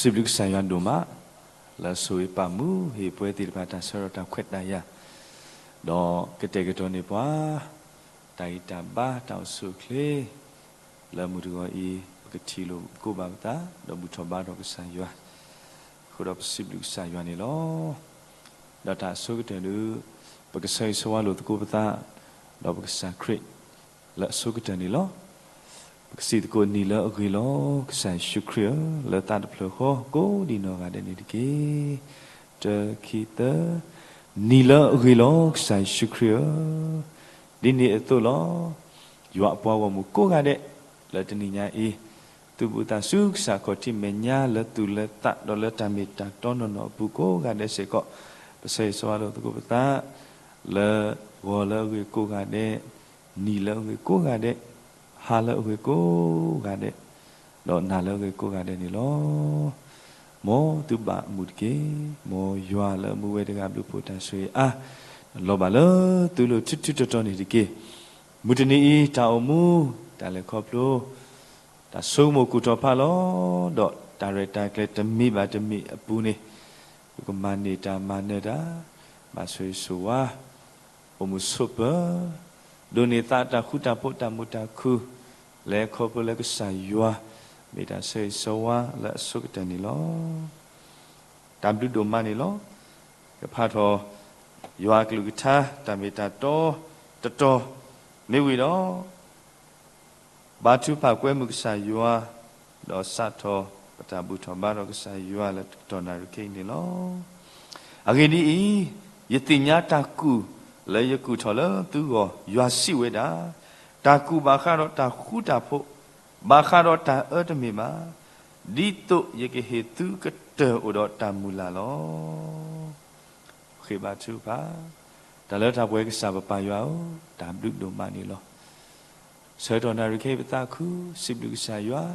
စံးဘျုးကစၢ်ယွၤဒိၣ်မး လၢအဆိၣ်ဂ့ၤပာ်မူ ဟ့ၣ်ပှဲၤသ့ၣ်တဖၣ်တၢ်ဆၢထီၣ်တၢ်ခွဲးတၢ်ယာ်, ဒီးကတဲာ်ကတီၤန့ၢ်ပှၤ တၢ်ဂံၢ်တၢ်ဘါတၢ်အိၣ်ဆူၣ်အိၣ်ချ့ လၢမုၢ်တဂီၤအံၤ ပကထံၣ်လိာ်ကိးဘၣ်ပသး ဒီးဘူၣ်ထီၣ်ဘါထီၣ်ကစၢ်ယွၤ, အဃိဒီးပစံးဘျုးကစၢ်ယွၤန့ၣ်လီၤ. ဒီးတၢ်အဆိကတၢၢ်ဒုး ပကဆၢဂ့ၤဆၢဝါလိာ်သကိးပသး ဒီးပကစၢ်ခရံာ် လၢအဆိကတၢၢ်န့ၣ်လီၤ. ပကစံးသကိးနံၤလၢအဂ့ၤလီၤ ကစၢ်ယ့ၣ်ၡူးခရံာ်ဧၢ, လၢသးတဖျၢၣ်ဃီ ကိးဒံးနီၢ်ဂၤဒဲးန့ၣ်တက့ၢ်. တၢ ခံ သၢ, နံၤလၢအဂ့ၤလီၤ ကစၢ်ယ့ၣ်ၡူးခရံာ်ဧၢ, ဒ်န့ၣ်အသိးလီၤ. ယွၤအပှၤဂီၢ်မုၢ်ကိးဂၤဒဲး လၢတနံၤညါအံၤ သူၣ်ဘီၣ်သးစူၤကစၢ်အခီၣ်ထံးမဲာ်ညါလၢသူၣ်လၢသးဒီးလၢတၢ်မ့ၢ်တၢ်တီနီၢ်နီၢ်အပူၤကိးဂၤဒဲးစ့ၢ်ကီး, ပဆၢဂ့ၤဆၢဝါလိာ်သကိးပသး လၢဂီၤလၢအဂ့ၤကိးဂၤဒဲး, နံၤလၢအဂ့ၤကိးဂၤဒဲး, ဟါလၢအဂ့ၤကိးဂၤဒဲး, ဒီးနၤလၢအဂ့ၤကိးဂၤဒဲးန့ၣ်လီၤ. မ်သုဘၣ်အမုာ်တက့ၢ်. မ်ယွၤလၢအမူဝဲတဂၤဘျုးဖှိၣ်တၢ်ဆိၣ်ဂ့ၤအါ လီၤဘၣ်လၢသုလိၤထူထူတီတီန့ၣ်တက့ၢ်. မုၢ်တနံၤအံၤ တၢ်အိၣ်မူ တၢ်လဲၤခီဖျိ တၢ်ဆိကမိၣ်ကူၣ်ထီၣ်ဖးလီၤ, ဒီးတၢ်ရဲၣ်တၢ်ကျဲၤတမံၤဘၣ်တမံၤအပူၤန့ၣ် ပကမၤန့ၢ်တၢ်မၤနၢၤတၢ် ဘၣ်ဆိၣ်ဂ့ၤဆိၣ်ဝါ အိၣ်မုာ်ဆိးပၢၤ, ဒိးန့ၢ်သးတၢ်ဃူတၢ်ဖိးတၢ်မုာ်တၢ်ခုၣ် လဲၤခီဖျိလၢကစၢ်ယွၤ မ့ၢ်တၢ်ဆၢဂ့ၤဆၢဝါလၢအဆိကတၢၢ်န့ၣ်လီၤ. တၢ်ဘျုးဒိၣ်မးန့ၣ်လီၤ. ကဖးထီၣ် ယွၤအကလုၢ်ကထါ တၢ်မ့ၢ်တၢ်တီ တတီၤ မ့ၢ်ဝံၤဒီး ဘါထုကဖၣ်ကွဲမုာ်ကစၢ်ယွၤ, ဒီးစးထီၣ်ပတၢ်ဘူၣ်ထီၣ်ဘါထီၣ်ကစၢ်ယွၤလၢတကတီၢ်နၣ်ရံၣ်ခဲအံၤန့ၣ်လီၤ. အဂ့ၢ်ဒ်အံၤ, ယသ့ၣ်ညါတၢ်ကူၣ်လၢယကူၣ်ထီၣ်လၢသုဂီၢ်, ယွၤစံးဝဲဒၣ်, တၢ်ကူၣ်ဘၣ်ဃးဒီးတၢ်ဃူတၢ်ဖိး, ဘၣ်ဃးဒီးတၢ်အၢတမ့ၢ်ဘၣ်, ဒ်သိးယကဟ့ၣ်သုကတၢၢ်အိၣ်ဒီးတၢ်မုၢ်လၢ်လီၤ. ဃ့ဘါထုကဖၣ်, တၢ်လၢတၢ်ပှဲၤကစၢ်ပပၢ်ယွၤဧၢ, တၢ်ဘျုးဒိၣ်မးန့ၣ်လီၤ. ဆၢကတီၢ်နၣ်ရံၣ်ခဲအံၤပသးခု စံးဘျုးကစၢ်ယွၤ,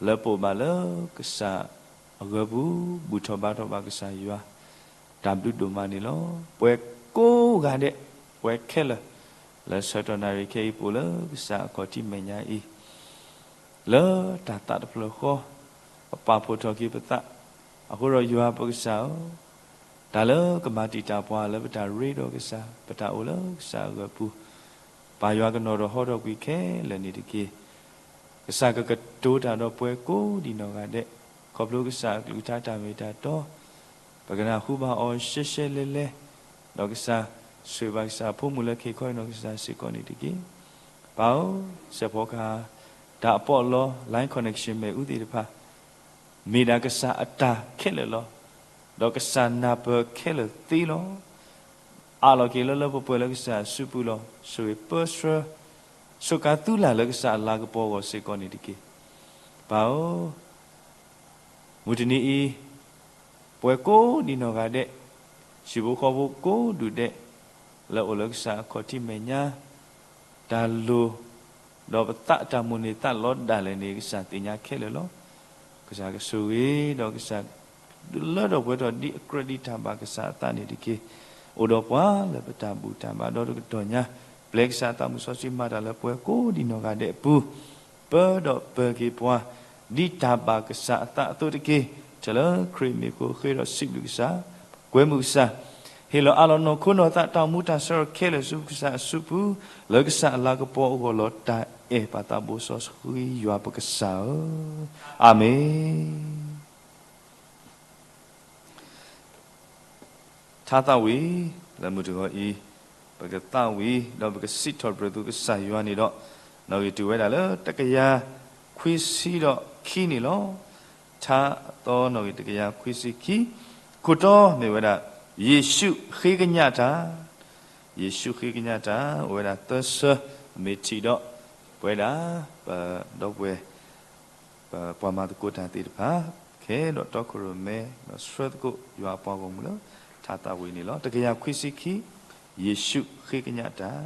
လၢပအိၣ်ဘၣ်လၢကစၢ်အဂၢၤပူၤ ဘူၣ်ထီၣ်ဘါထီၣ်ဘၣ်ကစၢ်ယွၤ, တၢ်ဘျုးဒိၣ်မးန့ၣ်လီၤ. ပှၤကိးဂၤဒဲး, ပှၤခဲလၢာ်, လၢဆၢကတီၢ်နၣ်ရံၣ်ခဲအံၤပအိၣ်လၢကစၢ်အခီၣ်ထံးမဲာ်ညါအံၤ လၢတၢ်သးတဖျၢၣ်ဃီ, ပပာ်ဖှိၣ်ထီၣ်က့ၤပသး, အဃိဒီးယွၤပကစၢ်ဧၢ, တၢ်လၢကမၤတံာ်တာ်ပှၤလၢပတၢ်ရ့ဒီးကစၢ်, ပတၢ်အိၣ်လၢကစၢ်အဂၢၤပူၤ, ပၢ်ယွၤကနီၤဒီးဟီထီၣ်ကွံာ်ခဲလၢာ်န့ၣ်တက့ၢ်. ကစၢ်ကကတိၤတၢ်ဒီးပှၤကိးဒံးနီၢ်ဂၤဒဲး, ခီဖျိကစၢ်အကလုၢ်ကထါတၢ်မ့ၢ်တၢ်တီ, ပကနၢ်ဟူဘၣ်အီၤရှဲရှဲလဲလဲ, ဒီးကစၢ်ဆိၣ်ဂ့ၤဘၣ်ကစၢ်အဖိမုၣ်လၢခ့ခီအံၤနီၢ်ကစၢ်စ့ၢ်ကီးန့ၣ်တက့ၢ်. ပၢ်ဧၢ, စဲးဖီကဟၣ်, တၢ်အပီးအလီ line connection မ့ၣ်အူသ့ၣ်တဖၣ် မ့ၢ်ဒၣ်ကစၢ်အတၢ်ခဲလၢာ်လီၤ. ဒီးကစၢ်နၢ်ပၢၢ်ခဲလၢာ်သ့လီၤ. အးလီၤက့ၤလၢလၢပှဲၤပှဲၤလၢကစၢ်အစုပူၤလီၤ. ဆိၣ်ဂ့ၤပၢဆှၢ, ဆိးကါသုလၢ်လၢကစၢ်အလၤကပီၤအဂီၢ်စ့ၢ်ကီးန့ၣ်တက့ၢ်. ပၢ်ဧၢ, မုၢ်တနံၤအံၤ, ပှၤကိးဒံးနီၢ်ဂၤဒဲး, ဟံၣ်ဖိဃီဖိကိးဒူၣ်ဒဲး, လၢအိၣ်လၢကစၢ်အခီၣ်ထံးမဲာ်ညါ, တၢ်လိၤ, ဒီးပသးတၢ်မိၣ်န့ၢ်သးလီၤဒၣ်လဲာ်န့ၣ် ကစၢ်သ့ၣ်ညါခဲလၢာ်လီၤ. ကစၢ်ကဆိၣ်ဂ့ၤဒီးကစၢ် ဒုးလၢထီၣ်ပှဲၤထီၣ်ဒ်အကြၢးဒ်တၢ်ဘၣ်ကစၢ်အသးန့ၣ်တက့ၢ်. အိၣ်ဒီးပှၤလၢပတၢ်ဘူၣ်တၢ်ဘါဒီတကတီၢ်ညါ, ပျဲကစၢ်အသးမုၢ်စီဆှံမၤတၢ်လၢပှၤကိးဒံးနီၢ်ဂၤဒဲးအပူၤ, ပၢဒီးပၢၤက့ၤပှၤ, ဒ်တၢ်ဘၣ်ကစၢ်အသးအသိးတက့ၢ်. ထဲလၢခရံာ်မံၤအဃိဃ့ဒီးစံးဘျုးကစၢ်, ကွဲမုာ်ကစၢ်, ဟ့ၣ်လီၤအးလီၤနီၢ်ခိနီၢ်သးတၢ်အိၣ်မူတၢ်ဆၢထီၣ်ခဲလၢာ်ဆူကစၢ်အစုပူၤ, လၢကစၢ်အလၤကပီၤအဂီၢ်လီၤ. တၢ်အဲၣ်ပၢ်သးဘိစီဆှံယွၤပကစၢ်ဧၢ, အၤမ့ၣ်. ထါသးဝံၣ် လၢမုၢ်တဂီၤအံၤ, ပကသးဝံၣ် ဒီးပကစံးထီၣ်ပတြၢၤသုကစၢ်ယွၤန့ၣ်ဒီး, နီၣ်ဂံၢ်တုၤဝဲဒၣ်လၢတကယၤခွံဆံဒီးခံန့ၣ်လီၤ. ထါအသီနီၣ်ဂံၢ်တကယၤခွံဆံခံ, ခိၣ်တီမ့ၢ်ဝဲဒၣ် ယ့ၣ်ၡူးဃ့ကညးတၢ်, ယ့ၣ်ၡူးဃ့ကညးတၢ် အိၣ်ဝဲဒၣ်သၢဆၢ, မ့ၢ်ထံၣ်ဒီး ပဝဲဒၣ် ပဒီပုၢ်ဝဲၢ် ပပှၤမၤသကိးတၢ်သ့ၣ်တဖၣ် ခဲဒီးတီခိၣ်ရိၣ်မဲ ဒီးဆှၢသကိးယွၤအပှၤဂီၢ်မုၢ်လၢ ထါသးဝံၣ်န့ၣ်လီၤ. တကယၤခွံဆံခံ, ယ့ၣ်ၡူးဃ့ကညးတၢ်.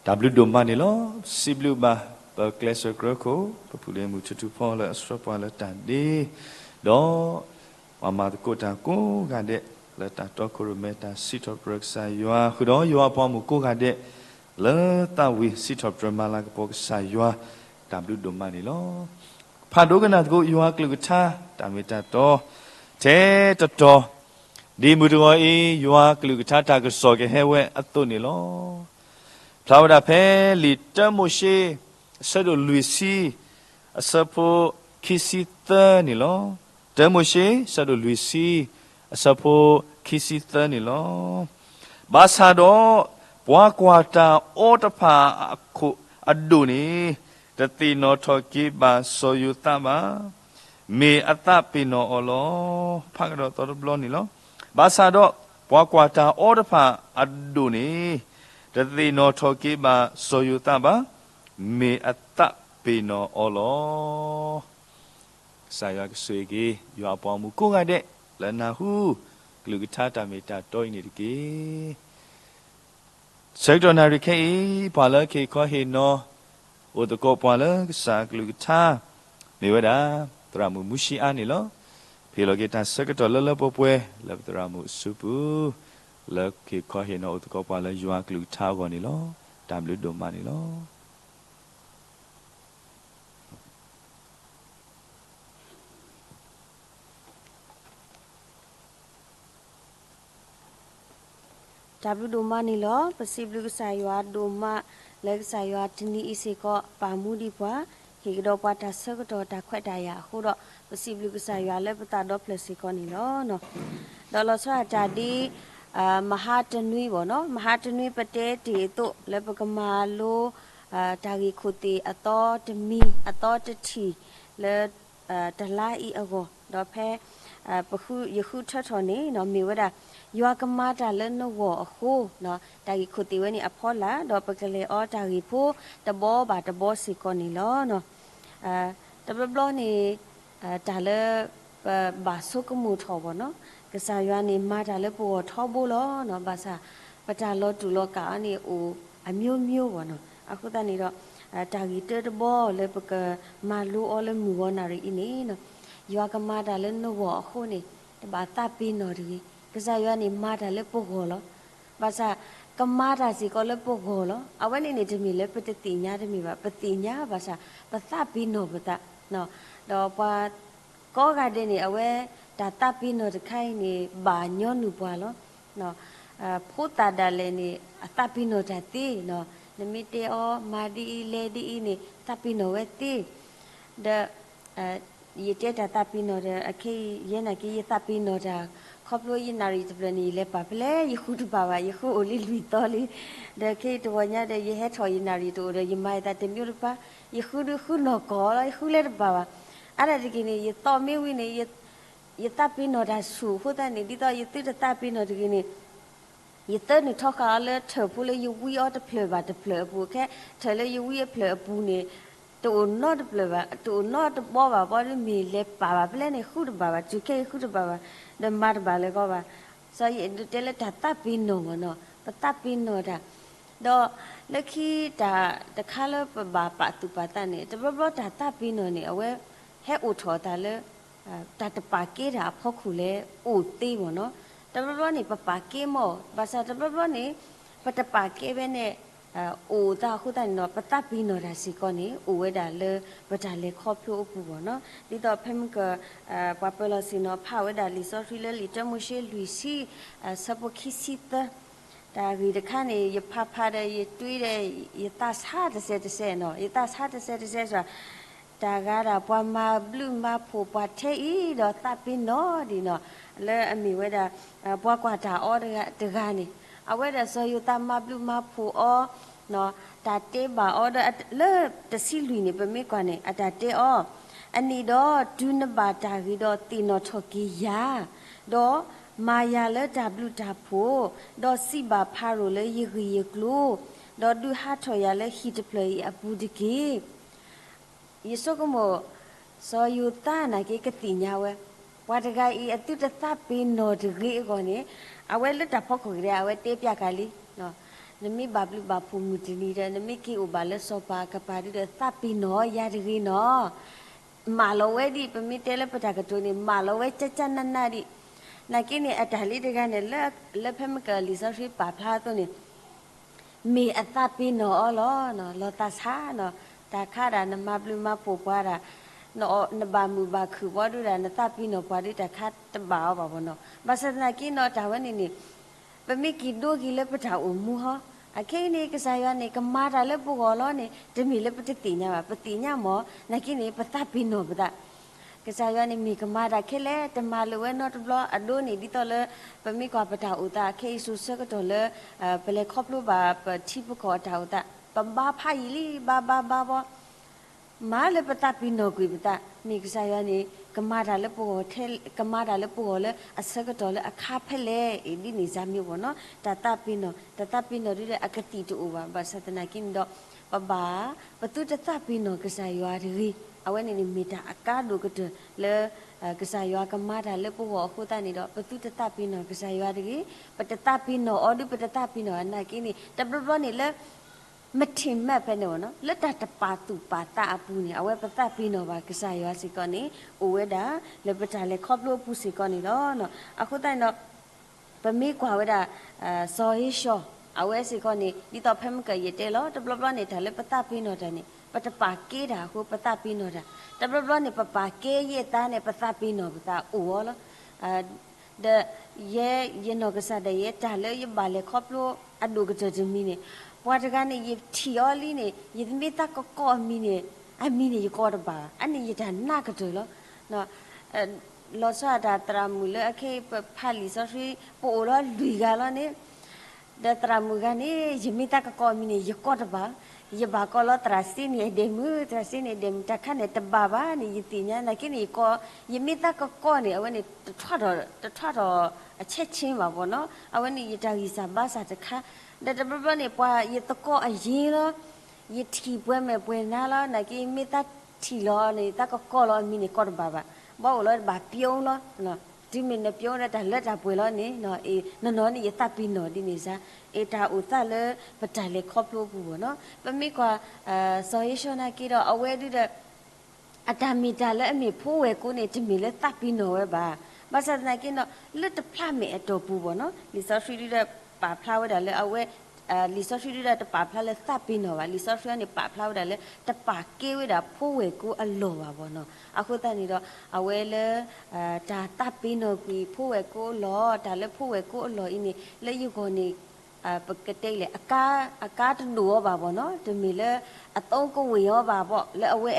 တၢ်ဘျုးဒိၣ်မးန့ၣ်လီၤ. စံးဘျုးဘၣ် ပကျဲးစၢးကြၢးခိၣ် ပဖုလ့မုၢ်ထူထူဖီလၢအဆှၢပှၤလၢတၢ်ဒ့, ဒီး ပှၤမၤသကိးတၢ်ကိးဂၤဒဲး လၢတၢ်တီခိၣ်ရိၣ်မဲတၢ်စံးထီၣ်ပတြၢၤကစၢ်ယွၤ ဃုာ်ဒီးယွၤအပှၤမုၣ်ကိးဂၤဒဲး လၢသးဝံၣ်စံးထီၣ်ပတြၢၤမၤလၤကပီၤကစၢ်ယွၤ တၢ်ဘျုးဒိၣ်မးန့ၣ်လီၤ. ဖးဒိကနၣ်သကိးယွၤကလုၢ်ကထါ တၢ်မ့ၢ်တၢ်တီ ထဲတတီၤ ဒ်မုၢ်တဂီၤအံၤ ယွၤကလုၢ်ကထါတၢ်ကစီၣ်ကဟဲဝဲအသိးန့ၣ်လီၤ. ဖျါဝဲဒၣ်ဖဲလံာ်တၢမိၤၡ့ အဆၢဒိၣ်လွံၢ်ဆံ အဆၢဖိခံဆံသၢန့ၣ်လီၤ. တၢမိၤၡ့ အဆၢဒိၣ်လွံၢ်ဆံ အဆၢဖိခံဆံသၢန့ၣ်လီၤ. ဘၣ်ဆၣ်ဒီး ပှၤကွၢ်တၢ်အီၤတဖၣ်အခိၣ်အဒိၣ်န့ၣ် တသ့ၣ်နီၣ်ထီၣ်က့ၤဘၣ်စီၤယိၤသးဘၣ်, မ့ၢ်အသးပ့ၤနီၣ်အီၤလီၤ. ဖးကဒီးသီတဘျီန့ၣ်လီၤ. ဘၣ်ဆၣ်ဒီး ပှၤကွၢ်တၢ်အီၤတဖၣ်အဒိၣ်န့ၣ် တသ့ၣ်နီၣ်ထီၣ်က့ၤဘၣ်စီၤယိၤသးဘၣ်, မ့ၢ်အသးပ့ၤနီၣ်အီၤလီၤ. ကစၢ်ယွၤကဆိၣ်ဂ့ၤက့ၤ ယွၤအပှၤမုၣ်ကိးဂၤဒဲး လၢနၢ်ဟူ ကလုၢ်ကထါတၢ်မ့ၢ်တၢ်တီအံၤန့ၣ်တက့ၢ်. ဆၢကတီၢ်နၣ်ရံၣ်ခဲအံၤ ပှၤလၢကဟ့ၣ်ခီဟ့ၣ်နီၤ အိၣ်သကိးပှၤလၢကစၢ်အကလုၢ်ကထါ မ့ၢ်ဝဲဒၣ် သရၣ်မုၣ်မူၡံအါန့ၣ်လီၤ. ပဟ့ၣ်လီၤက့ၤတၢ်ဆၢကတီၢ်လၢလၢပှဲၤပှဲၤ လၢပသရၣ်မုၣ်အစုပူၤ လၢကဟ့ၣ်ခီဟ့ၣ်နီၤအိၣ်သကိးပှၤလၢယွၤအကလုၢ်ကထါအဂီၢ်န့ၣ်လီၤ. တၢ်ဘျုးဒိၣ်မးန့ၣ်လီၤ. တၢ်ဘျုးဒိၣ်မးန့ၣ်လီၤ. ပစံးဘျုးကစၢ်ယွၤဒိၣ်မး လၢကစၢ်ယွၤတနံၤအံၤစ့ၢ်ကီး ပာ်မူဒံးပှၤ ဟ့ၣ်ကဒီးပှၤတၢ်ဆၢကတီၢ်တၢ်ခွဲးတၢ်ယာ်အဃိဒီး ပစံးဘျုးကစၢ်ယွၤလၢပသးဒီဖျၢၣ်စ့ၢ်ကီးန့ၣ်လီၤ. ဒီးလီၤဆီဒၣ်တၢ်ဒ် မဟါတနွံဘၣ်နီၤ, မဟါတနွံပတဲတ့ၢ်အသိး လၢပကမၤလိ တၢ်ဂ့ၢ်ခိၣ်သ့ၣ်အသီတမံၤ အသီတထံၣ် လၢ တလါအံၤအဂီၢ် ဒီးဖဲ ပဃု ယဃုထၢထီၣ်န့ၣ်နီၤ မ့ၢ်ဝဲဒၣ် ယွၤကမၤတၢ်လၢနဂီၢ်အဃိ, တၢ်ဂ့ၢ်ခိၣ်သ့ၣ်ဝဲန့ၣ်အဖီလာ် ဒီးပကလဲၤအီတၢ်ဂ့ၢ်ဖိတဘီဘၣ်တဘီစ့ၢ်ကီးန့ၣ်လီၤ. တဘျီဘျီန့ၣ် တၢ်လၢ ပဘၣ်ဆိကမိၣ်ထီၣ်ဘၣ်နီၤ, ကစၢ်ယွၤန့ၣ်မၤတၢ်လၢပဂီၢ်ထီဘိလီၤ. ဘၣ်ဆၣ် ပတၢ်လီၤတူာ်လီၤကာ်အီၤန့ၣ် အိၣ်အမျိုးမျိုးဘၣ်နီၤ. အဃိသတးန့ၣ်ဒီး တၢ်ဂ့ၢ်တၢတဘီလၢပကမၤလိအီၤလၢမုၢ်ဂီၤနၣ်ရံၣ်အံၤန့ၣ် ယွၤကမၤတၢ်လၢနဂီၢ်အဃိန့ၣ် တဘၣ်သးပ့ၤနီၣ်တဂ့ၤ. ကစၢ်ယွၤန့ၣ်မၤတၢ်လၢပဂီၢ်လီၤ. ဘၣ်ဆၣ် ကမၤတၢ်စ့ၢ်ကီးလၢပဂီၢ်လီၤ. အဝဲန့ၣ်န့ၣ်တမ့ၢ်လၢပတသ့ၣ်ညါတမ့ၢ်ဘၣ်, ပသ့ၣ်ညါဘၣ်ဆၣ် ပသးပ့ၤနီၣ်ပသး ဒီးပှၤ ကိးဂၤဒဲးန့ၣ် အဝဲ တၢ်သးပ့ၤနီၣ်တခါအံၤန့ၣ် ဘၣ်ညီနုၢ်ပှၤလီၤ. ဖိသၣ်ဒၣ်လဲာ်န့ၣ် အသးပ့ၤနီၣ်တၢ်သ့, နမ့ၢ်တဲအီၤ မၤဒ်အံၤ လဲၤဒ်အံၤန့ၣ် သးပ့ၤနီၣ်ဝဲသ့. ဒီး ယတဲတၢ်သးပ့ၤနီၣ်ဒီး အခဲအံၤ ယဲနာ်က့ ယသးပ့ၤနီၣ်တၢ် ခီဖျိယနၣ်ရံၣ်တဖျၢၣ်န့ၣ် ယလဲၤပာ်ဖဲလဲၣ် ယဃုတဘၣ်ဘၣ်, ယဃုအိၣ်လံလွံၢ်သီလံ. ဒီးခဲအံၤတဂီၤညါဒီး ယဟဲထီၣ်ယနၣ်ရံၣ်တအိၣ်ဒီး ယမၤယသးတမံၤတပၤ, ယဃုဒုးဃုနီၢ်ကီၢ်လီၤ, ယဃုလဲၤတဘၣ်ဘၣ်. အါဒၣ်တက့ၢ်န့ၣ် ယသီမ့ၢ်ဝံၤန့ၣ် ယသးပ့ၤနီၣ်တၢ်ဆူၣ်အဃိသတးန့ၣ် ဒ်သိးယသုတသးပ့ၤနီၣ်တဂ့ၤန့ၣ် ယသၢနုာ်ထီဃာ်အီၤလၢထၢၣ်ဖိလၢယဝံအီၤတဖျၢၣ်ဘၣ်တဖျၢၣ်အပူၤ, ခဲထၢၣ်လၢယဝံအဖျၢၣ်အပူၤန့ၣ် တအိၣ်နီတဖျၢၣ်ဘၣ်, တအိၣ်နီတဘီဘၣ်, ဘီဒုးမ့ၢ်လဲၤပာ်ဘၣ်ဖဲလဲၣ်န့ၣ် ဃုတဘၣ်ဘၣ်, တုၤခဲအံၤဃုတဘၣ်ဘၣ်, ဒီးမၤတဘၣ်လၢၤကီဘၣ်. စီၤယဲၢ်ဒုးတဲလၢတၢ်သးပ့ၤနီၣ်မ့ၢ်နီၤ, ပသးပ့ၤနီၣ်တၢ် ဒီးလၢခံတၢ်တခါလၢပဘၣ်ပာ်သူၣ်ပာ်သးန့ၣ် တဘျီဘျီတၢ်သးပ့ၤနီၣ်န့ၣ် အဝဲဟဲအိၣ်ထီၣ်အသးလၢ တၢ်တပာ်ကဲတၢ်အဖီခိၣ်လဲၣ် အိၣ်သ့မ့ၢ်နီၤ. တဘျီဘျီန့ၣ် ပပာ်ကဲမ့ၢ်, ဘၣ်ဆၣ်တဘျီဘျီန့ၣ် ပတပာ်ကဲဘဲန့ၣ် အိၣ်သးအဃိသတးန့ၣ်ဒီး ပသးပ့ၤနီၣ်တၢ်စ့ၢ်ကီးန့ၣ် အိၣ်ဝဲဒၣ်လၢပတၢ်လဲၤခီဖျိအပူၤမ့ၢ်နီၤ. ဒ်သိးဖဲမုၢ်က ပှၤပၢၤလီၢ်ဆ့ၣ်နီၤဖးဝဲဒၣ်လံာ်စီဆှံလၢလံာ်တၢမိၤၡ့ လွံၢ်ဆံ ဆၢဖိခံဆံသၢ တၢ်ဂ့ၢ်တခါန့ၣ် ယဖးဖးဒီး ယတွံဒီး ယသးဆါတစဲးတစဲးနီၤ, ယသးဆါတစဲးတစဲးစ့ၢ် တၢ်ဂၤဒၣ်ပှၤမၤဘျုးမၤဖှိၣ်ပှၤထဲအံၤဒီးသးပ့ၤနီၣ်ဒံးနီၤ, လၢအမ့ၢ်ဝဲဒၣ် ပှၤကွၢ်တၢ်အီၤတဂၤန့ၣ်, အဝဲဒၣ်စီၤယိၤသးမၤဘျုးမၤဖှိၣ်အီၤ တၢ်တဲဘၣ်အီၤဒီး လၢတဆံလွံၢ်န့ၣ် ပမ့ၢ်ကွၢ်န့ၣ် အတၢ်တဲအီၤ, အန့ၣ်ဒီးတုၤနဘၣ်တၢ်ဂ့ၤဒီးသ့ၣ်နီၣ်ထီၣ်က့ၤယၤ, ဒီးမၤယၤလၢတၢ်ဘျုးတၢ်ဖှိၣ်, ဒီးစံးဘၣ်ဖၤရိၤလၢယဂ့ၢ်ယကျိၤ, ဒီးဒုးဟးထီၣ်ယၤလၢဟံၣ်တဖျၢၣ်အံၤအပူၤတက့ၢ်. ယဆိကမိၣ် စီၤယိၤသးနာ်က့ကသ့ၣ်ညါဝဲ, ပှၤတဂၤအံၤအသုတသးပ့ၤနီၣ်တဂ့ၤအဂီၢ်န့ၣ်, အဝဲလၢတၢ်ဖီခိၣ်ကဒါ အဝဲတဲပျးကၤလံ နမ့ၢ်ဘၣ်ဘျုးဘၣ်ဖှိၣ်မုၢ်တနံၤဒီး နမ့ၢ်က့ၤအိၣ်ဘၣ်လၢစီၤပၤအကပၤဒုဒီး သးပ့ၤနီၣ်ယၤတဂ့ၤနီၤ. မၢလီၤဝဲဒံး, ပမ့ၢ်တဲလၢပတၢ်ကတိၤန့ၣ် မၢလီၤဝဲကၠၢ်ကၠၢ်နၢ်နၢ်ဒံး. နာ်က့န့ၣ် အတၢ်လံတဂၤန့ၣ် လၢဖဲမ့ၢ်ကလံာ်စီဆှံပာ်ဖျါအသိးန့ၣ် မ့ၢ်အသးပ့ၤနီၣ်အီၤလီၤ. လီၤသးဆါနီၤ, တၢ်ခါဒၣ်နမၤဘျုးမၤဖှိၣ်ပှၤဒၣ်, နဘၣ်မုာ်ဘၣ်ခုၣ်ဘီဒုဒၣ် နသးပ့ၤနီၣ်ပှၤဒု တၢ်ခါတဘၣ်အီၤဘၣ်ဘီနီၤ. ဘၣ်ဆၣ်သနာ်က့နီၤ တၢ်ဝဲန့ၣ်န့ၣ် ပမ့ၢ်က့ၤဒိက့ၤလၢပတၢ်အိၣ်မူဟီ, အခဲအံၤန့ၣ် ကစၢ်ယွၤန့ၣ် ကမၤတၢ်လၢပဂီၢ်လီၤန့ၣ် တမ့ၢ်လၢပတသ့ၣ်ညါဘၣ်, ပသ့ၣ်ညါမ့ၢ်, နာ်က့န့ၣ် ပသးပ့ၤနီၣ်ပသး ကစၢ်ယွၤန့ၣ်မ့ၢ်ကမၤတၢ်ခဲလၢာ် တမၤလၢၤဝဲနီတဘျီ အဒိန့ၣ် ဒ်သိးလၢ ပမ့ၢ်ကွၢ်ပတၢ်အိၣ်သးခဲအံၤစိၤဆၢကတီၢ်လၢ ပလဲၤခီဖျိဘၣ်ပထံပကီၢ်အတၢ်အိၣ်သး ပဘါဖးယံာ်လံ ဘါဘါဘါဘီ မၤလၢပသးပ့ၤနီၣ်ကွံာ်ပသး, မ့ၢ်ကစၢ်ယွၤန့ၣ် ကမၤတၢ်လၢပဂီၢ်ထဲ, ကမၤတၢ်လၢပဂီၢ်လၢအဆၢကတီၢ်လၢအခါဖဲလဲၣ်အံၤ ဒ်န့ၣ်စၢ်မ့ၢ်ဝဲနီၤ, တၢ်သးပ့ၤနီၣ်, တၢ်သးပ့ၤနီၣ်ဒုဒီးအကသံၣ်တအိၣ်ဘၣ်, ဘၣ်ဆၣ်သနာ်က့န့ၣ်ဒီး ပဘၣ်, ပသုတသးပ့ၤနီၣ်ကစၢ်ယွၤတဂ့ၤ, အဝဲန့ၣ်န့ၣ်မ့ၢ်တၢ်အကါဒိၣ်ကတၢၢ်လၢ ကစၢ်ယွၤကမၤတၢ်လၢပဂီၢ်အဃိသတးန့ၣ်ဒီး ပသုတသးပ့ၤနီၣ်ကစၢ်ယွၤတဂ့ၤ, ပတသးပ့ၤနီၣ်အီၤဒု ပတသးပ့ၤနီၣ်အနာ်က့န့ၣ် တဘျီဘျီန့ၣ်လၢ မထံၣ်မးဖဲန့ၣ်ဝဲနီၤ, လၢတၢ်တပာ်သူၣ်ပာ်သးအပူၤန့ၣ် အဝဲပသးပ့ၤနီၣ်ဘၣ်ကစၢ်ယွၤစ့ၢ်ကီးန့ၣ် အိၣ်ဝဲဒၣ်လၢပတၢ်လဲၤခီဖျိအပူၤစ့ၢ်ကီးန့ၣ်လီၤ. အဃိသတးန့ၣ်ဒီး ပမ့ၢ်ကွၢ်ဝဲဒၣ် စီၤဧ့ၡီၤ အဝဲစ့ၢ်ကီးန့ၣ် ဒ်သိးဖဲမ့ၢ်ကယဲၢ်တဲလီၤ တဘျီဘျီန့ၣ် တၢ်လၢပသးပ့ၤနီၣ်တၢ်န့ၣ် ပတပာ်ကဲတၢ်အဃိ ပသးပ့ၤနီၣ်တၢ်, တဘျီဘျီန့ၣ် ပပာ်ကဲယဲၢ်သးန့ၣ် ပသးပ့ၤနီၣ်ပသးအိၣ်အီၤလီၤ. ဒီးယဲယနီၢ်ကစၢ်ဒၣ်ယဲ တၢ်လၢယဘၣ်လဲၤခီဖျိအဒိၣ်ကတၢၢ်တမံၤန့ၣ် ပှၤတဂၤန့ၣ် ယထံၣ်အီၤလံန့ၣ် ယမ့ၢ်သးကကိးအမံၤန့ၣ် အမံၤန့ၣ်ယကိးတဘၣ်ဘၣ်, အန့ၣ်ယတၢ်နးကတၢၢ်လီၤ. လီၤဆီဒၣ်တၢ်သရၣ်မုၣ်လၢအခဲအံၤပဖးလံာ်စီဆှံ ပအိၣ်လီၤလွံၢ်ဂၤလီၤန့ၣ် ဒီးသရၣ်မုၣ်ဂၤန့ၣ် ယမ့ၢ်သးကကိးအမံၤန့ၣ် ယကိးတဘၣ်, ယဘၣ်ကိးလီၤသရၣ်စ့န့ၣ်အဒဲးမုၣ်, သရၣ်စ့န့ၣ်အဒဲးမုၣ်, တၢ်ခါန့ၣ်တဘၣ်ဘၣ်န့ၣ် ယသ့ၣ်ညါနာ်က့န့ၣ် ယကိး, ယမ့ၢ်သးကကိးန့ၣ် အဝဲန့ၣ် တထွးထီၣ်အဆဲးဆ့ဘၣ်ဘီနီၤ, အဝဲန့ၣ်ယတၢ်ဂံၢ်စၢ်ဘါစၢ်တခါ, ဒီးတဘျီဘျီန့ၣ် ပှၤယသကိးအယ့လီၤ ယထံၣ်ပှဲၤမဲာ်ပှဲၤနါလီၤ နာ်က့မ့ၢ်သးထံၣ်လီၤန့ၣ် သးကကိးလီၤအမံၤန့ၣ် ကိးတဘၣ်ဘၣ်, ဘၣ်အိၣ်လီၤတဘၣ်ပျိလီၤ, တုၤမ့ၢ်နပျိဒီးတၢ်လၢတၢ်ပှဲၤလီၤန့ၣ် နီၢ်နီၢ်န့ၣ် ယသးပ့ၤနီၣ်ဒ်န့ၣ်စ့ၢ်, အတၢ်အိၣ်သးလၢပတၢ်လဲၤခီဖျိအပူၤဘၣ်နီၤ, ပမ့ၢ်ကွၢ် စီၤဧ့ၡီၤနာ်က့ဒီး အဝဲဒုဒီး အတၢ်မ့ၢ်တၢ်လၢအမ့ၢ်ဖိဝဲၢ်ကိန့ၣ် တမ့ၢ်လၢသးပ့ၤနီၣ်ဝဲဘၣ်. ဘၣ်ဆၣ်သနာ်က့ဒီး လၢတဖျါမဲာ်အတီၢ်ပူၤဘၣ်နီၤ, လံာ်စီဆှံဒုဒီးပာ်ဖျါဝဲဒၣ်လၢအဝဲ လံာ်စီဆှံဒုဒီးတပာ်ဖျါလၢသးပ့ၤနီၣ်ဘၣ်, လံာ်စီဆှံန့ၣ် ပာ်ဖျါဝဲဒၣ်လၢ တပာ်ကဲဝဲဒၣ်ဖိဝဲၢ်ကိအလီၢ်ဘၣ်ဘၣ်နီၤ. အဃိသတးန့ၣ်ဒီး အဝဲလၢ တၢ်သးပ့ၤနီၣ်ကွံာ်ဖိဝဲၢ်ကိအလီၢ်, တၢ်လၢဖိဝဲၢ်ကိအလီၢ်အံၤန့ၣ် လၢယဂီၢ်န့ၣ် ပကတဲလဲၣ် အကါတဒိၣ်အီၤဘၣ်ဘၣ်နီၤ, တမ့ၢ်လၢအသီကဝ့ၢ်အီၤဘၣ်ဘၣ် လၢအဝဲ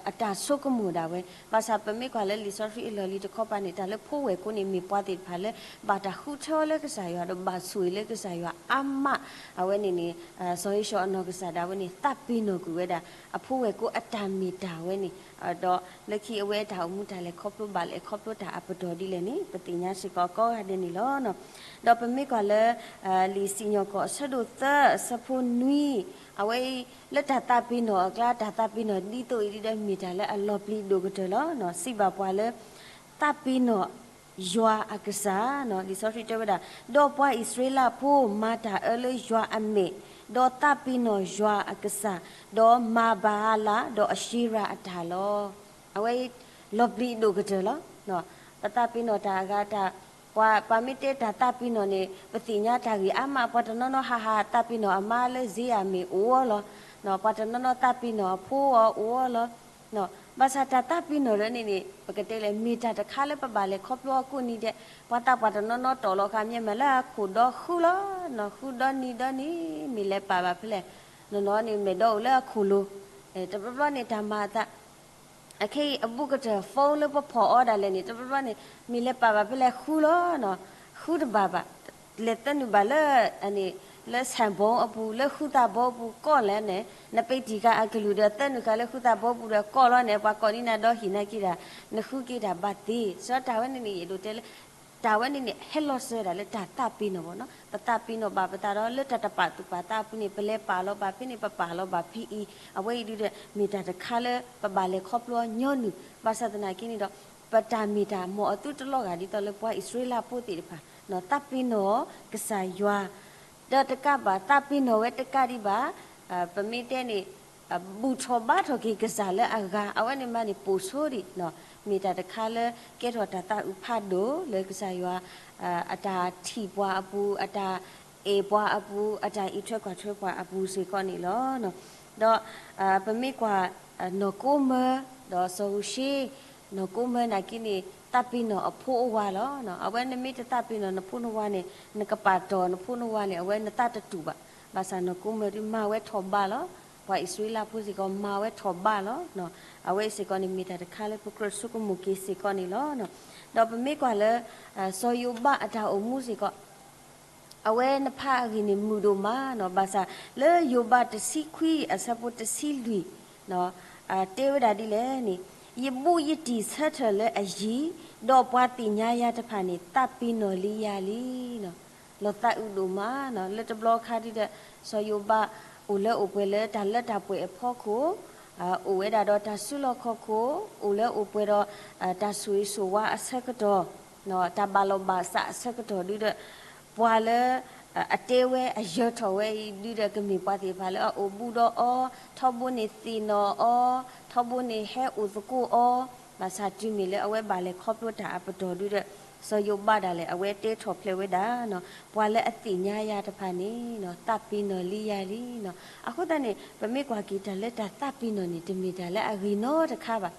အတၢ်ဆိကမိၣ်ဒၣ်ဝဲ. ဘၣ်ဆၣ်ပမ့ၢ်ကွၢ်လၢလံာ်စီဆှံအလီၢ်လံၤတခီပၤန့ၣ် တၢ်လၢဖိဝဲၢ်ကိန့ၣ် မ့ၢ်ပှၤသ့ၣ်တဖၣ်လၢ ဘၣ်တၢ်ဃုထၢလၢကစၢ်ယွၤဒီး ဘၣ်ဆိၣ်ဂ့ၤလၢကစၢ်ယွၤအါမး, အဝဲန့ၣ်န့ၣ် စီၤဧ့ၡီၤအနီၢ်ကစၢ်ဒၣ်ဝဲန့ၣ် သးပ့ၤနီၣ်ကွံာ်ဝဲဒၣ် အဖိဝဲၢ်ကိအတၢ်မ့ၢ်တၢ်ဝဲန့ၣ်, ဒီးလၢခံအဝဲတၢ်အိၣ်မူတၢ်လဲၤခီဖျိဘၣ်လဲၤခီဖျိတၢ်အပတီၢ်ဒ်လဲၣ်န့ၣ် ပသ့ၣ်ညါစ့ၢ်ကီးကိးဂၤဒဲးန့ၣ်လီၤ. ဒီးပမ့ၢ်ကွၢ်လၢ လံာ်စံၣ်ညီၣ်ကွီၢ်အဆၢဒိၣ်သၢအဆၢဖိနွံ, အဝဲအံၤ လၢတၢ်သးပ့ၤနီၣ်အကျါ တၢ်သးပ့ၤနီၣ်ဒ်သိးအံၤဒ်ဒီး မ့ၢ်တၢ်လၢအလီၤပျံၤဒိၣ်ကတၢၢ်လီၤ. စံးဘၣ်ပှၤလၢ သးပ့ၤနီၣ်ယွၤအကစၢ်, လံာ်စီဆှံတဲဝဲဒၣ်, ဒီးပှၤအံၣ်စရ့လးဖိမၤတၢ်အၢလၢယွၤအမဲာ်, ဒီးသးပ့ၤနီၣ်ယွၤအကစၢ်, ဒီးမၤဘၤအၤလး ဒီးအၡ့ရၤအတၢ်လီၤ. အဝဲအံၤ လီၤပျံၤဒိၣ်ကတၢၢ်လီၤ. ပသးပ့ၤနီၣ်တၢ်အဂၤတၢ်, ပှၤ ပှၤမ့ၢ်တဲတၢ်သးပ့ၤနီၣ်န့ၣ် ပသ့ၣ်ညါတၢ်ဂ့ၢ်အါမး, ပှၤတနီၤနီၤဟးဟးသးပ့ၤနီၣ်အမါလၢစ့အမ့ၢ်အိၣ်အီၤလီၤ. ပှၤတနီၤနီၤသးပ့ၤနီၣ်အဖိအီၤအိၣ်အီၤလီၤ. ဘၣ်ဆၣ်တၢ်သးပ့ၤနီၣ်ဒ်န့ၣ်န့ၣ် ပကတဲလဲၣ် မ့ၢ်တၢ်တခါလၢပဘၣ်လဲၤခီဖျိအကိးနံၤဒဲး, ပှၤသးပှၢ်တနီၤနီၤတီၢ်လီၤဃာ်မ့ၢ်မးလၢအခိၣ်ဒီဃုလီၤ, ဃုဒီနံၤဒီနံၤ မ့ၢ်လဲၤပာ်ဘၣ်ဖဲလဲၣ်, နီၢ်နီၢ်န့ၣ် မဲာ်ဒီးအိၣ်လၢအခိၣ်လိၤ, တဘျီဘျီန့ၣ်တၢ်မၤအသး အခဲအံၤအဘူးကတၢၢ် phone လၢပဖီၣ်အီၤဒၣ်လဲာ်န့ၣ် တဘျီဘျီန့ၣ် မ့ၢ်လဲၤပာ်ဘၣ်ဖဲလဲၣ်ဃုလီၤ, ဃုတဘၣ်ဘၣ်, လဲၤသၢနုာ်ဘၣ်လၢ အန့ၣ် လၢဆဲးဘိအပူၤ လၢဃုသးဘိအပူၤကိးလဲၣ်န့ၣ် နပဲတံၢ်ကၤအကလုၢ်ဒီးသၢနုာ်ဃာ်လၢဃုသးဘိအပူၤဒီးကိးလီၤန့ၣ် ပှၤကိးနံၤနၤဒီဟံၣ်နာ်က့ဒၣ် နဃုက့ၤတၢ်ဘၣ်သ့, စးတၢ်ဝဲန့ၣ်န့ၣ် ယအဲၣ်ဒိးတဲလၢ တၢ်ဝဲန့ၣ်န့ၣ် ဟဲလီၤစၢၤဒၣ်လၢတၢ်သးပ့ၤနီၣ်ဘၣ်နီၤ, ပသးပ့ၤနီၣ်ဘၣ်ပသးဒီး လၢတၢ်တပာ်သူၣ်ပာ်သးအပူၤန့ၣ် ပလဲၤပာ်လီၤဘၣ်ဖဲန့ၣ် ပပာ်လီၤဘၣ်ဖဲအံၤ, အဝဲအံၤဒုဒီး မ့ၢ်တၢ်တခါလၢ ပဘၣ်လဲၤခီဖျိညီနုၢ်, ဘၣ်ဆၣ်သနာ်က့န့ၣ်ဒီး ပတၢ်မ့ၢ်တၢ်မ်အသုတလီၤဂာ်ဒ်သိးလၢပှၤအံၣ်စရ့လးဖိသ့ၣ်တဖၣ်, သးပ့ၤနီၣ်ကစၢ်ယွၤ ဒီးတကးဘၣ် သးပ့ၤနီၣ်ဝဲတကးဒံးဘၣ်, ပမ့ၢ်တဲန့ၣ် ဘူၣ်ထီၣ်ဘါထီၣ်က့ၤကစၢ်လၢအဂၤ အဝဲန့ၣ်မးန့ၣ် ပိာ်ဆိဒံး, မ့ၢ်တၢ်တခါလၢကဲထီၣ်တၢ်သးအုးဖးဒိၣ်လၢကစၢ်ယွၤ အတၢ်ထံၣ်ပှၤအပူၤ, အတၢ်အဲၣ်ပှၤအပူၤ, အတၢ်အံးထွဲကွၢ်ထွဲပှၤအပူၤစ့ၢ်ကီးန့ၣ်လီၤ. ဒီးပမ့ၢ်ကွၢ် နီၢ်ကိမၢ ဒီးစီၤဧိၤၡ့, နီၢ်ကိမၢနာ်က့န့ၣ် သးပ့ၤနီၣ်အဖိအဝၤလီၤ. အဝဲနမ့ၢ်တသးပ့ၤနီၣ်နဖိနဝၤန့ၣ် နကပာ်တီၢ်နဖိနဝၤန့ၣ် အဝဲနသးတတူာ်ဘၣ်. ဘၣ်ဆၣ်နီၢ်ကိမၢဒုးမၤဝဲထီၣ်ဘးလီၤ. ပှၤအံၣ်စရ့လးဖိစ့ၢ်ကီးမၤဝဲထီၣ်ဘးလီၤ. အဝဲအံၤစ့ၢ်ကီးန့ၣ် မ့ၢ်တၢ်တခါလၢပကြၢးဆိကမိၣ်က့ၤစ့ၢ်ကီးန့ၣ်လီၤ. ဒီးပမ့ၢ်ကွၢ်လၢ စီၤယိၤဘးအတၢ်အိၣ်မူစ့ၢ်ကီး အဝဲနဖးအဂ့ၢ်န့ၣ်မုာ်ဒိၣ်မးနီၤ, ဘၣ်ဆၣ်လၢယိၤဘးတဆံခွံအဆၢဖိတဆံလွံၢ် တဲဝဲဒၣ်ဒ်လဲၣ်န့ၣ်, ယဘူးယတံၢ်ဆၢထၢၣ်လၢအယံၤ, ဒီးပှၤသ့ၣ်ညါယၤတဖၣ်န့ၣ် သးပ့ၤနီၣ်လံယၤလံနီၤ. လီၤသးအုးဒိၣ်မးနီၤ, လၢတဘျီခါဒုဒီး စီၤယိၤဘးအိၣ်လၢအိၣ်ပှဲၤလၢတၢ်လၢတၢ်ပှဲၤအဖီခိၣ်, အိၣ်ဝဲဒၣ်ဒီးတၢ်စုလီၢ်ခီၣ်ခိၣ်, အိၣ်လၢအိၣ်ပှဲၤဒီး တၢ်ဆိၣ်ဂ့ၤဆိၣ်ဝါအဆၢကတီၢ် တၢ်ဘၣ်လီၤဘၣ်စးအဆၢကတီၢ်ဒုဒီး ပှၤလၢ အတဲဝဲအယၢၤထီၣ်ဝဲအံၤဒုဒီး ကမ့ၢ်ပှၤသ့ၣ်တဖၣ်လၢအအိၣ်ဘူးဒီးအီၤ, ထီဘိန့ၣ်သ့ၣ်နီၣ်အီၤ, ထီဘိန့ၣ်ဟဲအိၣ်သကိးအီၤ, ဘၣ်ဆၣ်တုၤမ့ၢ်လၢအဝဲဘၣ်လဲၤခီဖျိတၢ်အပတီၢ်ဒုဒီး စီၤယိၤဘးဒၣ်လဲာ် အဝဲတဲထီၣ်ဖျဲးဝဲဒၣ်နီၤ, ပှၤလၢအသ့ၣ်ညါယၤတဖၣ်န့ၣ်နီၤ သးပ့ၤနီၣ်လံယၤလံနီၤ. အဃိသတးန့ၣ် ပမ့ၢ်ကွၢ်က့ၤတၢ်လၢတၢ်သးပ့ၤနီၣ်န့ၣ် တမ့ၢ်တၢ်လၢအဂ့ၤနီတခါဘၣ်.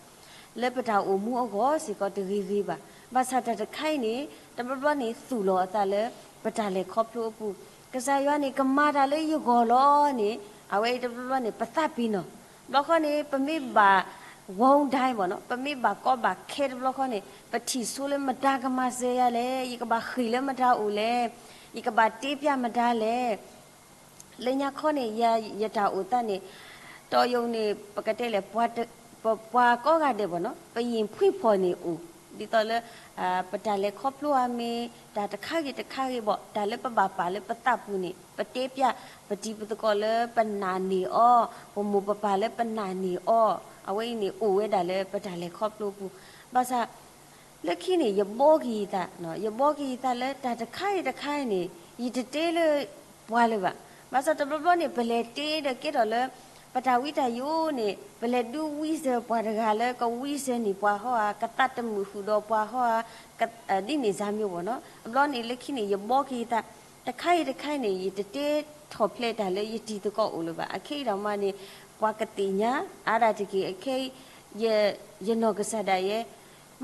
လၢပတၢ်အိၣ်မူအဂီၢ်စ့ၢ်ကီးတဂ့ၤဂ့ၤဘၣ်. ဘၣ်ဆၣ်တၢ်တခါအံၤန့ၣ် တဘျီဘျီန့ၣ် သူၣ်လီၤအသးလၢ ပတၢ်လဲၤခီဖျိအပူၤ, ကစၢ်ယွၤန့ၣ် ကမၤတၢ်လၢယဂီၢ်လီၤန့ၣ် အဝဲအံၤတဘျီဘျီန့ၣ် ပသးပ့ၤနီၣ်, ဘျီဃီန့ၣ် ပမ့ၢ်ဘၣ် ဝီဒၣ်ဘၣ်နီၤ, ပမ့ၢ်ဘၣ်ကီဘၣ်ခဲတဘျီဃီန့ၣ် ပထံၣ်ဆိလၢမတၤကမၤစၢၤယၤလဲၣ်, ယကဘၣ်ဃ့ၢ်လၢမတၤအိၣ်လဲၣ်, ယကဘၣ်တ့ပျၢ်မတၤလဲၣ် လၢညါခီန့ၣ် ယတၢ်အိၣ်သးန့ၣ် တီယိာ်န့ၣ် ပကတဲလဲၣ် ပှၤကိးဂၤဒဲးဘၣ်နီၤ ပယံာ်ဖှံဖီၣ်န့ၣ်အိၣ် ဒ်သိးလၢ ပတၢ်လဲၤခီဖျိဧါမ့ၢ် တၢ်တခါဂ့ၤတခါဂ့ၤဘၣ် တၢ်လၢပဘၣ်ပာ်လၢပသးပူၤန့ၣ် ပတဲပျၢ် ပတံၤပသကိးလၢပနာ်န့ၢ်အီၤ ပမိၢ်ပပၢ်လၢပနာ်န့ၢ်အီၤ အဝဲအံၤန့ၣ် အိၣ်ဝဲဒၣ်လၢပတၢ်လဲၤခီဖျိပူၤ ဘၣ်ဆၣ် လၢခံန့ၣ် ယဘီက့ၤယသး, ယဘီက့ၤယသးလၢတၢ်တခါဂ့ၤတခါဂ့ၤန့ၣ် ယတတဲလၢပှၤလၢၤဘၣ်. ဘၣ်ဆၣ်တဘျီဘျီန့ၣ် ပလဲၤတ့ဒီးကဲထီၣ်လၢ ပတၢ်ဝံတၢ်ယိာ်န့ၣ် ပလဲၤဒုးဝံစၢၤပှၤတဂၤလၢကဝံစၢၤန့ၢ်ပှၤဟီဧါ, ကသးတမုာ်ဃုာ်ဒီးပှၤဟီဧါ, ဒ်န့ၣ်စၢ်မ့ၢ်ဘၣ်နီၤ. အဘျီန့ၣ် လၢခံန့ၣ် ယဘီက့ၤယသး, တခါဂ့ၤတခါဂ့ၤန့ၣ် ယတတဲထီၣ်ဖျဲးတၢ်လၢယတံၤသကိးအိၣ်လၢၤဘၣ်. အခဲအံၤဒီးမးန့ၣ် ပှၤကသ့ၣ်ညါ အါဒၣ်တက့ၢ် အခဲအံၤ ယနီၢ်ကစၢ်ဒၣ်ယဲ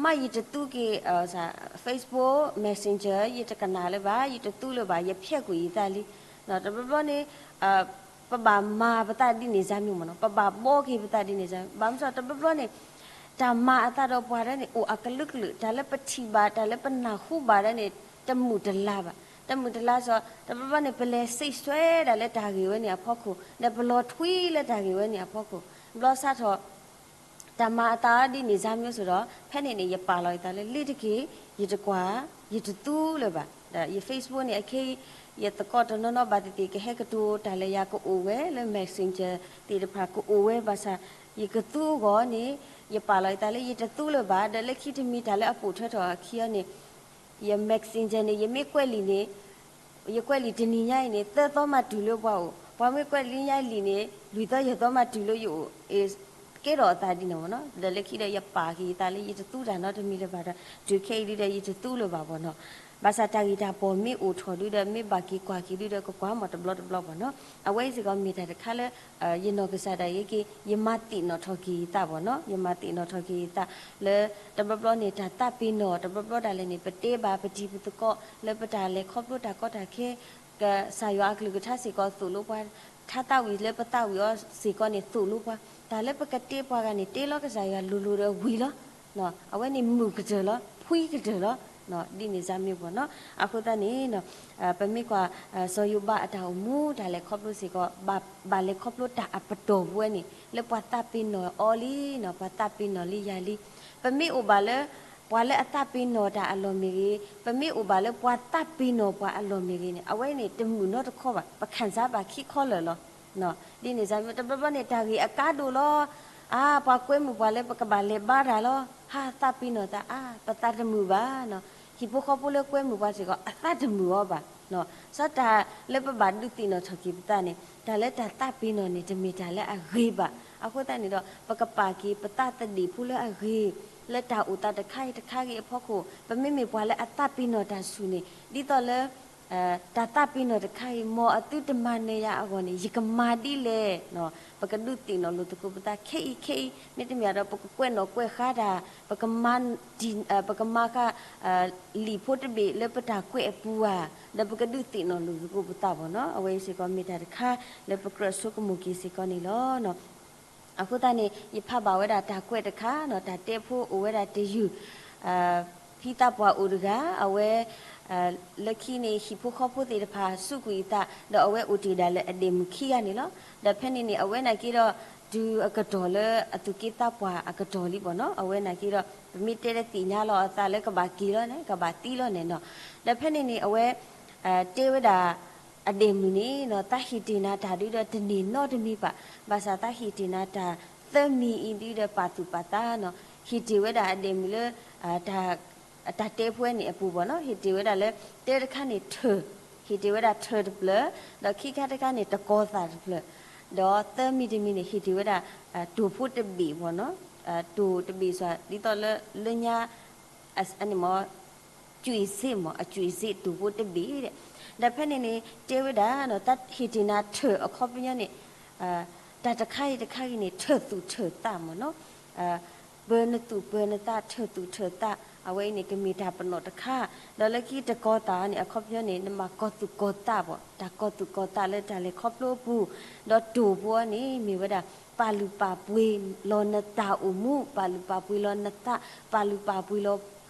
မ့ၢ်ယတသူက့ၤ Facebook Messenger ယတကနၣ်လၢၤဘၣ်, ယတသူလၢၤဘၣ်, ယဖျဲးကွံာ်ယသးလံ. တဘျီဘျီန့ၣ် ပဘၣ်မၤပသးဒ်န့ၣ်စၢ်မ့ၢ်မ့ၢ်နီၤ, ပဘၣ်ဘီက့ၤပသးဒ်န့ၣ်စၢ်, ဘၣ်မနုၤတဘျီဘျီန့ၣ် တၢ်မၤအသးဒီးပှၤဒၣ်န့ၣ် အိၣ်အကလုာ်ကလုာ်, တၢ်လၢပထံၣ်ဘၣ် တၢ်လၢပနၢ်ဟူဘၣ်ဒၣ်န့ၣ် တမုာ်တလၤဘၣ်, တမုာ်တလၤစ့ၢ် တဘျီဘျီန့ၣ် ပလဲၤစံးစွဲဒၣ်လၢတၢ်ဂ့ၢ်ဝဲန့ၣ်အဖီခိၣ်, ဒီးပလီၤထွံလၢတၢ်ဂ့ၢ်ဝဲန့ၣ်အဖီခိၣ်, ဘျီစးထီၣ် တၢ်မၤအသးဒ်န့ၣ်စၢ်မ့ၢ်စ့ၢ်ဒီး ဖဲန့ၣ်န့ၣ် ယပာ်လီၤယသးလၢ လံတက့ၢ် ယတကွၢ် ယတသူလၢၤဘၣ်. ဒီးယ Facebook န့ၣ် အခဲအံၤ ယသကိးတနီၤနီၤဘၣ်သ့ၣ်သ့ၣ် ကဟဲကတိၤတၢ်လၢယၤကအိၣ်ဝဲလၢ Messenger သ့ၣ်တဖၣ်ကအိၣ်ဝဲဘၣ်ဆၣ် ယကသူအဂီၢ်န့ၣ် ယပာ်လီၤယသးလၢယတသူလၢၤဘၣ်. ဒီးလၢခံတမံၤတၢ်လၢအပိာ်ထွဲထီၣ်အခံအီၤန့ၣ် ယ Messenger န့ၣ် ယမ့ၢ်ကွဲးလံာ်န့ၣ် ယကွဲးလံာ်တနံၤညါအံၤန့ၣ် သၢသီမးတုၤလၢပှၤအိၣ်, ပှၤမ့ၢ်ကွဲးလံာ်ညါလံာ်န့ၣ် လွံၢ်သီယဲၢ်သီမးတုၤလၢယအိၣ်, ကဲထီၣ်အသးဒ်န့ၣ်မ့ၢ်နီၤ. ဒီးလၢခံဒီးယပာ်က့ၤယသးလၢယတသူတၢ်နီတမံၤလၢၤဘၣ်ဒီး တုၤခဲအံၤဒုဒီးယတသူလၢၤဘၣ်မ့ၢ်နီၤ. ဘၣ်ဆၣ်တၢ်ဂ့ၢ်တၢ်ပီၢ်မ့ၢ်အိၣ်ထီၣ်ဒုဒီး မ့ၢ်ဘၣ်က့ၤကွၢ်က့ၤဒုဒီး ကကွၢ်မ့ၢ်တဘျီတဘျီမ့ၢ်နီၤ. အဝဲအံၤစ့ၢ်ကီးမ့ၢ်တၢ်တခါလၢ ယနီၢ်ကစၢ်ဒၣ်ယဲက့ၤ ယမၤသ့ၣ်နီၣ်ထီၣ်က့ၤယသးမ့ၢ်နီၤ, ယမၤသ့ၣ်နီၣ်ထီၣ်က့ၤယသး လၢတဘျီဘျီန့ၣ် တၢ်သးပ့ၤနီၣ် တဘျီဘျီဒၣ်လဲာ်န့ၣ် ပတဲဘၣ်ပတံၤပသကိး လၢပတၢ်လဲၤခီဖျိတၢ်ကီတၢ်ခဲ ကစၢ်ယွၤအကလုၢ်ကထါစ့ၢ်ကီးသိၣ်လိပှၤ, ထါသးဝံၣ်လၢပသးဝံၣ်အီၤစ့ၢ်ကီးန့ၣ်သိၣ်လိပှၤ, တၢ်လၢပကတဲပှၤဂၤန့ၣ် တဲလီၤကစၢ်ယွၤလိၤလိၤဒီးဝံၤလီၤ. အဝဲန့ၣ်မုာ်ကတၢၢ်လီၤ, ဖှံကတၢၢ်လီၤ, ဒ်န့ၣ်စၢ်မ့ၢ်ဘၣ်နီၤ. အဃိသတးန့ၣ် ပမ့ၢ်ကွၢ် စီၤယိၤဘးအတၢ်အိၣ်မူ တၢ်လဲၤခီဖျိစ့ၢ်ကီး ဘၣ်လဲၤခီဖျိတၢ်အပတီၢ်ပူၤဝဲန့ၣ် လၢပှၤသးပ့ၤနီၣ်အီၤလံနီၤ, ပှၤသးပ့ၤနီၣ်လံယၤလံ. ပမ့ၢ်အိၣ်ဘၣ်လၢ ပှၤလၢအသးပ့ၤနီၣ်တၢ်အလီၢ်မ့ၢ်ဂ့ၤ, ပမ့ၢ်အိၣ်ဘၣ်လၢပှၤသးပ့ၤနီၣ်ပှၤအလီၢ်မ့ၢ်ဂ့ၤန့ၣ် အဝဲန့ၣ်တမုာ်နီတခီဘၣ်, ပခံစားဘၣ်ခံခီလၢာ်လီၤ. ဒ်န့ၣ်စၢ်မ့ၢ် တဘျီဘျီန့ၣ် တၢ်ဂ့ၢ်အကါဒိၣ်လီၤ. အါ ပှၤကွဲမုာ်ပှၤလၢပကဘၣ်လဲၤဘါတၢ်လီၤ. ဟါ သးပ့ၤနီၣ်သး အါ ပသးတမုာ်ဘၣ်နီၤ. ဟံၣ်ဖိဃီဖိလၢကွဲမုာ်ပှၤစ့ၢ်ကီး အသးတမုာ်အီၤဘၣ်. စီၤတၢ်လၢပဘၣ်ဒုးသ့ၣ်နီၣ်ထီၣ်က့ၤပသးန့ၣ် တၢ်လၢတၢ်သးပ့ၤနီၣ်န့ၣ် တမ့ၢ်တၢ်လၢအဂ့ၤဘၣ်. အဃိသတးန့ၣ်ဒီး ပကပာ်က့ၤပသးသဒ့ၣ်ဖိလၢအဂ့ၤ လၢတၢ်အိၣ်သးတခါအံၤတခါဂ့ၤအဖီခိၣ် ပမ့မ့ၢ်ပှၤလၢအသးပ့ၤနီၣ်တၢ်ဆူၣ်န့ၣ် ဒ်သိးလၢ တၢ်သးပ့ၤနီၣ်တခါအံၤ မ်အသုတမၤနၢၤယၤအဂီၢ်န့ၣ် ယကမၤဒ်လဲၣ်. ပကဒုးသ့ၣ်နီၣ်လိာ်သကိးပသးခဲအံၤခဲအံၤ မ့တမ့ၢ်ဒီး ပကကွဲးနီၣ်ကွဲးဃါတၢ် ပကမၤ ပကမၤဃာ် လံာ်ဖိတဘ့ၣ်လၢပတၢ်ကွဲးအပူၤဧါ, ဒီးပကဒုးသ့ၣ်နီၣ်လိာ်သကိးပသးဘၣ်နီၤ. အဝဲအံၤစ့ၢ်ကီးမ့ၢ်တၢ်တခါလၢပကြၢးဆိကမိၣ်က့ၤစ့ၢ်ကီးန့ၣ်လီၤ. အဃိသတးန့ၣ် ယဖးဘၣ်ဝဲဒၣ်တၢ်ကွဲးတခါနီၤ, တၢ်တဲဖိအိၣ်ဝဲဒၣ်တယုၢ် ဖံသးပှၢ်အိၣ်တဂၤ အဝဲ လၢခံန့ၣ် ဟံၣ်ဖိဃီဖိသ့ၣ်တဖၣ်စူးကွံာ်အသး ဒီးအဝဲအိၣ်တ့ၢ်ဒၣ်လၢအဒဲၣ်မုၣ်ခံဂၤန့ၣ်လီၤ. ဒီးဖဲန့ၣ်န့ၣ် အဝဲနာ်က့ဒီး တုၤအကတီၢ်လၢအသူၣ်က့သးပှၢ်အကတီၢ်လံဘၣ်နီၤ, အဝဲနာ်က့ဒီး ပမ့ၢ်တဲလၢသ့ၣ်ညါလီၤအသးလၢကဘၣ်က့ၤလီၤန့ၣ် ကဘၣ်သံလီၤန့ၣ်နီၤ. ဒီးဖဲန့ၣ်န့ၣ် အဝဲ တဲဝဲဒၣ် အဒဲၣ်မုၣ်န့ၣ်နီၤ, သးဟ့ၣ်တ့ၢ်နၤတၢ်ဒုဒီးတန့ၢ်နီတမံၤဘၣ်. ဘၣ်ဆၣ်သးဟ့ၣ်တ့ၢ်နၤတၢ်သၢမံၤအံၤဒုဒီးပာ်သူၣ်ပာ်သးနီၤ, ဟ့ၣ်တ့ၢ်ဝဲဒၣ်အဒဲၣ်မုၣ်လၢ တၢ်တဲဖိဝဲန့ၣ်အပူၤဘၣ်နီၤ, ဟ့ၣ်တ့ၢ်ဝဲဒၣ်လၢ တၢတခါန့ၣ်ထၢၣ်, ဟ့ၣ်တ့ၢ်ဝဲဒၣ်ထၢၣ်တဖျၢၣ်, ဒီးခံခါတခါန့ၣ်တကီၤသၣ်တဖျၢၣ်, ဒီးသၢမံၤတမံၤန့ၣ် ဟ့ၣ်တ့ၢ်ဝဲဒၣ် တိၢ်ဖိတဘ့ၣ်ဘၣ်နီၤ, တိၢ်တဘ့ၣ်စ့ၢ် ဒ်သိးလၢ လၢညါ န့ၣ်မ့ၢ် စူးစ့းမ့ၢ် အစူးစ့းတိၢ်ဖိတဘ့ၣ်ဒီး, ဒီးဖဲန့ၣ်န့ၣ် တဲဝဲဒၣ် တၢ်ဟ့ၣ်တ့ၢ်နၤထၢၣ်အခီပညီန့ၣ် တၢ်တခါအံၤတခါဂ့ၤန့ၣ် ထၢၣ်သူၣ်ထၢၣ်သးမ့ၢ်နီၤ, ပၢနသူၣ်ပၢနသး ထၢၣ်သူၣ်ထၢၣ်သး အဝဲအံၤန့ၣ် ကမ့ၢ်တၢ်ပနီၣ်တခါ, ဒီးလၢခံတကီၤသၣ်န့ၣ် အခီပညီန့ၣ် နမၤကီၤသူၣ်ကီၤသးဘၣ်, တၢ်ကီၤသူၣ်ကီၤသးလၢတၢ်လဲၤခီဖျိအပူၤ, ဒီးတိၢ်ဖိန့ၣ် မ့ၢ်ဝဲဒၣ် ပာ်လုၢ်ပာ်ပှ့ၤလီၤနတၢ်အိၣ်မူ, ပာ်လုၢ်ပာ်ပှ့ၤလီၤနသး, ပာ်လုၢ်ပာ်ပှ့ၤလီၤ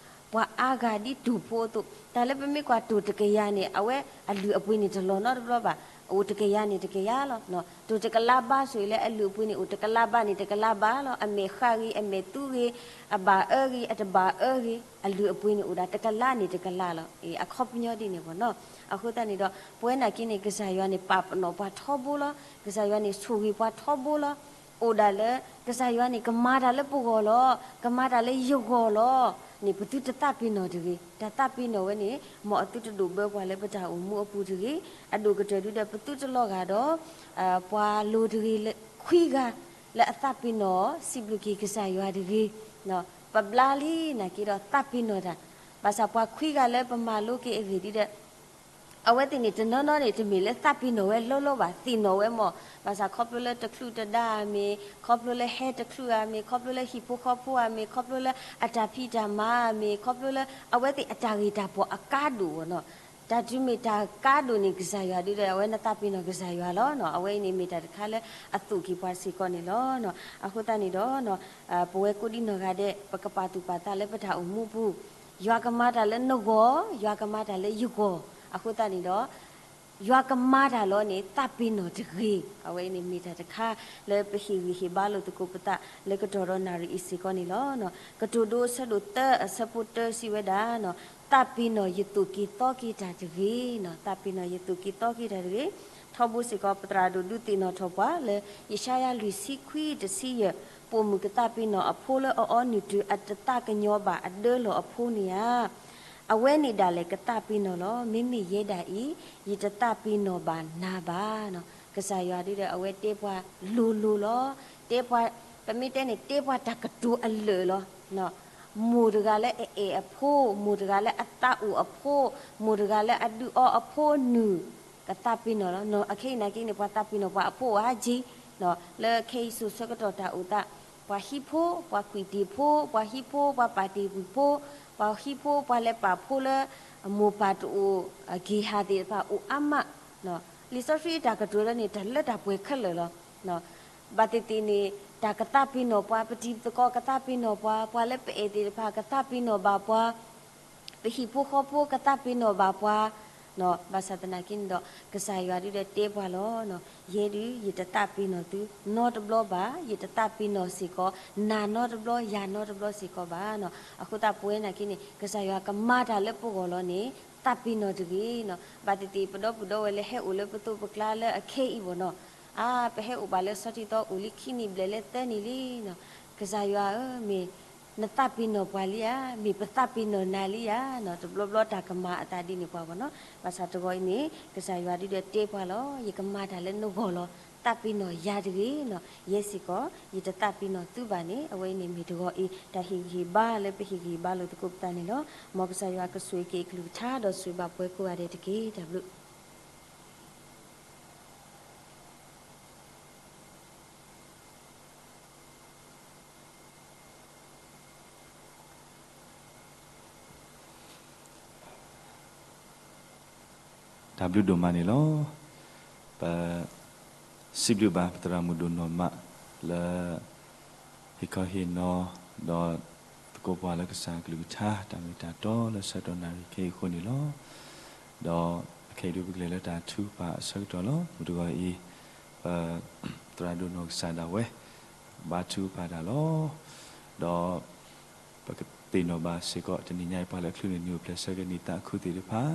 ပှၤအါဂၤဒ်တိၢ်ဖိအသိး, တၢ်လၢပမ့ၢ်ကွၢ်တိၢ်တကယၤန့ၣ် အဝဲအလုၢ်အပှ့ၤန့ၣ်တလီၤနီတဘျီဘၣ်, အိၣ်တကယၤန့ၣ်တကယၤလီၤ. တိၢ်တကလးဘးဆိၣ်အံၤလၢအလုၢ်အပှ့ၤန့ၣ် အိၣ်တကလးဘးန့ၣ်တကလးဘးလီၤ, အမဲာ်ဃၣ်ဂ့ၤ အမဲာ်သူဂ့ၤ, အဘၣ်အၢဂ့ၤ အတဘၣ်အၢဂ့ၤ အလုၢ်အပှ့ၤန့ၣ်အိၣ်ဒၣ်တကလးန့ၣ်တကလးလီၤ. အခီပညီဒ်န့ၣ်ဘၣ်နီၤ. အဃိသတးန့ၣ်ဒီး ပဝဲနာ်က့န့ၣ် ကစၢ်ယွၤန့ၣ် ပာ်ပနီၣ်ပှၤထီဘိလီၤ. ကစၢ်ယွၤန့ၣ် ဆိၣ်ဂ့ၤပှၤထီဘိလီၤ. အိၣ်ဒၣ်လၢ ကစၢ်ယွၤန့ၣ် ကမၤတၢ်လၢပဂီၢ်လီၤ, ကမၤတၢ်လၢယဂီၢ်လီၤန့ၣ် ပသုတသးပ့ၤနီၣ်တဂ့ၤ. တၢ်သးပ့ၤနီၣ်ဝဲန့ၣ် မ်အသုတဒိၣ်ဘၢပှၤလၢပတၢ်အိၣ်မူအပူၤတဂ့ၤ. အဒိၣ်ကတၢၢ်ဒုဒီး ပသုတလီၤဂာ်ဒီး ပှၤလိၤတဂ့ၤ ခွံဂၤလၢအသးပ့ၤနီၣ်စံးဘျုးက့ၤကစၢ်ယွၤတဂ့ၤ. ပဘျါလံနာ်က့ဒီးသးပ့ၤနီၣ်တၢ်, ဘၣ်ဆၣ်ပှၤခွံဂၤလၢပမၤလိက့ၤအဂ့ၢ်ဒုဒီး အဝဲသ့ၣ်န့ၣ် တနီၤနီၤန့ၣ် တမ့ၢ်လၢသးပ့ၤနီၣ်ဝဲလီၤလီၤဘၣ်, သ့ၣ်နီၣ်ဝဲမ့ၢ်, ဘၣ်ဆၣ်ခီဖျိလၢတချုးတဒါဧါမ့ၢ်, ခီဖျိလၢဟဲတချုးဧါမ့ၢ်, ခီဖျိလၢဟံၣ်ဖိဃီဖိဧါမ့ၢ်, ခီဖျိလၢအတၢ်ဖံးတၢ်မၤဧါမ့ၢ်, ခီဖျိလၢအဝဲသ့ၣ်အတၢ်ဂ့ၢ်တၢ်ပီၣ်အကါဒိၣ်ဘၣ်နီၤ, တၢ်တုၤမ့ၢ်တၢ်ကါဒိၣ်န့ၣ် ကစၢ်ယွၤဒုဒီး အဝဲနသးပ့ၤနီၣ်ကစၢ်ယွၤလီၤ. အဝဲအံၤန့ၣ်မ့ၢ်တၢ်တခါလၢအသိၣ်က့ၤပှၤစ့ၢ်ကီးန့ၣ်လီၤ. အဃိသတးန့ၣ်ဒီး ပဝဲကိးဒံနီၢ်ဂၤဒဲး ပကပာ်သူၣ်ပာ်သးလၢပတၢ်အိၣ်မူအပူၤ, ယွၤကမၤတၢ်လၢနဂီၢ်, ယွၤကမၤတၢ်လၢယဂီၢ်, အဃိသတးန့ၣ်ဒီး ယွၤကမၤတၢ်လီၤန့ၣ် သးပ့ၤနီၣ်တဂ့ၤ. အဝဲအံၤန့ၣ်မ့ၢ်တၢ်တခါလၢပဟ့ၣ်ဂံၢ်ဟ့ၣ်ဘါလိာ်သကိးပသးလၢကတီၢ်ဒီးနၣ်ရံၣ်အံၤစ့ၢ်ကီးန့ၣ်လီၤ. ကတိၤဒိအဆၢဒိၣ်သၢအဆၢဖိတၢစံးဝဲဒၣ်, သးပ့ၤနီၣ်ယသိၣ်က့ၤသီက့ၤတၢ်တဂ့ၤ, သးပ့ၤနီၣ်ယသိၣ်က့ၤသီက့ၤတၢ်တဂ့ၤ. ထီဘိစ့ၢ်ကီး ပသရၣ်ဒိၣ်ဒုးသ့ၣ်နီၣ်ထီၣ်ပှၤလၢ ယၡါယၤလွံၢ်ဆံခွံတဆံယဲၢ်, ပိာ်မုၣ်ကသးပ့ၤနီၣ်အဖိလၢအအီနုၢ်တုၤအတသးကညီၤဘၣ်အဒၢလီၤအဖိန့ၣ်ဧါ. အဝဲန့ၣ်ဒၣ်လဲာ်ကသးပ့ၤနီၣ်လီၤ. မ့မ့ၢ်ယဲဒၣ်အံၤ ယတသးပ့ၤနီၣ်ဘၣ်နၤဘၣ်. ကစၢ်ယွၤဒုဒီး အဝဲတဲပှၤလိၤလိၤလီၤ. တဲပှၤ, ပမ့ၢ်တဲန့ၣ် တဲပှၤတၢ်ကတိၤအလၢာ်လီၤ. မိၢ်တဂၤလၢအအဲၣ်အဖိ, မိၢ်တဂၤလၢအသးအိၣ်အဖိ, မိၢ်တဂၤလၢအဒုးအီအဖိနုၢ်, ကသးပ့ၤနီၣ်လီၤ. အခဲအံၤနာ်က့န့ၣ် ပှၤသးပ့ၤနီၣ်ပှၤအဖိအိၣ်အါက့, လၢခဲအံၤစိၤဆၢကတီၢ်တၢ်အိၣ်သး, ပှၤဟံးဖိ, ပှၤကွံာ်တ့ၢ်ဖိ, ပှၤဟံးဖိ, ပှၤပာ်တ့ၢ်ကွံာ်ဖိ, ပှၤဟံးဖိ, ပှၤလဲၤပာ်ဖိလၢ မိၢ်ပၢ်တအိၣ်, က့ၤဟးသ့ၣ်တဖၣ်အိၣ်အါမး. လံာ်စီဆှံတၢ်ကတိၤလၢန့ၣ် တၢ်လၢတၢ်ပှဲၤခဲလၢာ်လီၤ. ဘၣ်သ့ၣ်သ့ၣ်န့ၣ် တၢ်ကသးပ့ၤနီၣ်ပှၤ, ပတံၤသကိးကသးပ့ၤနီၣ်ပှၤ, ပှၤလၢပအဲၣ်သ့ၣ်တဖၣ်ကသးပ့ၤနီၣ်ဘၣ်ပှၤ, ပဟံၣ်ဖိဃီဖိကသးပ့ၤနီၣ်ဘၣ်ပှၤ, ဘၣ်ဆၣ်သနာ်က့န့ၣ်ဒီး ကစၢ်ယွၤဒုဒီးတဲပှၤလီၤ. ယဲဒု ယတသးပ့ၤနီၣ်သုနီတဘျီဘၣ်, ယတသးပ့ၤနီၣ်စ့ၢ်ကီး နၤနီတဘျီ ယၤနီတဘျီစ့ၢ်ကီးဘၣ်. အဃိသတးပဝဲနာ်က့န့ၣ် ကစၢ်ယွၤကမၤတၢ်လၢပဂီၢ်လီၤန့ၣ် သးပ့ၤနီၣ်တဂ့ၤ. ဘၣ်သ့ၣ်သ့ၣ် ပဒီပုၢ်ဒီဝဲၢ်လၢဟဲအိၣ်လၢပသိးပကျါလၢအခဲအံၤဘၣ်နီၤ, အါ ပဟဲအိၣ်ဘၣ်လၢဆီထံသီအိၣ်လံခံနံၣ်ဘျဲၣ်လၢသၢနံၣ်လံနီၤ, ကစၢ်ယွၤဧၢ မ့ၢ် နသးပ့ၤနီၣ်ပှၤလံဧါ, မ့ၢ်ပသးပ့ၤနီၣ်နၤလံဧါနီၤ, တဘျီဘျီတၢ်ကမၤအသးဒ်န့ၣ်ပှၤဘၣ်နီၤ. ဘၣ်ဆၣ်တဂီၤအံၤန့ၣ် ကစၢ်ယွၤဒုးဒီးတဲပှၤလီၤ, ယကမၤတၢ်လၢနဂီၢ်လီၤ. သးပ့ၤနီၣ်ယၤတဂ့ၤနီၤ, ယဲစ့ၢ်ကီး ယတသးပ့ၤနီၣ်သုဘၣ်န့ၣ်. အဝဲအံၤန့ၣ်မ့ၢ်တဂီၤအံၤ တၢ်ဟ့ၣ်ဂံၢ်ဟ့ၣ်ဘါလၢပဟ့ၣ်ဂံၢ်ဟ့ၣ်ဘါလိာ်သကိးပသးန့ၣ်လီၤ. မ်ကစၢ်ယွၤကဆိၣ်ဂ့ၤက့ၤအကလုၢ်ကထါဒီးဆိၣ်ဂ့ၤဘၣ်ပှၤကိးဂၤဒဲးတက့ၢ်. တၢ်ဘျုး တၢ်ဘျုးဒိၣ်မးန့ၣ်လီၤ. ပစံးဘျုးဘၣ်ပသရၣ်မုၣ်ဒိၣ်နီၢ်မးလၢ ဟ့ၣ်ခီဟ့ၣ်နီၤ ဒီးသကိးပှၤလၢကစၢ်အကလုၢ်ကထါ တၢ်မ့ၢ်တၢ်တီလၢဆၢကတီၢ်နၣ်ရံၣ်ခဲအံၤအဃိန့ၣ်လီၤ. ဒီးအခဲအံၤဒုးပကလဲၤလၢတၢ်ထုကဖၣ်အဆၢကတီၢ်လီၤ. မုၢ်တဂီၤအံၤ ပသရၣ်ဒိၣ်နီၢ်ကစၢ်ဒၣ်ဝဲ ဘါထုကဖၣ်တၢ်လီၤ. ဒီး ပကသ့ၣ်နီၣ်ဘၣ်စ့ၢ်ကီး တနံၤညါအံၤ ပှၤလၢအချုးန့ၢ်နံၣ်အိၣ်ဖျဲၣ်ဆၢက့ၤနံၣ်သးခုသ့ၣ်တဖၣ်,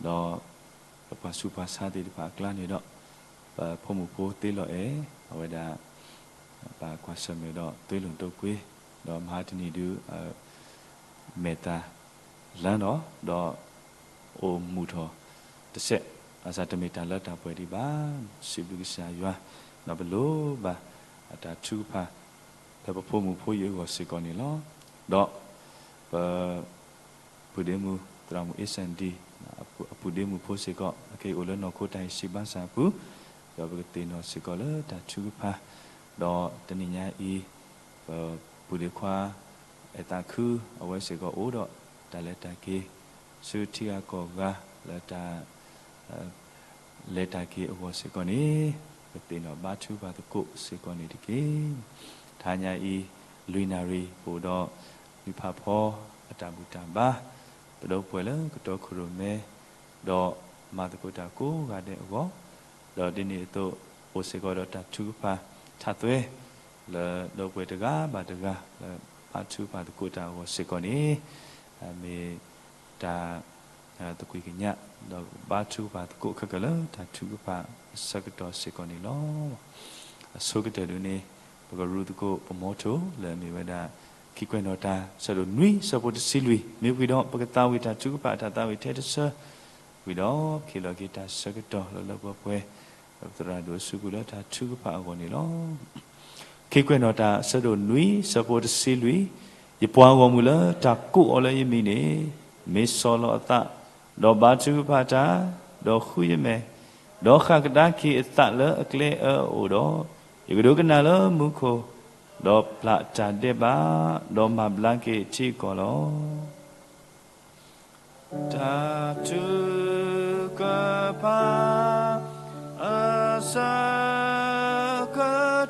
ဒီးပပှၤဆူးပှၤဆါသ့ၣ်တဖၣ်အကျါန့ၣ်ဒီး ပဖိမုၣ်ဖိသ့လီၤအဲၣ် အဝဲဒၣ် ဘၣ်ကွၢ်ဆၢၣ်မဲာ်ဒီးသွ့လိာ်တိာ်ကွ့, ဒီးမဟါတနံၤဒုး မဲာ်သၣ်လၢနီၤ ဒီးအိၣ်မူထီၣ်တစဲး, ဘၣ်ဆၣ်တမ့ၢ်တၢ်လၢတၢ်ပှဲၤဒံးဘၣ်. စံးဘျုးကစၢ်ယွၤ, ဒီးပလိၣ်ဘၣ်အတၢ်ထုကဖၣ် လၢပဖိမုၣ်ဖိအဂီၢ်စ့ၢ်ကီးန့ၣ်လီၤ. ဒီးပ ပုၢ်ဒ့မုၣ် သရၣ်မုၣ်အ့စၣ်ဒံ အပုၢ်ဒ့မုၣ်ဖိစ့ၢ်ကီး အခဲအံၤအိၣ်လၢနီၢ်ခိတၢ်ဟ့ၣ်ဆံးဘါစၢ်အပူၤ, ဒီးပကသ့ၣ်နီၣ်စ့ၢ်ကီးလၢတၢ်ထုကဖၣ်, ဒီးတနံၤညါအံၤ ပပုၢ်ဒ့ခွါ အဲၣ်သးခု အဝဲစ့ၢ်ကီးအိၣ်ဒီးတၢ်လဲၤတၢ်က့ၤ ဆူထံဂၤကီၢ်ဂၤလၢတၢ် လဲၤတၢ်က့ၤအဂီၢ်စ့ၢ်ကီးန့ၣ် ပသ့ၣ်နီၣ်ဘါထုကဖၣ်သကိးစ့ၢ်ကီးန့ၣ်တက့ၢ်. တဟါညါအံၤ လွံၢ်နၣ်ရံၣ် ပအိၣ်ဒီး နံၣ်ဖးဖီအတၢ်ဘူၣ်တၢ်ဘါ, ပဒီပုၢ်ဝဲၢ်လၢကတီခိၣ်ရိၣ်မဲ ဒီးမၤသကိးတၢ်ကိးဂၤဒဲးအဂီၢ်, ဒီးဒ်န့ၣ်အသိး အိၣ်စ့ၢ်ကီးဒီးတၢ်ထုကဖၣ်ထးသွဲ လၢဒီပုၢ်ဝဲၢ်တဂၤဘၣ်တဂၤ လၢဘါထုကဖၣ်သကိးတၢ်အဂီၢ်စ့ၢ်ကီးန့ၣ် မ့ၢ်တၢ် သကွံၢ်ကညး ဒီးဘါထုကဖၣ်သကိးခဲကၢၢ်လၢတၢ်ထုကဖၣ်အဆၢကတီၢ်စ့ၢ်ကီးန့ၣ်လီၤ. အဆိကတၢၢ်ဒုးန့ၣ် ပကရူသကိးပမီထိၣ်လၢအမ့ၢ်ဝဲဒၣ် ခံကွဲးနီၣ်တၢ် ဆၢဒိၣ်နွံ ဆၢဖိတဆံလွံၢ် မ့ၢ်ဝံၤဒီး ပကသးဝံၣ်တၢ်ထုကဖၣ်အတၢ်သးဝံၣ်ထဲတဆၢ ဝံၤဒီး ပကဟ့ၣ်လီၤက့ၤတၢ်ဆၢကတီၢ်လၢလၢပှဲၤပှဲၤ လၢပသရၣ်ဒိၣ်အစုပူၤလၢတၢ်ထုကဖၣ်အဂီၢ်န့ၣ်လီၤ. ခံကွဲးနီၣ်တၢ် ဆၢဒိၣ်နွံ ဆၢဖိတဆံလွံၢ်, ယပှၤဂီၢ်မုၢ်လၢတၢ်ကိးအီၤလၢယမံၤန့ၣ် မ့ၢ်ဆီၣ်လီၤအသး ဒီးဘါထုကဖၣ်တၢ်, ဒီးဃုယမဲာ်, ဒီးဃၣ်ကဒါက့ၤအသးလၢအကျဲအၢအအိၣ်ဒီး, ယကဒိကနၣ်လၢမူခိၣ်, ဒီးပျၢ်တၢ်ဒဲးဘး, ဒီးမၤဘျါက့ၤထံကီၢ်လီၤ. တၢ်ထုကဖၣ် အဆၢက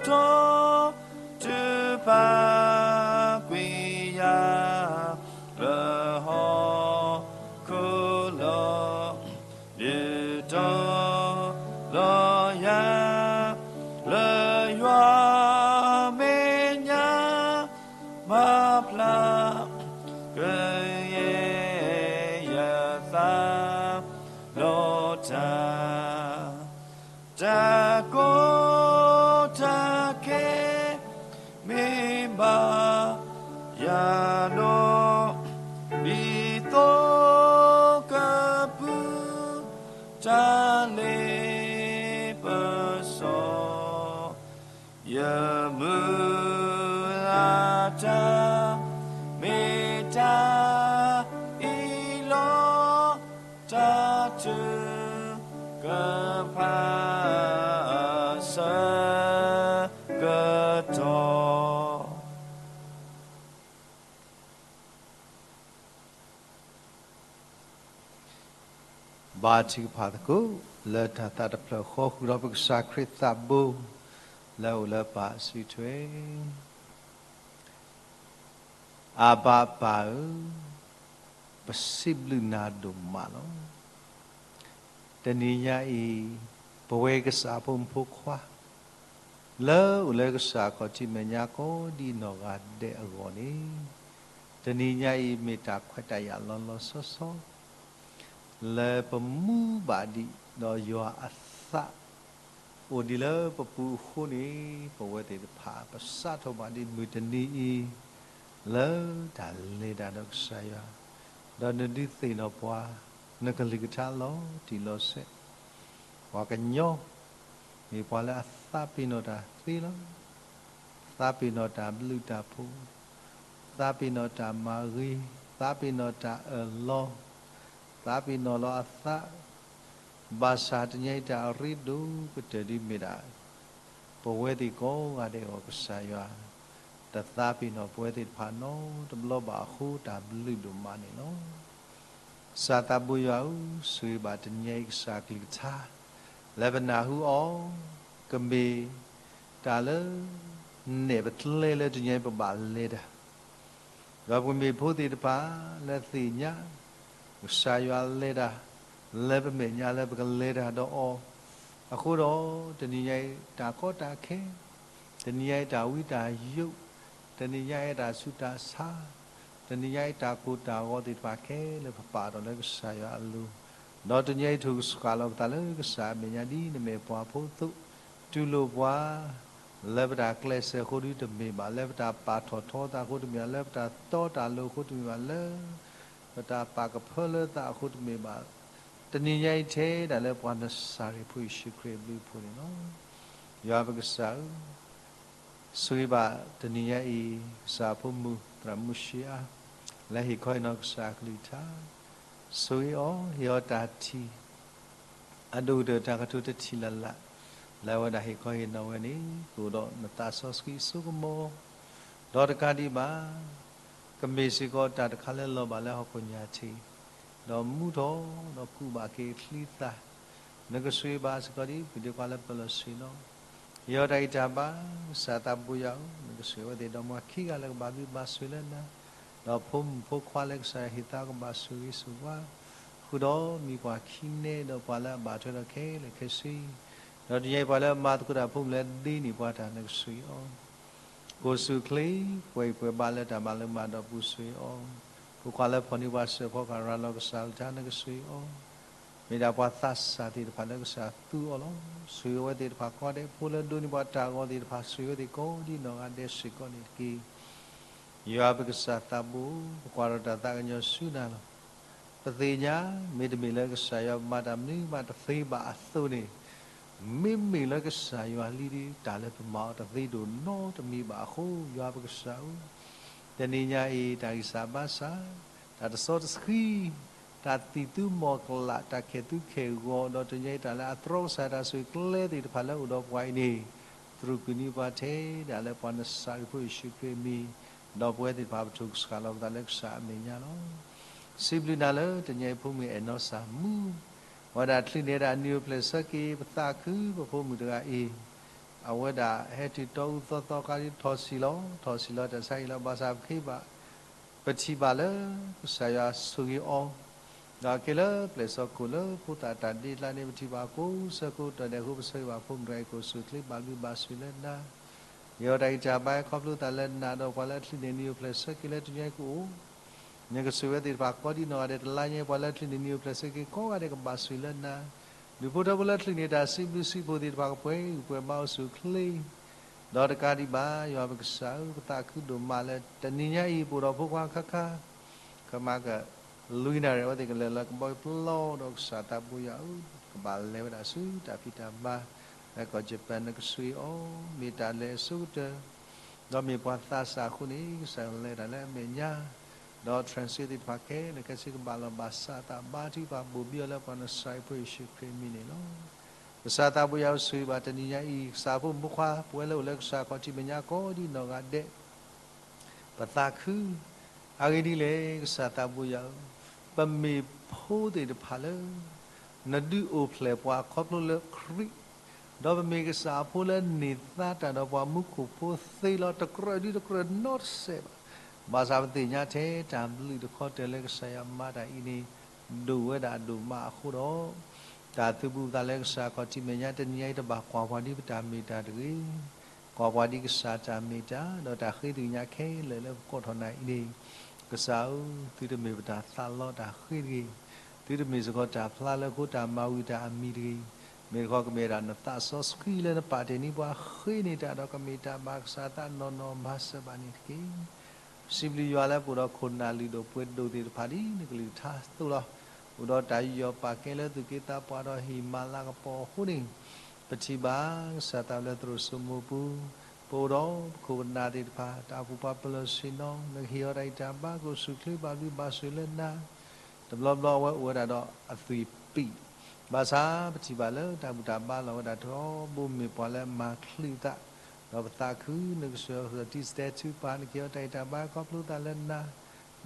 တီၢ် ထုးဖးကွံာ်ယၤ လၢဟီၣ်ခိၣ်လီၤ. ဒုးတီၤလီၤယၤ လၢယွၤမဲာ်ညါ မၤဖျါကယဲၢ်ယသးလီၤတၢ်, တၢ်ကီတၢ်ခဲ မ့ၢ်ဘၣ်ယၤဒီး ဒ်သိးကပုၢ် တၢ်လ့ပစီ ယမုၢ်လၢ်တၢ် မ့ၢ်တၢ်အံၤလီၤ. တၢ်ထုကဖၣ် အဆၢကတီၢ် ဘါထုကဖၣ်သကိး လၢတၢ်သးတဖျၢၣ်ဃီ ဃုာ်ဒီးပကစၢ်ခရံာ်သးဘိ လၢအအိၣ်လၢပၢ်အစုထွဲ. အဘၣ်ပၢ်ဧၢ, ပစံးဘျုးနၤဒိၣ်မးလီၤ. တနံၤညါအံၤ ပဝဲကစၢ်ဖိမုၣ်ဖိခွါ လၢအိၣ်လၢကစၢ်ခီၣ်ထံးမဲာ်ညါကိးဒံနီၢ်ဂၤဒဲးအဂီၢ်န့ၣ်, တနံၤညါအံၤမ့ၢ်တၢ်ခွဲးတၢ်ယာ်လီၤလီၤဆီဆီ လၢပမူဘၣ်ဒံးဒီးယွၤအသး အိၣ်ဒံးလၢပပူၤအဃိန့ၣ်, ပဝဲသ့ၣ်တဖၣ် ပစးထီၣ်ဘၣ်ဒံးမုၢ်တနံၤအံၤ လၢတၢ်လဲၤတၢ်ဒီးကစၢ်ယွၤ, ဒီးနဒုးသ့ၣ်နီၣ်ပှၤ နကလုၢ်ကထါလီၤတံၢ်လီၤဆဲး, ပှၤကညီ မ့ၢ်ပှၤလၢအသးပ့ၤနီၣ်တၢ်သ့လီၤ. သးပ့ၤနီၣ်တၢ်ဘျုးတၢ်ဖှိၣ်, သးပ့ၤနီၣ်တၢ်မၤဂ့ၤ, သးပ့ၤနီၣ်တၢ်အၢၣ်လီၤ, သးပ့ၤနီၣ်လီၤအသး, ဘၣ်ဆၣ်တနံၤအံၤတၢ်အရ့ဒိၣ်ကတၢၢ်ဒ်မ့ၢ်ဒၣ် ပဝဲသ့ၣ်ကိးဂၤဒဲးအဂီၢ် ကစၢ်ယွၤ တသးပ့ၤနီၣ်ပဝဲသ့ၣ်တဖၣ်နီတဘျီဘၣ်အဃိ တၢ်ဘျုးဒိၣ်မးန့ၣ်လီၤ. ကစၢ်သးဘိယွၤဧၢ, ဆိၣ်ဂ့ၤဘၣ်တနံၤအံၤကစၢ်ကလုၢ်ကထါ လၢပနၢ်ဟူအီၤ ကမ့ၢ်တၢ်လၢ နဲၣ်ပကျဲလၢတနံၤအံၤပဘၣ်လဲၤတၢ် ဒီးပကမ့ၢ်ဖိသ့ၣ်တဖၣ်လၢသ့ၣ်ညါ ကစၢ်ယွၤလဲၤတၢ် လၢပမဲာ်ညါလၢပကလဲၤတၢ်ဒီးအီၤ, အဃိဒီး တနံၤညါအံၤတၢ်ကီတၢ်ခဲ, တနံၤညါအံၤတၢ်ဝံတၢ်ယိး, တနံၤညါအံၤတၢ်ဆူးတၢ်ဆါ, တနံၤညါအံၤတၢ်ကိၢ်တၢ်ဂီၤသ့ၣ်တဖၣ်ခဲလၢာ် ပပာ်ထီၣ်လၢကစၢ်ယွၤအလိၤ, ဒီးတနံၤညါအံၤထုးကဆှၣ်လီၤပသးလၢကစၢ်အမဲာ်ညါဒ်နမဲာ်ပှၤဖိအသိး, တူၢ်လိာ်ပှၤ လၢပတၢ်ကျဲးစၢးအဃိဒ်တမ့ၢ်ဘၣ်, လၢပတၢ်ပာ်ထီၣ်ထီသးအဃိတမ့ၢ်ဘၣ်, လၢပတၢ်တီတၢ်လိၤအဃိတမ့ၢ်ဘၣ်, လၢပတၢ်ပာ်ကဖၢလၢသးအဃိတမ့ၢ်ဘၣ်, တနံၤညါအံၤထဲဒၣ်လၢပှၤနစၤရ့းဖိယ့ၣ်ၡူးခရံာ်အဘျုးအဖှိၣ်န့ၣ်လီၤ. ယွၤပကစၢ်ဧၢ, ဆိၣ်ဂ့ၤဘၣ်တနံၤညါအံၤ ကစၢ်အဖိမုၣ်သရၣ်မုၣ်ရှ့အါ လၢဟ့ၣ်ခီဟ့ၣ်နီၤကစၢ်အကလုၢ်ကထါ, ဆိၣ်ဂ့ၤအီၤ ဟ့ၣ်အီၤတၢ်ထံၣ် အဒိၣ်ကတၢၢ်တၢ်ကတိၤတထံၣ်လၢ်လၢ် လၢအဝဲဒၣ်ဟ့ၣ်ခီဟ့ၣ်နီၤဝဲန့ၣ် ကအိၣ်ဒီးနသးစီဆှံအစိကမီၤ, ဒီးတကးဒံးဘၣ် ကမ့ၢ်စ့ၢ်ကီးတၢ်တခါလၢလီၤဘၣ်လၢဟီၣ်ခိၣ်ညါထံး, ဒီးမူထီၣ် ဒီးကူးဘၣ်က့ၤအချံအသၣ်, နကဆိၣ်ဂ့ၤဘၣ်စ့ၢ်ကီးဒ်ပှၤဒ့ခွါလၢပၢၤလီၢ်ဆ့ၣ်နီၤ, ဟ့ၣ်အီၤတၢ်ဂံၢ်တၢ်ဘါ, ကစၢ်သးဘိယွၤဧၢ, နကဆိၣ်ဂ့ၤအဝဲသ့ၣ်ဒီးမ်ခံဂၤလၢကဘၣ်ဘျုးဘၣ်ဆိၣ်လၢနၤ, ဒီးဖိမုၣ်ဖိခွါလၢကစၢ်ယွၤဟ့ၣ်သါကဘၣ်ဆိၣ်ဂ့ၤဆိၣ်ဝါ, ဃုာ်ဒီးမံၤပှၤခံနဲ ဒီးပှၤလၢအဘၣ်ထွဲဒီးခဲလၢာ်ခဲဆ့, ဒီးတနံၤညါအံၤပှၤလၢအမၤသကိးတၢ်ဖိမုၣ်လၢဒ့န့ၢ်ပှၤတၢ် နကဆိၣ်ဂ့ၤအီၤ, ကိၣ်ဆူၣ်ချ့ ပှဲၤဂံၢ်ပှဲၤဘါလၢတၢ်မၤလိမၤဒိးပူၤ ဆိၣ်ဂ့ၤအီၤ, ဖိခွါလၢဖီၣ်န့ၢ်ပှၤစၢၤဖီကဟၣ်ရၤလီၤကစၢ်အကလုၢ်ကထါ နကဆိၣ်ဂ့ၤအီၤ, မ့ၢ်ဒၣ်ပှၤသးစၢ်သ့ၣ်တဖၣ်လၢကစၢ်သူအီၤလီၤ. ဆိၣ်ဂ့ၤအဝဲသ့ၣ်တဖၣ်ကိးဂၤဒဲး, ဖိလၢဒိးန့ၢ်ပှၤတၢ်အဂီၤသ့ၣ်တဖၣ် ဆိၣ်ဂ့ၤအဝဲသ့ၣ်ကိးဒ်နီၢ်ဂၤဒဲးစ့ၢ်ကီးန့ၣ်တက့ၢ်. ယွၤပကစၢ်သးဘိ, ပကွၢ်ထီၣ်တၢ်သးကညီၤဆူနၤလီၤ. ပသ့ၣ်ညါ မ့တမ့ၢ်လၢကစၢ်ယွၤပမၤတၢ်မနုၤမးတသ့ဘၣ်အသိးန့ၣ်, မ့မ့ၢ်လၢကစၢ်ယွၤလံဒီး တၢ်လၢပမၤအီၤတသ့ဒိၣ်နီတမံၤဘၣ်အဃိ ယွၤပကစၢ်ဧၢ, တနံၤညါအံၤ တၢ်ဂံၢ်စၢ်ဘါစၢ်, တၢ်တစီတဆှံ, တၢ်သံၣ်သူမီၢ်ကလး, တၢ်ခဲၣ်သူခဲၣ်ဂီၤ, ဒီးတနံၤညါအံၤတၢ်လၢအသြီကစၢ်တၢ်ဆိၣ်ဂ့ၤကျဲသ့ၣ်တဖၣ်လၢအိၣ်ဒီးပှၤအံၤန့ၣ်, သရူးကွံာ်န့ၢ်ပှၤထဲဒၣ်လၢပှၤနစၤရ့းဖိယ့ၣ်ၡူးခရံာ်အမံၤ, ဒီးပဝဲသ့ၣ်တဖၣ်ပထုးကဆှၣ်လီၤပသးလၢကစၢ်အမဲာ်ညါလီၤ. စံးဘျုးနၤလၢတနံၤအံၤဖိမုၣ်အဲၣ်နီၢ်စၢ်မူ ဝဲဒၣ်ချုးန့ၢ်ဒၣ်နံၤအိၣ်ဖျဲၣ်ဆၢက့ၤ ပသးခုပဖိမုၣ်တဂၤအံၤ, အဝဲဒၣ်ဟဲတုၤတီအူသီသီခါဒ်ထီၣ်ဆံးလီၤ, ထီၣ်ဆံးလီၤတၢ်ဆါအံၤလီၤ. ဘၣ်ဆၣ်ပခ့ဘၣ် ပထံၣ်ဘၣ်လၢကစၢ်ယွၤဆိၣ်ဂ့ၤအီၤ, ဒီးက့ၤလၢပျဲၢ်စီၤခိၣ်လၢဖိသၣ်တၢ်ဒ့ကျါန့ၣ် ပထံၣ်ဘၣ်ကိးဆၢကိးကတီၢ်ဒဲးအဃိ ပဆၢဂ့ၤဘၣ်ဖိမုၣ်တဂၤအံၤ ကိၣ်ဆူၣ်ချ့ဘၣ်ဘျုးဘၣ်ဆိၣ်လၢနၤ ယွၤတၢ်ဂံၢ်တၢ်ဘါ ခီဖျိသးလၢနၤဒီးပှၤလၢအချုးန့ၢ်နံၤအိၣ်ဖျဲၣ်ဆၢက့ၤလၢတနံၤအံၤကအိၣ်, နကဆိၣ်ဂ့ၤဝဲသ့ၣ်တဖၣ်ကိးဒ်နီၢ်ဂၤဒဲး တလါညါအံၤ ပှၤလၢအချုးန့ၢ်နံၤအိၣ်ဖျဲၣ်ဆၢက့ၤကိးဂၤဒဲးကဘၣ်ဆိၣ်ဂ့ၤလၢနၤ, ဒူၣ်ဖိထၢဖိလၢအချုးန့ၢ်တၢ်စံးဘျုးစံးဖှိၣ်သ့ၣ်တဖၣ် ကပှဲၤဂံၢ်ပှဲၤဘါအိၣ်ဆူၣ်အိၣ်ချ့ ဒီးတကးဒံးဘၣ် ယွၤပကစၢ်ဧၢ, ပသးခုဒိၣ်မးလၢတနံၤညါအံၤ ပအိၣ်ဒီးဖိခွါခါခါ, ကမၤက လွံၢ်နၣ်ရံၣ် အဝဲသ့ၣ်ကလဲၤလၢကဘီယူၤပျီ ဒီးကစၢ်သးဘိယွၤဧၢ, ကဘၣ်လဲၤဝဲဒၣ်ဆူတၢ်ဖံးတၢ်မၤ လၢကီၢ်ယပၣ် နကဆိၣ်ဂ့ၤအီၤ, မ့ၢ်တၢ်လဲၤအဆိကတၢၢ်, ဒီးမ့ၢ်ပှၤသးစၢ်အဃိန့ၣ် ကစၢ်ယွၤလဲၤတၢ်လၢအမဲာ်ညါ, ဒီး transit သ့ၣ်တဖၣ်ခဲလၢာ်ခဲဆ့ ကဘၣ်လီၤဘၣ်စးအသးဘါထုကဖၣ် ဘိၣ်ဘံအီၤလၢပှၤနစၤရ့းဖိယ့ၣ်ၡူးခရံာ်အမံၤန့ၣ်လီၤ. ကစၢ်သးဘိယွၤဧၢ, ဆိၣ်ဂ့ၤဘၣ်တနံၤညါအံၤ ကစၢ်ဖိမုၣ်ဖိခွါ ပဝဲလၢအိၣ်လၢကစၢ်ခီၣ်ထံးမဲာ်ညါကိးဒ်နီၢ်ဂၤဒဲး ပသးခု, အဂ့ၢ်ဒ်လဲၣ် ကစၢ်သးဘိယွၤဧၢ, ပမ့ၢ်ဖိသ့ၣ်တဖၣ်လၢ နဒုးအိၣ်ဖျဲၣ်ပှၤခီဖျိလၢခရံာ်, ဒီးပမ့ၢ်ကစၢ်အဖိလၢန့ၢ်သါတၢ်ဒီးပှၤမူခိၣ်ဖိသ့လီၤ, တကြၢးဒုတကြၢးနီတစဲးဘၣ်. ဘၣ်ဆၣ်ပသ့ၣ်ညါထဲတၢ်ဘျုးတခီတၢၤလၢကစၢ်ယွၤမၤတၢ်အံၤန့ၣ် ဒိၣ်ဝဲဒၣ်ဒိၣ်မးအဃိဒီး တၢ်သုးဘူးသးလၢကစၢ်ခီၣ်ထံးမဲာ်ညါ တနံၤညါအံၤ တဘၣ်ကွၢ်ပှၤဒ်ပတၢ်မ့ၢ်တၢ်တဂ့ၤ, ကွၢ်ပှၤဒ်ကစၢ်တၢ်မ့ၢ်တၢ် ဒီးတၢ်ဃ့သ့ၣ်ညါခဲလၢာ်လၢပကိးထီၣ်နၤအံၤန့ၣ်, ကစၢ်ဧၢ, သုတမ့ၢ်ပတၢ်သးလီတၢ်ဃ့တဂ့ၤ, သုတမ့ၢ်စ့ၢ်ကီးတၢ်ဖျါလၢအဃိတၢ်မၤဝံၤတၢ်အမံၤတဂ့ၤ, မ့ၢ်တခီကမ့ၢ်ဝဲဒၣ်နသးစီဆှံလၢနပာ်တ့ၢ်န့ၢ်ပှၤဃ့န့ၢ်တၢ်ဒီးကမ့ၢ်တၢ်ဘၣ်ကစၢ်သးနီၢ်နီၢ်မၤစၢၤဘၣ်န့ၣ်တက့ၢ်. စံးဘျုးယွၤလၢပအိၣ်ဒီးခိၣ်နၢ်လုၢ်ဒိၣ်ပှ့ၤဒိၣ်သ့ၣ်တဖၣ်ဒ်နကလုၢ်ကထါအသိးလီၤ. အိၣ်ဒီးတၢ်ယူးယီၣ်ပာ်ကဲလၢသူၣ်က့သးပှၢ်ဒီးဟ့ၣ်မၤလၤကပီၤအဃိန့ၣ်, ပထံၣ်ဘၣ်ကစၢ်သးလၢသရိာ်စိမိးပူၤ, ပအိၣ်ဒီးပခိၣ်ပနၢ်သ့ၣ်တဖၣ် တၢ်အိၣ်ဖှိၣ်ပှၤပလၢၢ်ဆ့ၣ်နီၤ နကဟ့ၣ်အီၤတၢ်ဂံၢ်တၢ်ဘါ ကအိၣ်ဆူၣ်အိၣ်ချ့ဘၣ်ဘျုးဘၣ်ဆိၣ်လၢနၤ, တဘျီဘျီအဝဲအိၣ်ဝဲဒၣ်ဒီးအသွံၣ်ပံး, ဘၣ်ဆၣ်ပထံၣ်ဘၣ်လၢတၢ်ဘူၣ်တၢ်ဘါလီၤဝဲဒၣ်ထီဘိမ့ၢ်ပှၤလၢအမၤချုးသး, ဒီးပသးခုနကစၢ်ယွၤ တံၤစတဲထူပၢ် နကဟ့ၣ်အီၤတၢ်ဂံၢ်တၢ်ဘါ ခီဖျိသးလၢနၤ,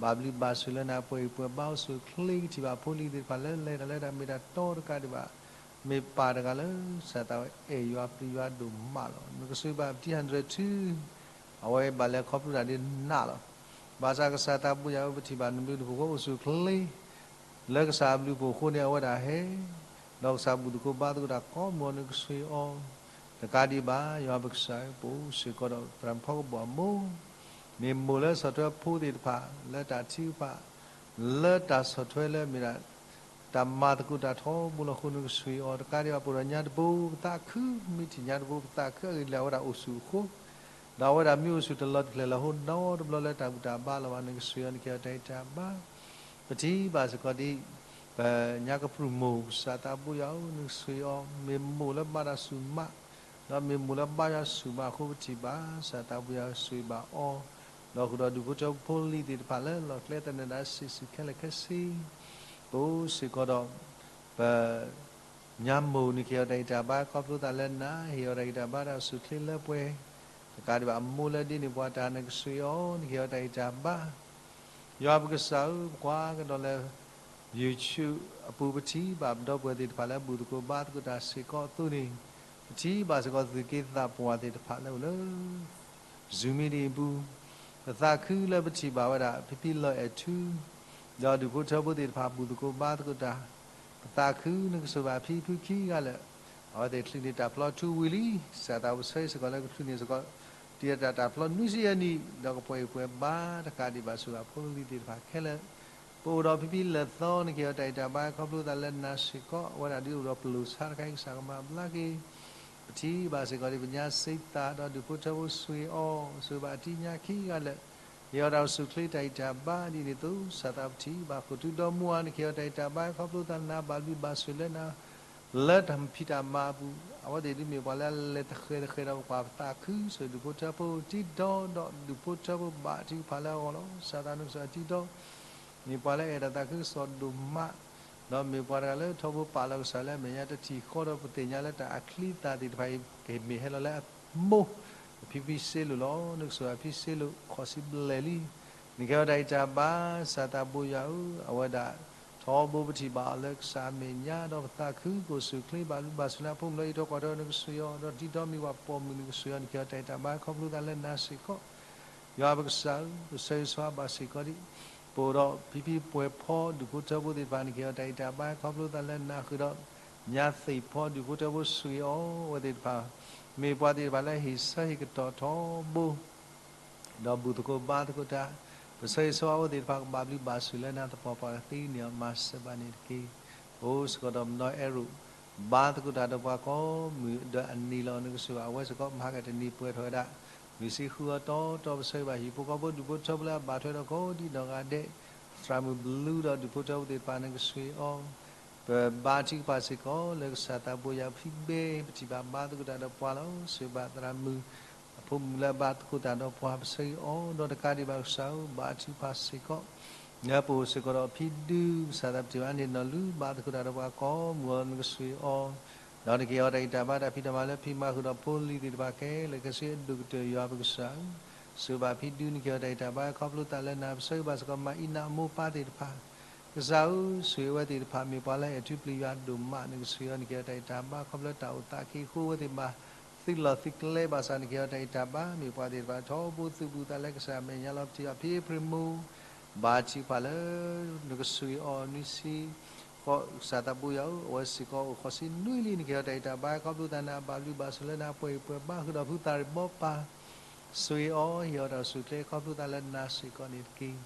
ဘၣ်ဘျုးဘၣ်ဆိၣ်လၢနၤ ပှဲၤဂံၢ်ပှဲၤဘါအိၣ်ဆူၣ်အိၣ်ချ့ ကထံၣ်ဘၣ်ဖိလံၤသ့ၣ်တဖၣ်လၢလဲၤတၢ်လၢတၢ်မ့ၢ်တၢ်တီတကးဒံးဘၣ်, မ့ၢ်ပၢ်တဂၤလၢကစၢ်သးအဲၣ်ယွၤပျံၤယွၤဒိၣ်မးလီၤ. နကစၢ်ယွၤဘၣ်ပတံၤ ဟၣ်ဒြဲၣ်ထူ အဝဲဘၣ်လဲၤခီဖျိတၢ်ဒ်နၤလီၤ. ဘၣ်ဆၣ်ကစၢ်သးဘိယွၤဧၢ ပထံၣ်ဘၣ်နဘျုးနဖှိၣ်ဖိအိၣ်ဆူၣ်အိၣ်ချ့ လၢကစၢ်အဘျုးအဖှိၣ်အဃိန့ၣ် အဝဲဒၣ်ဟဲ ဒီးကစၢ်ဘူၣ်သကိးဘါသကိးတၢ်ကိးမုၢ်နကစၢ်ယွၤအီၤ, တကးဒံးဘၣ် ယွၤပကစၢ်ဧၢ ပအိၣ်စ့ၢ်ကီးဒီးသရၣ်မုၣ်ဖီကဘီၣ်အမိၢ်, မ့ၢ်မိၢ်လၢဆီၣ်ထွဲဖိသ့ၣ်တဖၣ် လၢတၢ်ထုကဖၣ် လၢတၢ်ဆီၣ်ထွဲလၢမ့ၢ်ဒၣ် တၢ်မၤသကိးတၢ်ထီဘိလီၤအဃိ နကစၢ်ယွၤအီၤ တကးဒံးဘၣ် ပအိၣ်ဒီးညါတဘိ ပသးခု မ့ၢ်ထံၣ်ညါတဘိ ပသးခုအဂ့ၢ်ဒ်လဲၣ် အဝဲဒၣ်အိၣ်ဆူၣ်အိၣ်ချ့ ဒီးအဝဲဒၣ်မ့ၢ်အိၣ်ဆူၣ်တလီၤတကျဲၤလၢဟိနီတဘျီလၢတၢ်ဘူၣ်တၢ်ဘါလီၤဘၣ် နကစၢ်ယွၤ နကဟ့ၣ်အီၤတၢ်ဂံၢ်တၢ်ဘါ, ပထံၣ်ဘၣ်စ့ၢ်ကီးဒ် ပညါကပြုၢ်မိၢ် ကစၢ်သးဘိယွၤဧၢ နကစၢ်ယွၤအီၤ မ့ၢ်မိၢ်လၢဘါတၢ်ဆူၣ်မး ဒီးမ့ၢ်မိၢ်လၢဘါယွၤဆူၣ်မးအဃိ ပထံၣ်ဘၣ် ကစၢ်သးဘိယွၤဆိၣ်ဂ့ၤဘၣ်အီၤ, ဒီးဃုာ်ဒီးဒူၣ်ဖိထၢဖိဖိလံၤသ့ၣ်တဖၣ်လၢလီၢ်ကျဲသနၢၣ်ဒၣ် စံးဆူၣ်ခဲလၢာ်ခဲဆ့ ပအိၣ်စ့ၢ်ကီးဒီး ပ ညါမိၢ် နကဟ့ၣ်အီၤတၢ်ဂံၢ်တၢ်ဘါ ခီဖျိသးလၢနၤ ဟ့ၣ်အီၤတၢ်ဂံၢ်တၢ်ဘါ တၢ်အိၣ်ဆူၣ်အိၣ်ချ့လၢပှဲၤ, တကးဒံးဘၣ် အမိၢ်လၢဒ်န့ၣ်ပှၤတၢ် နကစၢ်ယွၤအီၤ နကဟ့ၣ်အီၤတၢ်ဂံၢ်တၢ်ဘါ ယွၤပကစၢ်ဧၢ ပကွၢ်ကဒီးလၢ YouTube အပူၤ ပထံၣ်ဘၣ်ပဒီပုၢ်ဝဲၢ်သ့ၣ်တဖၣ်လၢဘူၣ်သကိးဘါသကိးတၢ်စ့ၢ်ကီးအသိးန့ၣ်, ပထံၣ်ဘၣ်စ့ၢ်ကီးသူၣ်က့သးပှၢ်သ့ၣ်တဖၣ်လၢအိၣ်လၢ Zoom meeting အပူၤ, ပသးခုလၢပထံၣ်ဘၣ်ဝဲဒၣ် ဖံဖံလီၤအဲၣ်ထူ ဒီးဒူၣ်ဖိထၢဖိသ့ၣ်တဖၣ်ဘူၣ်သကိးဘါသကိးတၢ်, ပသးခုနကစၢ်ဘၣ်ဖံဖုခံဂၤလၢာ်, အဝဲသ့ၣ်ချုးန့ၢ်တၢ်ဖျီထူဝံၤလံ, ကစၢ်သးဘိယွၤဆိၣ်ဂ့ၤစ့ၢ်ကီးလၢကချုးန့ၢ်စ့ၢ်ကီး တံၤအတၢ်ဖျီနွံဆံယဲၢ်နံၣ် ဒီးကပှဲၤဂံၢ်ပှဲၤဘါတကးဒံးဘၣ် ဆိၣ်ဂ့ၤဖိလံၤသ့ၣ်တဖၣ်ခဲလၢာ်, ပအိၣ်ဒီးဖံဖံလၢာ်သီ နကဟ့ၣ်အီၤတၢ်ဂံၢ်တၢ်ဘါ ခီဖျိသးလၢနၤစ့ၢ်ကီး အဝဲဒၣ်ဒ်အိၣ်ဒီးပလိာ်ဆါတခါအံၤ ကစၢ်ကမၤဘျါက့ၤ ပထံၣ်ဘၣ်စ့ၢ်ကီးဒ်ပညါစ့သးဒီးဒူၣ်ဖိထၢဖိဆိၣ်ဂ့ၤအီၤ ဆိၣ်ဂ့ၤဘၣ်အတံၤညါခံဂၤလၢာ်, ဟ့ၣ်အီၤတၢ်အိၣ်ဆူၣ်အိၣ်ချ့တၢ်ဂံၢ်တၢ်ဘါဒ်န့ၣ်အသိး ကစၢ်သးပထံၣ်ဘၣ်ခိၣ်ထူဒီမါဝၤ နကဟ့ၣ်အီၤတၢ်ဂံၢ်တၢ်ဘါ ခီဖျိသးလၢနၤ ဘၣ်ဘျုးဘၣ်ဆိၣ်လၢနၤ လၢတၢ်ဖံးတၢ်မၤအပူၤ, အဝဲသ့ၣ်ဒ်မ့ၢ်ပှၤလၢအလဲၤတဃဲၤတဃဲၤဒီးပကွၢ်ပသးခုဆိၣ်ဂ့ၤဒူၣ်ဖိထၢဖိ တံၤဒီဒီးဒူၣ်ဖိထၢဖိဘၣ်ထုကဖၣ်လၢအဂီၢ်လီၤ. ကစၢ်သးနကစၢ်တံၤဒီ မ့ၢ်ပှၤလၢအအဲၣ်တၢ်သးခုကစီၣ်ဒိၣ်မး, ဒီးမ့ၢ်ပှၤတဂၤလၢထီဘိပာ်လီၤကစၢ်လၢအမဲာ်ညါတထံၣ်ဃီဒီး ပသ့ၣ်ညါလၢတၢ်အချံသၣ်သ့ၣ်တဖၣ်အံၤ ကမ့ၢ်ဟဲလီၤလၢအမိၢ်, ဖံဖံစ့လိာ်လီၤ. နကစၢ်ဘၣ်ဖံစ့လိာ် ခီၣ်စံဘျဲၣ်လံ, နကဟ့ၣ်အီၤတၢ်ဂံၢ်တၢ်ဘါ ကစၢ်သးဘိယွၤဧၢ, အဝဲဒၣ် ထီဘိပထံၣ်ဘၣ်အီၤလၢကစၢ်အမဲာ်ညါ ဒီးပသးခုကအိၣ်ဆူၣ်အိၣ်ချ့ဘၣ်ဘျုးဘၣ်ဆိၣ်လၢအဖိမုၣ်လၢအံးထွဲကွၢ်ထွဲ နကစၢ်ယွၤ ဒီးတံၤဒီမ့ၢ်ပှၤပိာ်မုၣ် နကစၢ်ယွၤ နကဟ့ၣ်အီၤတၢ်ဂံၢ်တၢ်ဘါ ခီဖျိသးလၢနၤစ့ၢ်ကီး ယွၤပကစၢ်ဧၢ, ပဆၢဂ့ၤဆၢဝါဘၣ်စ့ၢ်ကီးဒ် ပအိၣ်ဒီးဖံဖံပှဲၤဖီဒူၣ်ဖိထၢဖိသ့ၣ်တဖၣ် နကဟ့ၣ်အီၤတၢ်ဂံၢ်တၢ်ဘါ ခီဖျိသးလၢနၤဃုာ်ဒီး ညါသ့ၣ်ဖီဒူၣ်ဖိထၢဖိဆိၣ်ဂ့ၤအီၤ အဝဲသ့ၣ်တဖၣ် မ့ၢ်ပှၤသ့ၣ်တဖၣ်လၢဟ့ၣ်ဆၢဟ့ၣ်ကတီၢ်ထီဘိ ဒီးဘူၣ်သကိးဘါသကိးတၢ်, ပဆၢဂ့ၤဆၢဝါအဝဲသ့ၣ်တဖၣ်ကဘၣ်ဘျုးဘၣ်ဆိၣ်လၢနၤသပှၢ်ပှၢ် ကသ့န့ၢ်အီၤမၤစၢၤဘၣ်န့ၣ်တက့ၢ်. အိၣ်စ့ၢ်ကီးဒီးပနီၢ်အဲၣ်ရူး ဘါသကိးတၢ်ဒီးပှၤကိးမုၢ်ဒီးအနံၤလီၤ နကစၢ်ဘၣ် အဝဲစ့ၢ်ကီးမၤကတနံၤပှဲၤထီၣ်ဝဲဒၣ် နွံဆံဃုအီၤတီတီ ပဆၢဂ့ၤဘၣ်ဟံၣ်ဖိဃီဖိဒူၣ်ဖိထၢဖိလၢအဘၣ်ထွဲဒီးကိးဒံးနီၢ်ဂၤဒဲး သရၣ်မုၣ်ဘျုးဒီးဒူၣ်ဖိထၢဖိသ့ၣ်တဖၣ် နကစၢ်အီၤ ပဘါထုကဖၣ်စ့ၢ်ကီးလၢကစၢ်သးဘိယွၤဖံဘဲ ပထံၣ်ဘၣ်ဘါသကိးတၢ်ဒီးပှၤလီၤ. စံးဘၣ်သရၣ်မုၣ် အဖိမုၣ်လၢအဘါသကိးတၢ်ဒီးပှၤ ပဆၢဂ့ၤအီၤ ဒီးတကးဒံးဘၣ်ကစၢ်ဧၢ ဘါထုကဖၣ်စ့ၢ်ကီး နပအိၣ်စ့ၢ်ကီးဒီးဖံဒု ကစၢ်သးပထံၣ်ဘၣ်န့ၣ်နီၢ်လူၤ ဘါသကိးတၢ်ဒီးပှၤကိးမုၢ်အီၤ နကစၢ်အီၤ ဒီးနကဟ့ၣ်အီၤတၢ်ဂံၢ်တၢ်ဘါတၢ်ဖံးတၢ်မၤလၢဖံးမၤဃုာ်ဒီးဖိလံၤသ့ၣ်တဖၣ်ခဲလၢာ်ခဲဆ့အဒိၣ်ကတၢၢ် ယွၤပကစၢ်ဧၢ စံးဘၣ်ဖံဒု နကဟ့ၣ်အီၤတၢ်ဂံၢ်တၢ်ဘါ ခီဖျိသးလၢနၤ ပဆၢဂ့ၤဘၣ်စ့ၢ်ကီးမၤအံၤနၤအမိၢ်ပၢ်သ့ၣ်တဖၣ် ကစၢ်ဧၢ ဆိၣ်ဂ့ၤအဝဲသ့ၣ်တဖၣ် မ့ၢ်ပှၤလၢအဲၣ်ထူပျံၤယွၤဒိၣ်မး နကစၢ်အီၤ နကဟ့ၣ်အီၤတၢ်ဂံၢ်တၢ်ဘါ ခီဖျိတၢ်အိၣ်သးက့ၤအဃိ အဝဲသ့ၣ်ဘၣ်သုးလီၢ်သုးကျဲဘၣ်ဆၣ် နကဟ့ၣ်အီၤတၢ်ဂံၢ်တၢ်ဘါ မ့ၢ်ပှၤသ့ၣ်တဖၣ်ထီဘိသုးဘူးသးလၢကစၢ်အမဲာ်ညါလီၤ ပထံၣ်ဘၣ်ဖံအ့ဖြ့ၣ်မိၢ် ဘါထုကဖၣ်လၢ နကစၢ်အီၤနွံဆံ ဃီ ကစၢ်သးဘိယွၤဧၢ အဝဲစ့ၢ်ကီးအိၣ်ဃိးဆံနွံလံ နကဟ့ၣ်အီၤတၢ်ဂံၢ်တၢ်ဘါ ခီဖျိသးနၤ ဘၣ်ဘျုးဘၣ်ဆိၣ်လၢနၤ ပှဲၤဂံၢ်ပှဲၤဘါဃုာ်ဒီးဖုသးရ့ၣ်ဘီပၢ် ဆိၣ်ဂ့ၤအီၤ ဟ့ၣ်အီၤတၢ်အိၣ်ဆူၣ်အိၣ်ချ့ ခီဖျိသးလၢနၤစ့ၢ်ကီးန့ၣ်တက့ၢ်.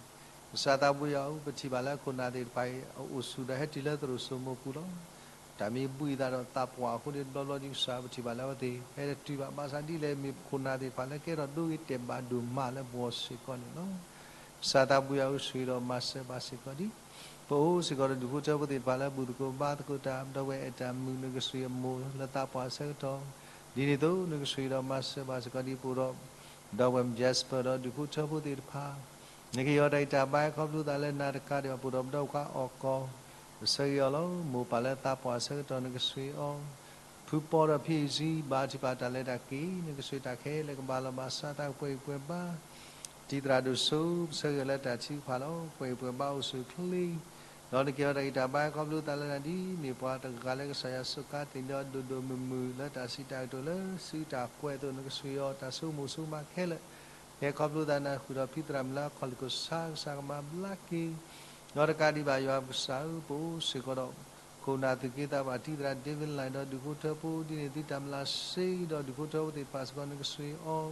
ကစၢ်သးဘိယွၤဧၢ ပထံၣ်ဘၣ်လၢခိၣ်နၢ်သ့ၣ်တဖၣ်အံၤ အအိၣ်ဆူၣ်ဒီးဟဲတုၤလၢသရိာ်စိမိးပူၤလီၤ. တၢ်မ့ၢ်ဘှံးအသးဒီးသးပှၢ်အဃိန့ၣ် တဘျီဘျီဒ်ကစၢ်ပထံၣ်ဘၣ်လၢအဝဲသ့ၣ် ဟဲတတုၤဘၣ် ဘၣ်ဆၣ်ဒ်လဲၣ် မ့ၢ်ခိၣ်နၢ်သ့ၣ်တဖၣ်လၢကဲထီၣ်ဒိဂ့ၤတဲာ်ဘၣ်ဒိၣ်မးလၢပဂီၢ်စ့ၢ်ကီးန့ၣ်လီၤ. စၢသးပူယၤအိၣ်ဆိးဒီးမၤစၢၤဘၣ်စ့ၢ်ကီးဒံး. ပအိၣ်စ့ၢ်ကီးဒီးဒူၣ်ဖိထၢဖိသ့ၣ်တဖၣ်လၢဘူၣ်သကိးဘါသကိးတၢ် ဒီပုၢ်ဝဲၢ်အဲၣ်တၢ်မုာ်နကစၢ်အမိၢ်လၢသးပှၢ်အဆၢကတီၢ်, ဒ်န့ၣ်အသိးနကစၢ်ဒီးမၤစၢၤဘၣ်စ့ၢ်ကီးဒံး ပအိၣ်ဒီး ဒီပုၢ်ဝဲၢ် Jasper ဒီးဒူၣ်ဖိထၢဖိသ့ၣ်တဖၣ် နကဟ့ၣ်အီၤတၢ်ဂံၢ်တၢ်ဘါ ခီဖျိသးလၢနၤတကးဒံးဘၣ် ပအိၣ်ဒီးပဒီပုၢ်ခွါအီၣ်ကီၢ် ပဆၢဂ့ၤအီၤလီၤ. မိၢ်ပၢ်လၢသးပှၢ်အဆၢကတီၢ်နကစၢ်အီၤ, ဖုပီဒီးဖံအံၤစံ ဘါထုကဖၣ်တၢ်လဲၤတၢ်က့ၤ နကစၢ်တၢ်ခဲလၢာ်ကဘၣ်လီၤဘၣ်စး တၢ်ကပှဲၤဂံၢ်ပှဲၤဘါ တံၤသရၣ်ဒိၣ်စိ ပဆၢဂ့ၤလၢတၢ်ထုကဖၣ်လီၤ. ပှဲၤဂံၢ်ပှဲၤဘါအိၣ်ဆူၣ်အိၣ်ချ့ ဒီးနကဟ့ၣ်အီၤတၢ်ဂံၢ်တၢ်ဘါ ခီဖျိသးလၢနၤဒ် မ့ၢ်ပှၤတဂၤလၢကစၢ်ယွၤစူးကါသ့ၣ်ဒီးဒိၣ်ဒိၣ်မုၢ်မုၢ် လၢတၢ်စံးတၢ်ကတိၤလၢစုတၢ်ပှဲၤအသိး နကစၢ်အီၤ တၢ်ဆိကမိၣ်ဆိကမးခဲလၢာ် ကဟဲခီဖျိသးနၤ ဃုာ်ဒီးဖံသရၣ်မုၣ်လၢအခီၣ်လ့ၣ်ခိၣ်ဆါ ကစၢ်ကမၤဘျါက့ၤ ဒီးတကးဒံးဘၣ်ယွၤပကစၢ်ဧၢ ပအိၣ်စ့ၢ်ကီးဒီး ခိၣ်နၢ်သူၣ်က့သးပှၢ် တံၤသရၣ် David Lang ဒီးဒူၣ်ဖိထၢဖိ ဒ်န့ၣ်သုတၢ်မျၢ်စ့ဒီးဒူၣ်ဖိထၢဖိသ့ၣ်တဖၣ်စ့ၢ်ကီး နကစၢ်အီၤ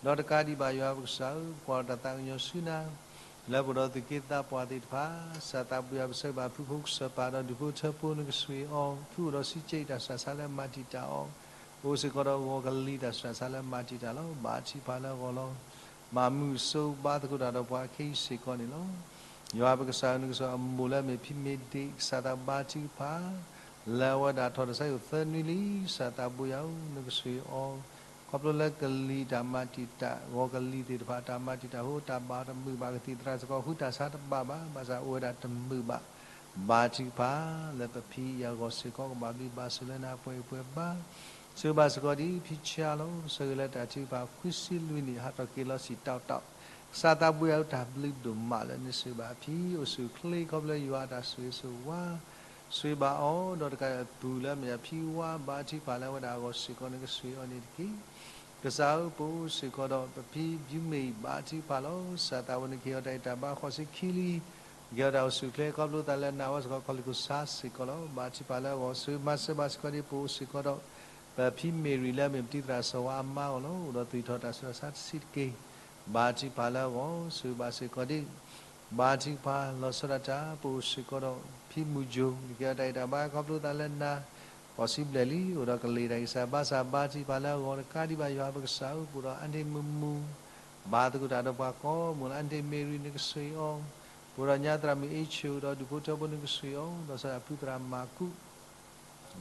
ဒီးတကးဒံးဘၣ်ယွၤပကစၢ်ဧၢ ပကွၢ်တၢ်သးကညီၤဆူနၤ လၢပအိၣ်ဒီးသူၣ်က့သးပှၢ်သ့ၣ်တဖၣ် စၢသးပူယၤပဆၢဂ့ၤဘၣ်ဖုဖိကစၢၢ်ပၢ်ဒီးဒူၣ်ဖိထၢဖိ နကစၢ်အီၤ ဖုအိၣ်ဒီးစံးကဲးတၢ်စှၤဆါလၢမၤတံာ်တာ်အီၤ အိၣ်စ့ၢ်ကီးဒီးဂီၤကလံၤတၢ်စှၤဆါလၢမၤတံာ်တာ်လီၤ. ဘါထုကဖၣ်လၢအဂီၢ်လီၤ. မၤမုာ်စိဘါသကိးတၢ်ဒီးပှၤခဲအံၤစ့ၢ်ကီးန့ၣ်လီၤ. ယွၤပကစၢ်ဧၢ နကစၢ်အမိၢ်လၢအမ့ၢ်ဖံမ့ၢ်ဒ့ၣ် ကစၢ်သးဘါထုကဖၣ် လၢအဝဲဒၣ်ထီၣ်တၢ်ဆါဟံၣ်သၢနွံလံ စၢသးပူယၤဧၢ နကစၢ်အီၤ ခီဖျိလၢကလံၤတၢ်မၤတံာ်တာ် ဂီၤကလံၤသ့ၣ်တဖၣ် တၢ်မၤတံာ်တာ်အဃိ တၢ်ဘၣ်တမုာ်ဘၣ် ကသံၣ်သရၣ်စ့ၢ်ကီး ဃုတၢ်ဆါတဘၣ်ဘၣ် ဘၣ်ဆၣ်အိၣ်ဝဲဒၣ်တမုာ်ဘၣ် ဘါထုကဖၣ် လၢပဖံအံၤအဂီၢ်စ့ၢ်ကီး ကဘၣ်ဘျုးဘၣ်ဆိၣ်လၢနၤ ပှဲၤဂံၢ်ပှဲၤဘါ ဆိၣ်ဂ့ၤဘၣ်စ့ၢ်ကီးဒ် ဖံဆါလီၤ ပဆၢဂ့ၤလၢတၢ်ထုကဖၣ်ခွံဆံလွံၢ်နံၣ် ဟးထီၣ်က့ၤလီၤဆံးတီတီ ကစၢ်သးပူယၤဧၢ တၢ်ဘျုးဒိၣ်မးလၢနဆိၣ်ဂ့ၤဘၣ်အဖံ အိၣ်ဆူၣ်အိၣ်ချ့ ခီဖျိလၢယွၤအတၢ်ဆိၣ်ဂ့ၤဆိၣ်ဝါ ဆိၣ်ဂ့ၤဘၣ်အီၤ ဒီးတကးအပူၤလၢအမ့ၢ်အဖံဝါ ဘါထုကဖၣ်လၢအဝဲဒၣ်အဂီၢ်စ့ၢ်ကီး နကစၢ်အီၤန့ၣ်တက့ၢ်. ကစၢ်ဧၢ ပအိၣ်စ့ၢ်ကီးဒီးပဖံ ဖံမ့ၢ်ဘါထုကဖၣ်လီၤ. စၢသးဝဲ နကဟ့ၣ်အီၤတၢ်ဂံၢ်တၢ်ဘါ ဃိးဆံခံလံ ကဟ့ၣ်အီၤတၢ်အိၣ်ဆူၣ်အိၣ်ချ့ ခီဖျိသးလၢနၤ အဝဲစ့ၢ်ကီး ခီၣ်လ့ၣ်ခိၣ်ဆါစ့ၢ်ကီးလီၤ. ဘါထုကဖၣ်လၢအဂီၢ် ဆိၣ်ဂ့ၤမၤစၢၤဘၣ်စ့ၢ်ကီးဒ် ပအိၣ်စ့ၢ်ကီးဒီး ပဖံမ့ၢ်ရံၤလၢအမ့ၢ် ပတံၤသရၣ်စီၤဝါအမါအဂီၢ်လီၤ. အိၣ်ဒီးသူၣ်ထီၣ်တၢ်ဆူးတၢ်ဆါတဆံးတက့ၢ်. ဘါထုကဖၣ်လၢအဂီၢ် ဆိၣ်ဂ့ၤဘၣ်စ့ၢ်ကီးဒ် ဘါထုကဖၣ် လီၤဆီဒၣ်တၢ် ပအိၣ်စ့ၢ်ကီးဒီး ဖံမုၢ်ကၠိ နကဟ့ၣ်အီၤတၢ်ဂံၢ်တၢ်ဘါ ခီဖျိသးလၢနၤ ဃိးဆံဘျဲၣ်လံ အိၣ်ဒီးကလံၤတၢ်ဂံၢ်စၢ်ဘါစၢ် ဘါထုကဖၣ်လၢအဂီၢ် တကးဒံးဘၣ်ယွၤပကစၢ်ဧၢ ပအိၣ်ဒီးအါန့ၢ်မုာ်မုာ် ဘါသကိးတၢ်ဒီးပှၤကိးမုၢ်လၢ အါန့ၢ်မ့ၢ်ရံၤ နကစၢ်အီၤ ပအိၣ်ဒီးညါသရၣ်မုၣ်အ့ၣ်ဆိၣ် ဒီးဒူၣ်ဖိထၢဖိ နကစၢ်အီၤ ဒီးစီၤဒၣ်ဖုသရၣ်မၤကူး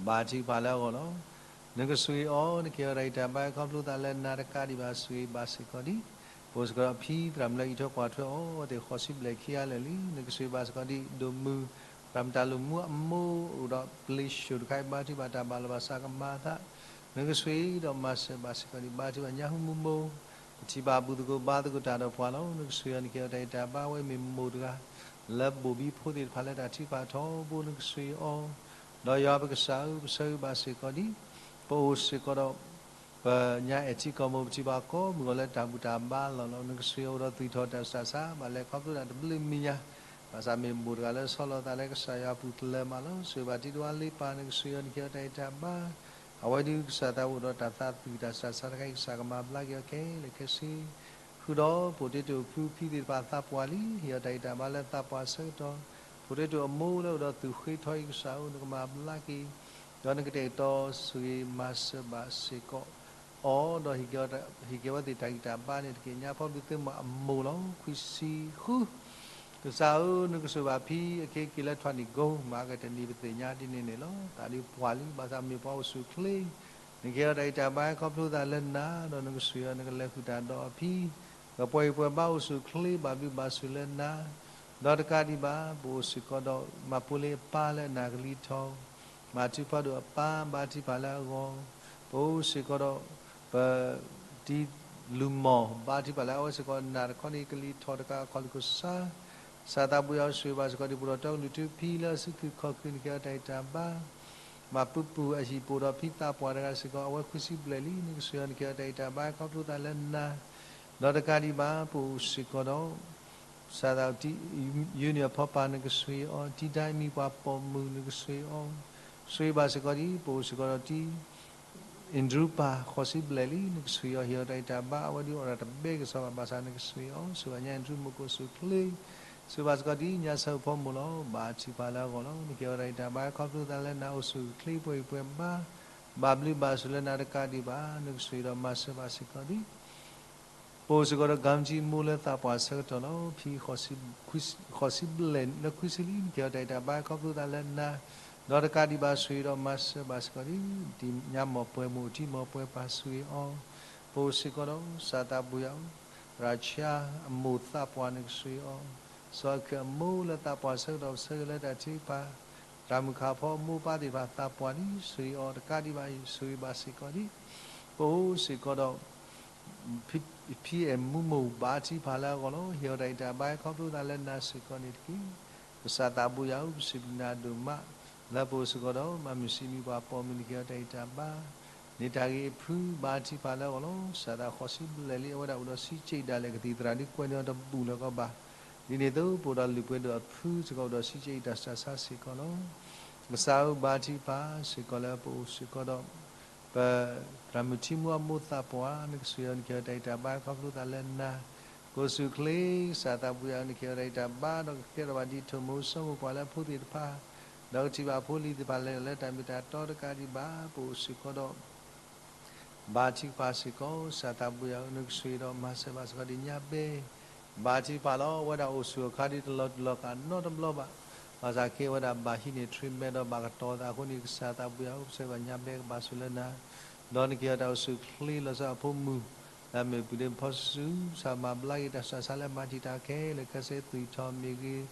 ဘါထုကဖၣ်လၢအဂီၢ်လီၤ. နကစၢ်အီၤ နကဟ့ၣ်အီၤတၢ်ဂံၢ်တၢ်ဘါ ခီဖျိသးလၢနၤ တကးဒံးဘၣ် ဆိၣ်ဂ့ၤဘၣ်စ့ၢ်ကီးဒ် ပအိၣ်စ့ၢ်ကီးဒီးဖံသရၣ်မုၣ်လၢအံးထွဲကွၢ်ထွဲအီၤ အဝဲသ့ၣ်ဃိးဆံဘျဲၣ်ခံဂၤလၢာ်လံ နကစၢ်ဘၣ်စ့ၢ်ကီးဒ် ဒိၣ်မုၢ် သရၣ်မုၣ်တၢ်လိာ်မူအမိၢ် အိၣ်ဒီးပျ့ၤၡိၣ်တခါအံၤ ဘါထုကဖၣ်တၢ်ဘၣ်လီၤဘၣ်စးကမၤအသး နကစၢ်ဒီးမၤစၢၤဘၣ်စ့ၢ်ကီးဒ် ဘါထုကဖၣ်ညါဟူမူမိၢ် ပထံၣ်ဘၣ်ဘူၣ်သကိးဘါသကိးတၢ်ဒီးပှၤလီၤ. နကစၢ်အီၤ နကဟ့ၣ်အီၤတၢ်ဂံၢ်တၢ်ဘါ အဝဲမ့ၢ်မိၢ်တဂၤ လၢဘိၣ်ဘံဖိသ့ၣ်တဖၣ်လၢတၢ်ထုကဖၣ်ထီဘိ နကစၢ်အီၤ ဒီးယွၤပကစၢ်ဧၢ ပဆၢဂ့ၤဘၣ်စ့ၢ်ကီးဒ် ပအိၣ်စ့ၢ်ကီးဒီး ပညါအဲၣ်ထံကီၢ်မိၢ် ပထံၣ်ဘၣ်ကိးမုၢ်ဂီၤလၢတၢ်ဘူၣ်တၢ်ဘါလီၤလီၤ. နကစၢ်အီၤ အိၣ်ဒီးသူၣ်ထီၣ်တၢ်ဆူးတၢ်ဆါ ဘၣ်လဲၤခီဖျိတၢ်တဘျုးမံၤညါ ဘၣ်ဆၣ်မ့ၢ်မိၢ်တဂၤလၢဆီလီၤသးလၢကစၢ်ယွၤအပူၤတလၢမးလီၤ. ဆိၣ်ဂ့ၤဘၣ်တံၤတဝါလ့ပၢ် နကစၢ်အီၤ နကဟ့ၣ်အီၤတၢ်ဂံၢ်တၢ်ဘါ အဝဲဒၣ်ကစၢ်သးအိၣ်ဒီးတၢ်သးသူၣ်တၢ်ဆူးတၢ်ဆါတခါအံၤ ကစၢ်ကမၤဘျါက့ၤအီၤခဲလၢာ်ခဲဆ့ ဃုာ်ဒီး ဖိတ့တိာ်ဖုဖံသ့ၣ်တဖၣ်သးပှၢ်လံ ဟ့ၣ်အီၤတၢ်ဂံၢ်တၢ်ဘါလၢသးပှၢ်အဆၢကတီၢ် ဖိတ့တိာ်အမိၢ်လၢအိၣ်ဒီးသူၣ်ဃ့ထီအံၤ ကစၢ်ဧၢ နကမၤဘျါက့ၤ ဒီးနကတဲာ်ကတီၤဆိၣ်ဂ့ၤမၤစၢၤဘၣ်စ့ၢ်ကီးအီၤ ဒီးဟ့ၣ်က့ၤဝဲသ့ၣ်တၢ်ဂံၢ်တၢ်ဘါန့ၣ်တက့ၢ်. ညါဖီဘုးသုးမီၤအမိၢ်လီၤ. ခွံဆံဃု ကစၢ်ဧၢ နကဆိၣ်ဂ့ၤဘၣ်ဖံအက့က့ၤလၢထွးနံၣ်ကိ မၤကတၢၢ်နံၣ်ပသ့ၣ်ညါဒ်န့ၣ်န့ၣ်လီၤ. သးဒုးပှၢ်လံ ဘၣ်ဆၣ်မ့ၢ်ပှၤအိၣ်ဆူၣ်အိၣ်ချ့ နကဟ့ၣ်အီၤတၢ်ဂံၢ်တၢ်ဘါခီဖျိသးလၢနၤ ဒီးနကစၢ်အီၤ နကလဲၤဃုာ်တၢ်ဒီးအဖံ ကပှဲၤဂံၢ်ပှဲၤဘါအိၣ်ဆူၣ်အိၣ်ချ့ ဘၣ်ဘျုးဘၣ်ဆိၣ်လၢနၤ ဒီးတကးဒံးဘၣ် ပအိၣ်စ့ၢ်ကီးဒီး မၤပူၤလ့အပၢ်လၢအနၢ်ကလံၤထီၣ် မၤထူဖးဒိၣ်အပၢ် ဘါထုကဖၣ်လၢအဂီၢ် ပအိၣ်စ့ၢ်ကီးဒီး ပ တံၤလူၤမီၢ် ဘါထုကဖၣ်လၢအဝဲစ့ၢ်ကီး နၢ်တခီန့ၣ် ကလံၤထီၣ်တကးအခီၣ်လ့ၣ်ခိၣ်ဆါ စၢသးပူၤယၤ ဆိၣ်ဂ့ၤဘၣ်စ့ၢ်ကီးဒ် ပအိၣ်ဒီးတီကလုာ်ထူဖံလၢအစုခုၣ်ခီၣ်ခုၣ် နကဟ့ၣ်အီၤတၢ်ဂံၢ်တၢ်ဘါ မၤပူၤပူၤအဟံၣ် ပအိၣ်ဒီးဖံသးပှၢ်တဂၤစ့ၢ်ကီး အဝဲခွံဆံဘျဲၣ်လံ နကစၢ်အီၤ နကဟ့ၣ်အီၤတၢ်ဂံၢ်တၢ်ဘါ ခီဖျိသးလၢနၤ ဒီးတကးဒံးဘၣ် ပအိၣ်စ့ၢ်ကီးဒီး စၢသး ယူနံၣ်အဖီပၢ် နကဆိၣ်ဂ့ၤအီၤ တံၤဒၢအမံၤပှၤပိာ်မုၣ် နကဆိၣ်ဂ့ၤအီၤ ဆိၣ်ဂ့ၤဘၣ်စ့ၢ်ကီးဒ် ပအိၣ်စ့ၢ်ကီးဒီးတံၤ အ့ၣ်ဒြူပၢ် ဃိးဆံဘျဲၣ်လံ နကဆိၣ်ဂ့ၤအီၤ ဟ့ၣ်အီၤတၢ်ဂံၢ်တၢ်ဘါ အဝဲဒၣ်အိၣ်ဒီးတဘဲကစီၣ်ဘၣ် ဘၣ်ဆၣ်နကဆိၣ်ဂ့ၤအီၤ ဆိၣ်ဂ့ၤဘၣ်ညါ အ့ၣ်ဒြူမိၢ်ကိးဆူၣ်ချ့ ဆိၣ်ဂ့ၤဘၣ်စ့ၢ်ကီးဒ် ညါဆၢဖိမိၢ်လီၤ ဘါထုကဖၣ်လၢအဂီၢ်လီၤ နကဟ့ၣ်အီၤတၢ်ဂံၢ်တၢ်ဘါ ခီဖျိသးလၢနၤ အိၣ်ဆူၣ်အိၣ်ချ့ ပှဲၤဂံၢ်ပှဲၤဘါ ဘၣ်ဘျုးဘၣ်ဆိၣ်လၢနၤတကးဒံးဘၣ် နကဆိၣ်ဂ့ၤဒီးမၤစၢၤဘၣ်စ့ၢ်ကီးဒ် အိၣ်စ့ၢ်ကီးဒီး ကၣ်ကၠံမိၢ်လၢသးပှၢ်ဆၢကတီၢ်လီၤ. ဖံ ဃိးဆံဘျဲၣ်လၢဃုဆံလံ နကဟဲတၢ်အံၤတၢ်ဘါ ခီဖျိသးလၢနၤ, ဒီးတကးဒံးဘၣ် ဆိၣ်ဂ့ၤဒီးမၤစၢၤဘၣ်စ့ၢ်ကီးဒံး ဒ်ညါမီၢ်ပှဲၤမိၢ်အထံမီၢ်ပှဲၤပၢ်ဆိၣ်ဂ့ၤအီၤ, ပအိၣ်စ့ၢ်ကီးဒီး ကစၢ်သးဘိယွၤဧၢ, သရၣ်ဆါအမိၢ်သးပှၢ်နကဆိၣ်ဂ့ၤအီၤ, စီၤအခၢၣ်အမိၢ်လၢသးပှၢ်ဆၢကတီၢ် ပဆၢဂ့ၤလၢတၢ်ထုကဖၣ်, သရၣ်မုၣ်ခါဖီအမိၢ်ပၢ်သ့ၣ်တဖၣ်သးပှၢ်န့ၣ် ဆိၣ်ဂ့ၤအီၤတကးဒံးဘၣ် ဆိၣ်ဂ့ၤဘၣ်စ့ၢ်ကီးဒံး, ပအိၣ်စ့ၢ်ကီးဒီး ဖံအဲၣ်မူမိၢ်ဘါထုကဖၣ်လၢအဂီၢ်လီၤ. ဟ့ၣ်အီၤတၢ်အံးတၢ်ဘါခီဖျိသးလၢနၤစ့ၢ်ကီးန့ၣ်တက့ၢ်. ကစၢ်သးဘိယွၤဧၢ, ပစံးဘျုးနၤဒိၣ်မး လၢပအိၣ်စ့ၢ်ကီးဒီး မၤမုာ်စံးမံပှၤပိာ်မုၣ် နကဟ့ၣ်အီၤတၢ်အံးတၢ်ဘါ န့ၢ်တၢ်ဂ့ၤအဖုဘါထုကဖၣ်လၢအဂီၢ်လီၤ. ကစၢ်သးဃိးဆံဘျဲၣ်လံ အဝဲဒၣ်အိၣ်ဒီးဆံးကၠံးဒၣ်လဲာ် ကသံၣ်သရၣ်ဒုးကွဲးန့ၢ်အီၤတဘူၣ်လၢၤကီးဘၣ်. ဒ်န့ၣ်အသိး ပအိၣ်ဒီးလုၢ်ပှဲၤဒိၣ်အဖုစ့ၢ်ကီး အိၣ်ဒီးဆံးကၠံးအံးတၢ်ဆူးတၢ်ဆါစ့ၢ်ကီးလီၤ. ကစၢ်ဧၢ, ဘါထုကဖၣ်စ့ၢ်ကီးလၢပအိၣ်စ့ၢ်ကီးဒီး ပသရၣ်မုၣ်ထံမူအမိၢ်သးပှၢ် နကဆိၣ်ဂ့ၤအီၤ နကဟ့ၣ်အီၤတၢ်အံးတၢ်ဘါ ခီဖျိသးလၢနၤ, ကိးဆူၣ်ချ့ ကစၢ်သးဘိယွၤဧၢ, နကဟ့ၣ်အီၤတၢ်အံးတၢ်ဘါ ဒီးကကဲထီၣ်ဘၣ်ဒ်ထိၣ်မိၢ်စီမိၢ်ပှၢ်လၢအဖိသ့ၣ်တဖၣ်, ဒီးကထံၣ်ဘၣ်ဖိလံၤသ့ၣ်တဖၣ်လၢလၢတၢ်မ့ၢ်တၢ်တီတကးဒံးဘၣ် ပအိၣ်စ့ၢ်ကီးဒီး ဘါထုကဖၣ်စ့ၢ်ကီး ကစၢ်သးဘိယွၤဧၢ, နကဆိၣ်ဂ့ၤဒီးမၤစၢၤဘၣ်စ့ၢ်ကီးဒ်ညါဘဲ ဘါထုကဖၣ်လီၤ. အဝဲဒၣ်အိၣ်ဆူၣ်အခါဒ်တလီၤတူာ်လီၤကာ်နီတဘျီဘၣ်. ဘၣ်ဆၣ်ခဲအံၤ အဝဲဒၣ်ဘၣ်ဟံးန့ၢ် treatment ဒီးဘၣ်ကတီၤသးအဃိန့ၣ် ကစၢ်သးဘိယွၤဧၢ, ပဆၢဂ့ၤဘၣ်ညါဘဲကဘၣ်ဆိၣ်လၢနၤ, ဒီးနကဟ့ၣ်အီၤတၢ်အိၣ်ဆူၣ်ချ့လီၤဆီအဖိမုၣ် လၢအမ့ၢ်ပုၢ်ဒ့ဖီစူၤ ကစၢ်မၤဘျါက့ၤတၢ်ဆူးတၢ်ဆါလၢမၤတံာ်တာ်ခဲလၢာ် ခဲစ့သွံၣ်ထီၣ်မ့ၢ်ဂ့ၤ,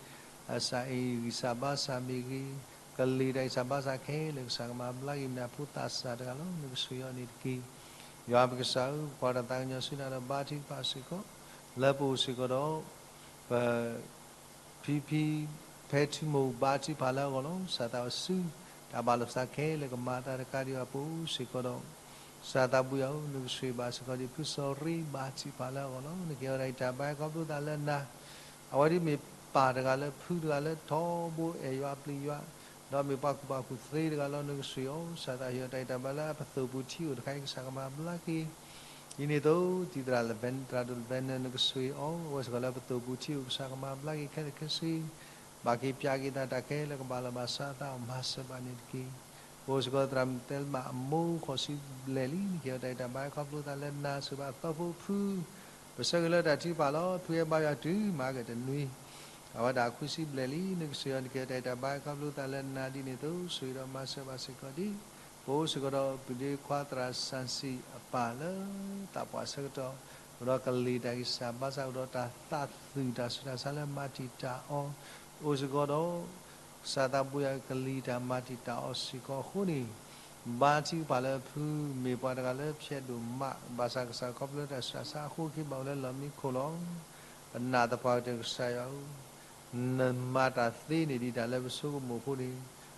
အစၢ်အ့ၣ်ဂံၢ်စၢ်ဘါစၢ်မ့ၢ်ဂ့ၤ, ကလံၤတၢ်ဂံၢ်စၢ်ဘါစၢ်ခဲလၢာ် ကစၢ်ကမၤဘျါက့ၤ မ့ၢ်နဖိသးစၢ်တဂၤလီၤ. နကဆိၣ်ဂ့ၤအီၤန့ၣ်တက့ၢ်. ယွၤပကစၢ်ဧၢ, ပကွၢ်တၢ်သးကညီၤဆူနၤဒီးဘါထုကဖၣ်စ့ၢ်ကီး လၢပအိၣ်စ့ၢ်ကီးဒီး ပ ဖံဖံ ဖဲထံမိၢ်ဘါထုကဖၣ်လၢအဂီၢ်လီၤ. ကစၢ်သးစီဆှံ တၢ်ဘၣ်လီၤပသးခဲလၢာ်ကမၤအသးတကးဒံးဘၣ် ပအိၣ်စ့ၢ်ကီးဒီး ကစၢ်သးဘိယွၤဧၢ, နကဆိၣ်ဂ့ၤဘၣ်စ့ၢ်ကီးဒ်ဖုစီၤရ့ ဘါထုကဖၣ်လၢအဂီၢ်လီၤ. နကဟ့ၣ်အီၤတၢ်အံးတၢ်ဘါခီဖျိသးလၢနၤ, အဝဲဒ်မ့ၢ်ပၢ်တဂၤလၢဖုတဂၤလၢထီဘိအဲၣ်ယွၤပျံၤယွၤ, ဒီးမ့ၢ်ပှၤကူၣ်ဘၣ်ကူၣ်သ့တဂၤလီၤ. နကဆိၣ်ဂ့ၤအီၤ, ကစၢ်သးဟ့ၣ်အီၤတၢ်အံးတၢ်ဘါလၢအပသိၣ်ပူၤထံအိၣ်တခါအံၤ ကစၢ်ကမၤဘျါက့ၤ ဒ်န့ၣ်အသိး တံၤသရၣ်လၢ သရၣ်ဒိၣ်လၢ နကဆိၣ်ဂ့ၤအီၤ, အဝဲစ့ၢ်ကီးလၢပသိၣ်ပူၤထံအိၣ် ကစၢ်ကမၤဘျါက့ၤခဲလၢာ်ခဲဆ့, ဘၣ်က့ၤပျၢ်က့ၤသးတၢ်ခဲလၢာ်ကဘၣ်လီၤဘၣ်စးအသး မၤစၢၤဘၣ်န့ၣ်တက့ၢ်. ပအိၣ်စ့ၢ်ကီးသရၣ်မုၣ်သဲလမၣ်အမိၢ် ဃိးဆံဘျဲၣ်လံ, နကဟ့ၣ်အီၤတၢ်အံးတၢ်ဘါခီဖျိသးလၢနၤ, ဆိၣ်ဂ့ၤဘၣ်သီဖိဖု ပဆၢဂ့ၤလၢတၢ်ထုကဖၣ်လီၤ. ဖုအဲၣ်ဘါယွၤတုၤမၤကတနွံ အဝဲဒၣ်ခွံဆံဘျဲၣ်လံ, နကဆိၣ်ဂ့ၤအီၤ နကဟ့ၣ်အီၤတၢ်အံးတၢ်ဘါခီဖျိသးလၢနၤ ဒ်န့ၣ်အသိး ဆိၣ်ဂ့ၤဒီးမၤစၢၤဘၣ်စ့ၢ်ကီးဒံး ပအိၣ်စ့ၢ်ကီးဒီးပုၢ်ဒ့ခွါသရၣ်စၣ်စံၣ်အပၢ်လၢသးပှၢ်ဆၢကတီၢ်, အိၣ်ဒီးကလံၤတၢ်ဂံၢ်စၢ်ဘါစၢ်, အိၣ်ဒီးတၢ်သးသွံၣ်တၢ်ဆူးတၢ်ဆါလၢမၤတံာ်တာ်အီၤ, အိၣ်စ့ၢ်ကီးဒီး ကစၢ်သးဘိယွၤကလံၤတၢ်မၤတံာ်တာ်အီၤစ့ၢ်ကီးအဃိန့ၣ်, ဘါထုကဖၣ်လၢဖုမ့ၢ်ပှၤတဂၤလၢဖျဲးဒိၣ်မး, ဘၣ်ဆၣ်ကစၢ်ခီဖျိတၢ်ဆူးတၢ်ဆါအဃိ က့ၤဘၣ်အိၣ်လၢလီၢ်မံခိၣ်လီၤ. ပနာ်သပှၢ်ကတၢၢ်ကစၢ်ယွၤဧၢ, နမၤတၢ်သ့န့ၢ်ဒံးတၢ်လၢပဆိကမိၣ်အဃိန့ၣ်,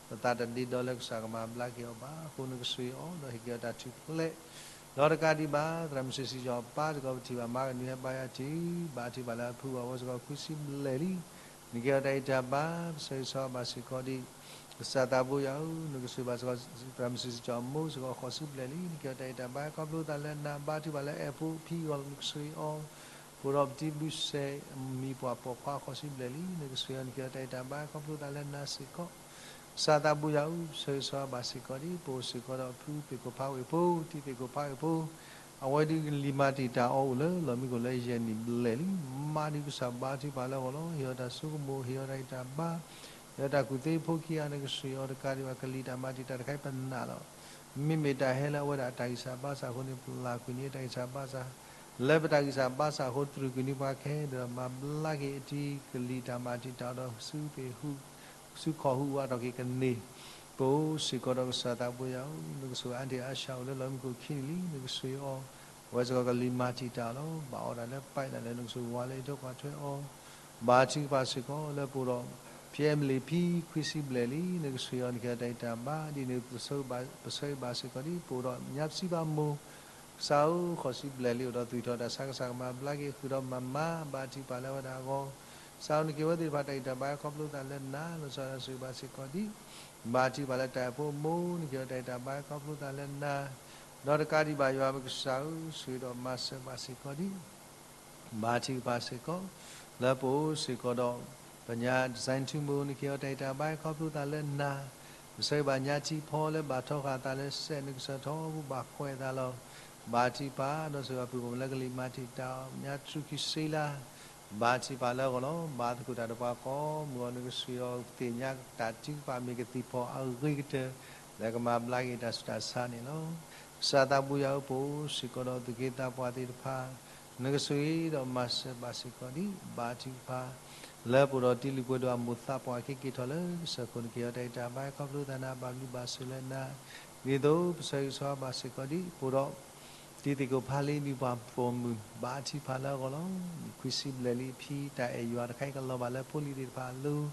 ပသးတဒ့ဒီလၢကစၢ်ကမၤဘျါက့ၤအီၤဘၣ်. အဃိနကဆိၣ်ဂ့ၤအီၤ ဒီးဟ့ၣ်က့ၤအီၤတၢ်ထူၣ်ဖျဲး, ဒီးတကးဒံးဘၣ် သရၣ်မုၣ်စံးစံးကၠီအပၢ်စ့ၢ်ကီး ပထံၣ်ဘၣ်မၤကနွံဟဲဘါယွၤတုၤ ဘါထုကဖၣ်လၢအဖုဘၣ်ဝဲစ့ၢ်ကီးခွံဆံဘျဲၣ်လံ, နကဟ့ၣ်အီၤတၢ်အံးတၢ်ဘါ ပဆၢဂ့ၤဆၢဝါဘၣ်စ့ၢ်ကီးဒံး ကစၢ်သးဘိယွၤဧၢ, နကဆိၣ်ဂ့ၤဘၣ်စ့ၢ်ကီး သရၣ်မုၣ်စံးစံးကၠီအမိၢ်စ့ၢ်ကီးဃိးဆံဘျဲၣ်လံ, နကဟ့ၣ်အီၤတၢ်အံးတၢ်ဘါခီဖျိသးလၢနၤ, ဘါထုကဖၣ်လၢအဲၣ်ဖိဖံအဂီၢ် နကဆိၣ်ဂ့ၤအီၤ, ပအိၣ်ဒီးပတံၤဘျုးစဲး မံၤပှၢ်ပိာ်ခွါဃိးဆံဘျဲၣ်လံ, နကဆိၣ်ဂ့ၤအီၤ နကဟ့ၣ်အီၤတၢ်အံးတၢ်ဘါခီဖျိသးလၢနၤစ့ၢ်ကီး ကစၢ်သးဘိယွၤဧၢ, ပဆၢဂ့ၤဆၢဝါဘၣ်စ့ၢ်ကီးဒံး ပအိၣ်စ့ၢ်ကီးဒီးဖုသ့ၣ်ခိၣ်ဖးဝ့ၢ်ဖိ, တံၤသ့ၣ်ခိၣ်ဖးဝ့ၢ်ဖိ, အဝဲဒုးကလံၤမၤတံာ်တာ်အီၤအိၣ်လၢလီၢ်မံခိၣ်လၢယဲၢ်နံၣ်ဘျဲၣ်လံ, မၤဒုးကစၢ်ဘါထုကဖၣ်လၢအဂီၢ်လီၤ. ဟ့ၣ်အီၤတၢ်ဆိကမိၣ်, ဟ့ၣ်အီၤတၢ်အံးတၢ်ဘါ, ဟ့ၣ်အီၤတၢ်ကူၣ်သ့ဖိခံဂၤ နကဆိၣ်ဂ့ၤအီၤတကးဒံးဘၣ် ကလံၤတၢ်မၤတံာ်တာ်တခါအံၤပနာ်လီၤ. မ့မ့ၢ်တၢ်ဟဲလၢအဝဲဒၣ်တၢ်ဂံၢ်စၢ်ဘါစၢ်အဃိန့ၣ် ပျၢ်ကွံာ်န့ၢ်တၢ်ဂံၢ်စၢ်ဘါစၢ် လၢပတၢ်ဂံၢ်စၢ်ဘါစၢ်အဃိ တြူာ်ကွံာ်န့ၢ်ပှၤခဲလၢာ်ဒီး မၤဘျါက့ၤအတံၤ ကလံၤတၢ်မၤတံာ်တာ်ဒီးဆူပ့ၢ်ဆူခီၣ်ဟူးဝးထီၣ်က့ၤကန့ၢ်, ပအိၣ်စ့ၢ်ကီးဒီးကစၢ်သးဘိယွၤဧၢ, နကဆိၣ်ဂ့ၤအါတ့ၢ်အါဆၣ်အိၣ်လၢလီၢ်မံခိၣ်ခံနံၣ်လံ, နကဆိၣ်ဂ့ၤအီၤ, အဝဲစ့ၢ်ကီးကလံၤမၤတံာ်တာ်လီၤ. ဘၣ်အီၣ်တၢ်လၢပာ်ဒၣ်လဲာ် နကဆိၣ်ဂ့ၤဝၤလၢအံးထွဲကွၢ်ထွဲအီၤ, ဘါထုကဖၣ်စ့ၢ်ကီးလၢပအိၣ်ဒီး ဖံအဲမလ့ၤဖံခွံဆံဘျဲၣ်လံ, နကဆိၣ်ဂ့ၤအီၤ နကဟ့ၣ်အီၤတၢ်အံးတၢ်ဘါ, ဒ်န့ၣ်ပဆၢဂ့ၤဘၣ်စ့ၢ်ကီးဒံး ပအိၣ်ဒီးညါပစံးဘၣ်မိၢ် ကစၢ်ဧၢ, ဃိးဆံဘျဲၣ်လံ အိၣ်ဒီးသွံၣ်ထီၣ်တၢ်ဆါ ကစၢ်ကမၤဘျါက့ၤဃုာ်ဒီးမၤမၤ ဘါထုကဖၣ်လၢအဝဲဒၣ်အဂီၢ်, ကစၢ်ဧၢ, နကဟ့ၣ်ဝဲသ့ၣ်တဖၣ်တၢ်ဂံၢ်တၢ်ဘါခီဖျိသးလၢနၤ, လီၤဆီဒၣ်တၢ်ဆိၣ်ဂ့ၤဘၣ်စ့ၢ်ကီးဒံး, ဘါထုကဖၣ်လၢတၢ်အဲၣ်ဖိအမိၢ် နကဟ့ၣ်အီၤတၢ်ဂံၢ်တၢ်ဘါခီဖျိသးလၢနၤ, ဒီးတကးဒံးဘၣ်ယွၤပကစၢ်ဧၢ, ဆိၣ်ဂ့ၤဒီးမၤစၢၤဘၣ်စ့ၢ်ကီးဒံး ဘါထုကဖၣ်စ့ၢ်ကီး လၢပအိၣ်စ့ၢ်ကီးဒီး ပညါ ဒစဲထူမိၢ် နကဟ့ၣ်အီၤတၢ်ဂံၢ်တၢ်ဘါခီဖျိသးလၢနၤ, ပဆၢဂ့ၤဘၣ်ညါထံဖီလၢဘၣ်ထီဃာ်သးလၢစဲး နကစၢ်ထီဘိဘၣ်ခွဲးသးလီၤ. ဘါထုကဖၣ် ဒီးဆိၣ်ဂ့ၤပှၤဖှီၣ်ဖိလၢကလံၤမၤတံာ်တာ်အီၤ ညါတြူခံဆံလါ, ဘါထုကဖၣ်လၢအဂီၢ်လီၤ. ဘါသကိးတၢ်ဒီးပှၤကိးမုၢ်ဂီၤ နကစၢ်ယွၤသ့ၣ်ညါ တၢ်ထုကဖၣ်မ့ၢ်ကသံၣ်ဖီအဂ့ၤကတၢၢ် လၢကမၤဘျါက့ၤတၢ်ဆူးတၢ်ဆါန့ၣ်လီၤ. ကစၢ်သးဘိယွၤဧၢ, ပအိၣ်စ့ၢ်ကီးဒီးသူၣ်က့သးပှၢ်သ့ၣ်တဖၣ် နကဆိၣ်ဂ့ၤဒီးမၤစၢၤဘၣ်စ့ၢ်ကီးဒံး ဘါထုကဖၣ် လၢပအိၣ်ဒီးတံၤလုၢ်ပှဲၤဒိၣ်အမိၢ်သးပှၢ် က့ၤက့ၤထီၣ်လၢကစၢၢ်ခိၣ် နကဟ့ၣ်အီၤတၢ်ဂံၢ်တၢ်ဘါ ခီဖျိသးနၤ ဘၣ်ဘျုးဘၣ်ဆိၣ်လၢနၤ, ဒ်သိးပဆၢဂ့ၤဆၢဝါဘၣ်စ့ၢ်ကီးဒံး ပအိၣ်ဒီးတံၤသကိးဖးလံ မ့ၢ်ပှၤပိာ်မုၣ် ဘါထုကဖၣ်လၢအဂီၢ်လီၤ. နံၣ်ခွံဆံဘျဲၣ်လံအဖံ တၢ်အဲၣ်ယွၤတခါအံၤ ကလီၤဘၣ်လၢဖိလံၤသ့ၣ်တဖၣ်အလိၤ,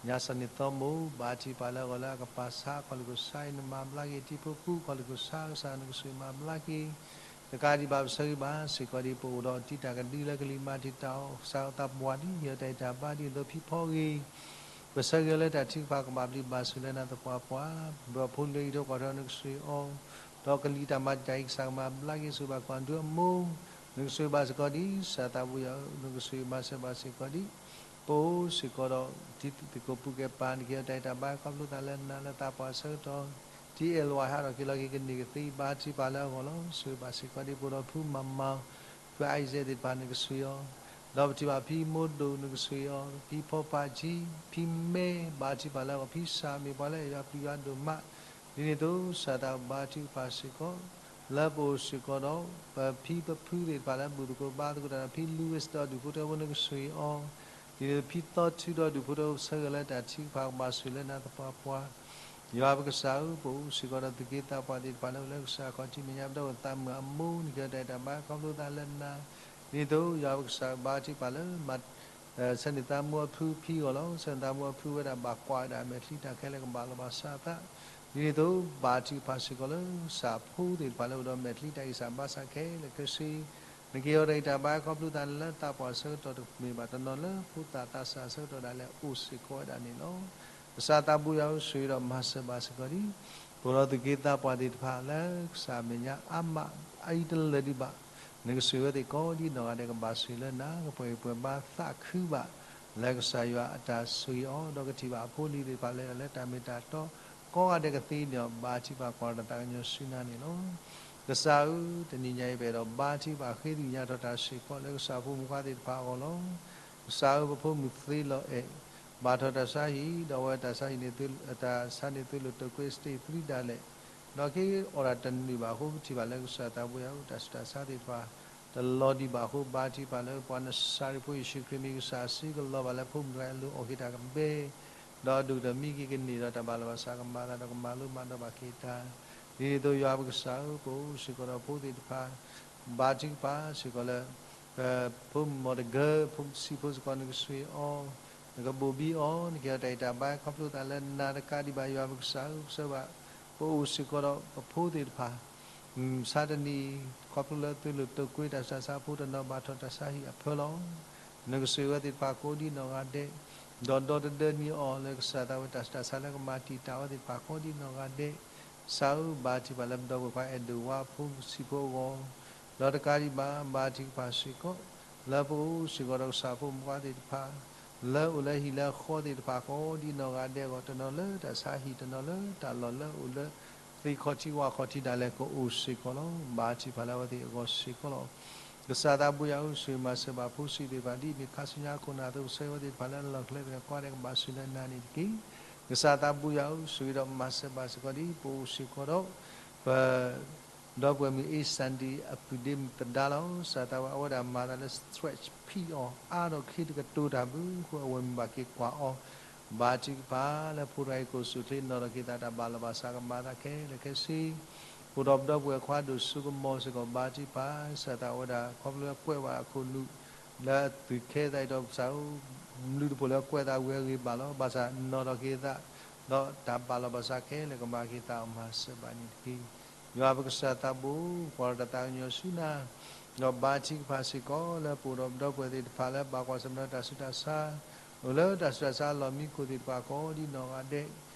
ညါစံးန့ၣ်သီမိၢ် ဘါထုကဖၣ်လၢအဂီၢ်လၢအကပၤဆါ ခီၣ်လိာ်ကစါအံၤ နမၤဘျါက့ၤတံၤဖိဖိ ခီၣ်လိာ်ကစါ ကစၢ်နကစၢ်မၤဘျါက့ၤ တကးဒံးဘၣ် ပဆၢဂ့ၤဘၣ်စ့ၢ်ကီးဒံး ပအိၣ်ဒီးတံၤတၢ်ကဒုလၢကလံၤမၤတံာ်တာ်အီၤ ကစၢ်သးပှၢ်ဒ် ဟ့ၣ်အီၤတၢ်ဂံၢ်တၢ်ဘါဒ်သိးဖံဖီဂ့ၤ, ပဆၢဂ့ၤအီၤလၢတၢ်ထုကဖၣ်ကဘၣ်ဘျုးဘၣ်ဆိၣ်လၢနၤသပှၢ်ပှၢ်, ဒီးဖိလံၤလၢအံးထွဲကွၢ်ထွဲနကစၢ်အီၤ, ဒီးကလံၤတၢ်မၤတံာ်တာ်အံၤ ကစၢ်ကမၤဘျါက့ၤဆိၣ်ဘၣ်ကွၢ်ဒုအမိၢ်, နကစၢ်ဘၣ်စ့ၢ်ကီးဒံး ကစၢ်သးဘိယွၤဧၢ, နကစၢ်မၤစၢၤဘၣ်စ့ၢ်ကီးဒံး ပအိၣ်စ့ၢ်ကီးဒီးတံၤသကိးပူၤကဲပၤ နကဟ့ၣ်အီၤတၢ်ဂံၢ်တၢ်ဘါ ခီဖျိသးလၢနၤလၢသးပှၢ်အဆၢကတီၢ်, တံၤအဲၣ်လဝါဟးထီၣ်က့ၤလီၤက့ၤကန့ၢ်ကသ့ ဘါထုကဖၣ်လၢအဂီၢ်လီၤ. ဆိၣ်ဂ့ၤဘၣ်စ့ၢ်ကီးဒံး ပအိၣ်ဒီးဖုမၤမၤ ဖုအံစဲးသ့ၣ်တဖၣ် နကစၢ်အီၤ, ဒီးပထံၣ်ဘၣ်ဖံမိၢ်ဒိၣ် နကစၢ်အီၤ, ဖံဖီပာ်ကံ, ဖံမဲ ဘါထုကဖၣ်လၢအဂီၢ်, ဖံစၢ်မ့ၢ်ပှၤလၢအယွၤပျုၤယွၤဒိၣ်မး, ဒ်န့ၣ်အသိး ကစၢ်သးဘိယွၤ ဘါထုကဖၣ်စ့ၢ်ကီး လၢပအိၣ်စ့ၢ်ကီးဒီး ပဖံပဖုသ့ၣ်တဖၣ်လၢဘူၣ်သကိးဘါသကိးတၢ်ဒီး ဖံလူဝဲစ့ၣ်ဒီးဒူၣ်ဖိထၢဖိ နကစၢ်အီၤ, ဒ်န့ၣ်အသိး ဖံသီထုဒီးဒူၣ်ဖိထၢဖိ ပဆၢဂ့ၤလၢတၢ်ထုကဖၣ်ကဘၣ်ဆိၣ်လၢနၤသပှၢ်ပှၢ်, ယွၤပကစၢ်ဧၢ, ပအိၣ်စ့ၢ်ကီးဒီးသူၣ်က့သးပှၢ်သ့ၣ်တဖၣ်လၢအိၣ်လၢကစၢ်ခီၣ်ထံးမဲာ်ညါ ပဒီပုၢ်ဝဲၢ်သးမုာ်အမိၢ် နကဟ့ၣ်အီၤတၢ်ဂံၢ်တၢ်ဘါ ခီဖျိသးလၢနၤ, ဒ်န့ၣ်အသိး ယွၤပကစၢ်ဧၢ, ဘါထုကဖၣ်လၢ ဆၢန့ၢ်သးမိၢ်အဖုဖံအဂီၢ်လီၤ. ဆၢန့ၢ်သးမိၢ်အဖုဝဲဒၣ် ဘၣ်ကွၢ်ဝဲဒၣ်မဲာ်ချံတၢ်ခဲလၢာ် ကဘၣ်လီၤဘၣ်စးအသး, ဒ်န့ၣ်အသိး ဘါထုကဖၣ်စ့ၢ်ကီးလၢ ကစၢ်ဖိသ့ၣ်တဖၣ်လၢအိၣ်ဒီးမဲာ်ချံတၢ်ဂံၢ်စၢ်ဘါစၢ်ခဲလၢာ်ခဲဆ့, နကဟ့ၣ်အီၤတၢ်ဂံၢ်တၢ်ဘါ ခီဖျိသးလၢသးပှၢ်အဆၢကတီၢ်တမ့ၢ်ဘၣ် တနီၤလၢဖိသၣ်သးစၢ်အဆၢကတီၢ်ဒၣ်လဲာ် အိၣ်စ့ၢ်ကီးဝဲဒၣ်န့ၣ်လီၤ. ကစၢ်သးဘိယွၤဧၢ, ဆိၣ်ဂ့ၤဒီးမၤစၢၤဘၣ်စ့ၢ်ကီးဒံး ပအိၣ်ဒီးသူၣ်က့သးပှၢ်သ့ၣ်တဖၣ်လၢ ကစၢ်အမဲာ်ညါအါမး အအံၤတလၢာ်ဒံးဘၣ်, နကဆိၣ်ဂ့ၤဝဲသ့ၣ်ကိးဒ်နီၢ်ဂၤဒဲး ကဘၣ်ဆိၣ်လၢနၤ, ကပှဲၤကပှဲၤဘါသးခုဘၣ် လၢကစၢ်ယွၤအတၢ်ဆိၣ်ဂ့ၤအီၤ, ဒီးကထံၣ်ဘၣ်အဖိအလံၤသ့ၣ်တဖၣ်လၢ လၢတၢ်မ့ၢ်တၢ်တီ ကိးဂၤဒဲးကသ့န့ၢ်အီၤ ဘါထုကဖၣ် ကွၢ်တၢ်သးကညီၤဆူနၤန့ၣ်လီၤ. ကစၢ်ဧၢ, တနံၤညါအံၤ ပအဲၣ်ဒိးဘါထုကဖၣ်ဃ့ကညးထီၣ်တၢ်စ့ၢ်ကီး လၢကစၢ်ဖိမုၣ်ဖိခွါသ့ၣ်တဖၣ်အဂီၢ်လီၤ. ကစၢ်ဧၢ, ပဖိမုၣ်သ့လီၤအဲၣ် ဘၣ်ထီၣ်တၢ်ဆါဟံၣ်, ဒီးအဝဲတၢ်ဆါဟံၣ်န့ၣ်သု, တၢ်ဆါန့ၣ်သုးလိာ်တိာ်ကွဲ stage three ဒၣ်လဲာ်, ဒီးက့ၤအိၣ်ဒၣ်တန့ၢ်ဘၣ်အဃိ ပထံၣ်ဘၣ်လၢကစၢ်သးဘိယွၤဧၢ, တၢ်ဆူးတၢ်ဆါသ့ၣ်တဖၣ် တလီၤဒံးဘၣ်အဃိ ဘါထုကဖၣ်လၢ ပှၤနစၤရ့းဖိယ့ၣ်ၡူးခရံာ်မ့ၢ်ကစၢ် အစုကလီၤဘၣ်လၢဖိမုၣ်တဂၤအလိၤ အီၣ်က့ၤတၢ်ကဘဲ ဒီးအဒိၣ်ကတၢၢ်မံက့ၤကန့ၢ်ဒီးတၢ်ဘၣ်လီၤဘၣ်စး ကမၤသးဒီးကမၤလိမၤဒိးဘၣ်က့ၤတၢ်, ဒ်န့ၣ်အသိး ယွၤပကစၢ်ဧၢ, ပအိၣ်စ့ၢ်ကီးဒီးဖိသ့ၣ်တဖၣ် ဘါထုကဖၣ်စ့ၢ်ကီးလၢ ဖိမုၣ်မီၤတဂၢၢ် ဖိဆံးဖိစ့ၢ်ကီး နကဆိၣ်ဂ့ၤအီၤ, နကဘိၣ်ဘံအီၤ, နကဟ့ၣ်အီၤတၢ်ဂံၢ်တၢ်ဘါ ခီဖျိသးလၢနၤတကးဒံးဘၣ် ယွၤပကစၢ်ဧၢ, ပဆၢဘၣ် ပအိၣ်စ့ၢ်ကီးဒီးပဖိသ့ၣ်တဖၣ် မုၢ်မဆါတနံၤ ခီဖျိလၢသုးလိာ်တိာ်ကွဲတၢ်ဆူးတၢ်ဆါအဃိ တနီၤဘၣ်ထီၣ်တၢ်ဆါဟံၣ်အဖၢလီၤ. နကဆိၣ်ဂ့ၤဝဲသ့ၣ်တဖၣ်ကိးဒ်နီၢ်ဂၤဒဲး, ဒီးဒီတဒၢန့ၢ်အီၤလၢကစၢ်သးဝဲ တၢ်ဆူးတၢ်ဆါလၢကမၤတံာ်တာ်ဝဲသ့ၣ်တဖၣ်ကိးဒ်နီၢ်ဂၤဒဲး, ကစၢ်ဧၢ, ဘါထုကဖၣ်လၢပဒီပုၢ်ဝဲၢ်ခွါ အဲၣ်ဒိးဝါဖိဆံးဖိအဂီၢ်, ဒီးတကးဒံးဘၣ် ဘါထုကဖၣ်စ့ၢ်ကီး လၢပအိၣ်စ့ၢ်ကီးဒီးကစၢ်ဖိမုၣ်ဖိခွါသ့ၣ်တဖၣ် လၢအိၣ်လၢဟံၣ်လၢဃီသ့ၣ်တဖၣ်ကိးဒ်နီၢ်ဂၤဒဲးအဂီၢ်, တနီၤလၢတၢ်ဆါဟံၣ် တနီၤလၢတၢ်လီၢ်လၢအိၣ်လၢ သ့ၣ်ခီၣ်ထံးဝၣ်ခီၣ်ထံးဒၣ်လဲာ်ကအိၣ်စ့ၢ်ကီးလီၤ. ဘါထုကဖၣ်လၢအဝဲသ့ၣ်အဂီၢ်စ့ၢ်ကီးလီၤ. ကစၢ်သးဘိယွၤဧၢ, ဆိၣ်ဂ့ၤမၤစၢၤဘၣ်ဖိဆံးသ့ၣ်တဖၣ် ဒ်မ့ၢ်ခါဆူညါအခိၣ်နၢ်အသိး ပဆၢဂ့ၤဝဲသ့ၣ်တဖၣ်လၢအလီၢ်ကျဲသ့ၣ် ကိးဂၤဒဲးကဘၣ်ဆိၣ်လၢနၤန့ၣ်တက့ၢ်. ကစၢ်သးဘိယွၤဧၢ, ဆိၣ်ဂ့ၤဒီးမၤစၢၤဘၣ်စ့ၢ်ကီးဒ် ပအိၣ်စ့ၢ်ကီးဒီး ပ ဒီပုၢ်ဝဲၢ်မုၣ် A Sandy အပုၢ်ဒ့မုၣ်သဒါလီၤ. ကစၢ်သးဝဲ အဝဲဒၣ်မၤသးလၢ stretch ဖံးအီၤ အါထီၣ်ချ့တကတိၤတၢ်ဘၣ်အဃိ အဝဲမ့ၢ်ဘၣ်က့ၤကွၢ်အီၤ, ဘါထုကဖၣ်လၢဖိတဂၤအံၤကအိၣ်ဆူၣ်အိၣ်ချ့ နီၣ်ထီၣ်က့ၤသးတၢ်ဘၣ်လီၤဘၣ်စး ကမၤသးခဲလၢာ်ခဲဆ့ အိၣ်ဒီးပဒီပုၢ်ဝဲၢ်ခွါဒိၣ်စိကမီၤစ့ၢ်ကီး ဘါထုကဖၣ် ကစၢ်သးဝဲဒၣ် ခီဖျိလၢကွဲးဘၣ်အခိၣ်နူာ် လၢအသူၣ်ခဲသးအံၤဒီး ကစၢ်ဧၢ, မနုၤတဖၣ်လၢကွဲးသးဝံၤအဂ့ၢ်ဘၣ်လီၤ. ဘၣ်ဆၣ်နီၣ်ထီၣ်က့ၤသး ဒီးတၢ်ဘၣ်လီၤဘၣ်စးခဲလၢာ် ကမၤက့ၤသးအီၤ မၤစၢၤဘၣ်န့ၣ်တက့ၢ်. ယွၤပကစၢ်သးဘိ, ကွၢ်ထီၣ်တၢ်သးကညီၤဆူနၤ, ဒီးဘါထုကဖၣ်စ့ၢ်ကီးလၢပအိၣ်ဒီးပဒီပုၢ်ဝဲၢ်သ့ၣ်တဖၣ်လၢဘၣ်ကွၢ်ဆၢၣ်မဲာ်ဒီးတၢ်ဆူးတၢ်ဆါ, အိၣ်လၢတၢ်ဆူးတၢ်ဆါအလီၢ်မံခိၣ်သ့ၣ်တဖၣ်ကိးဒ်နီၢ်ဂၤဒဲး,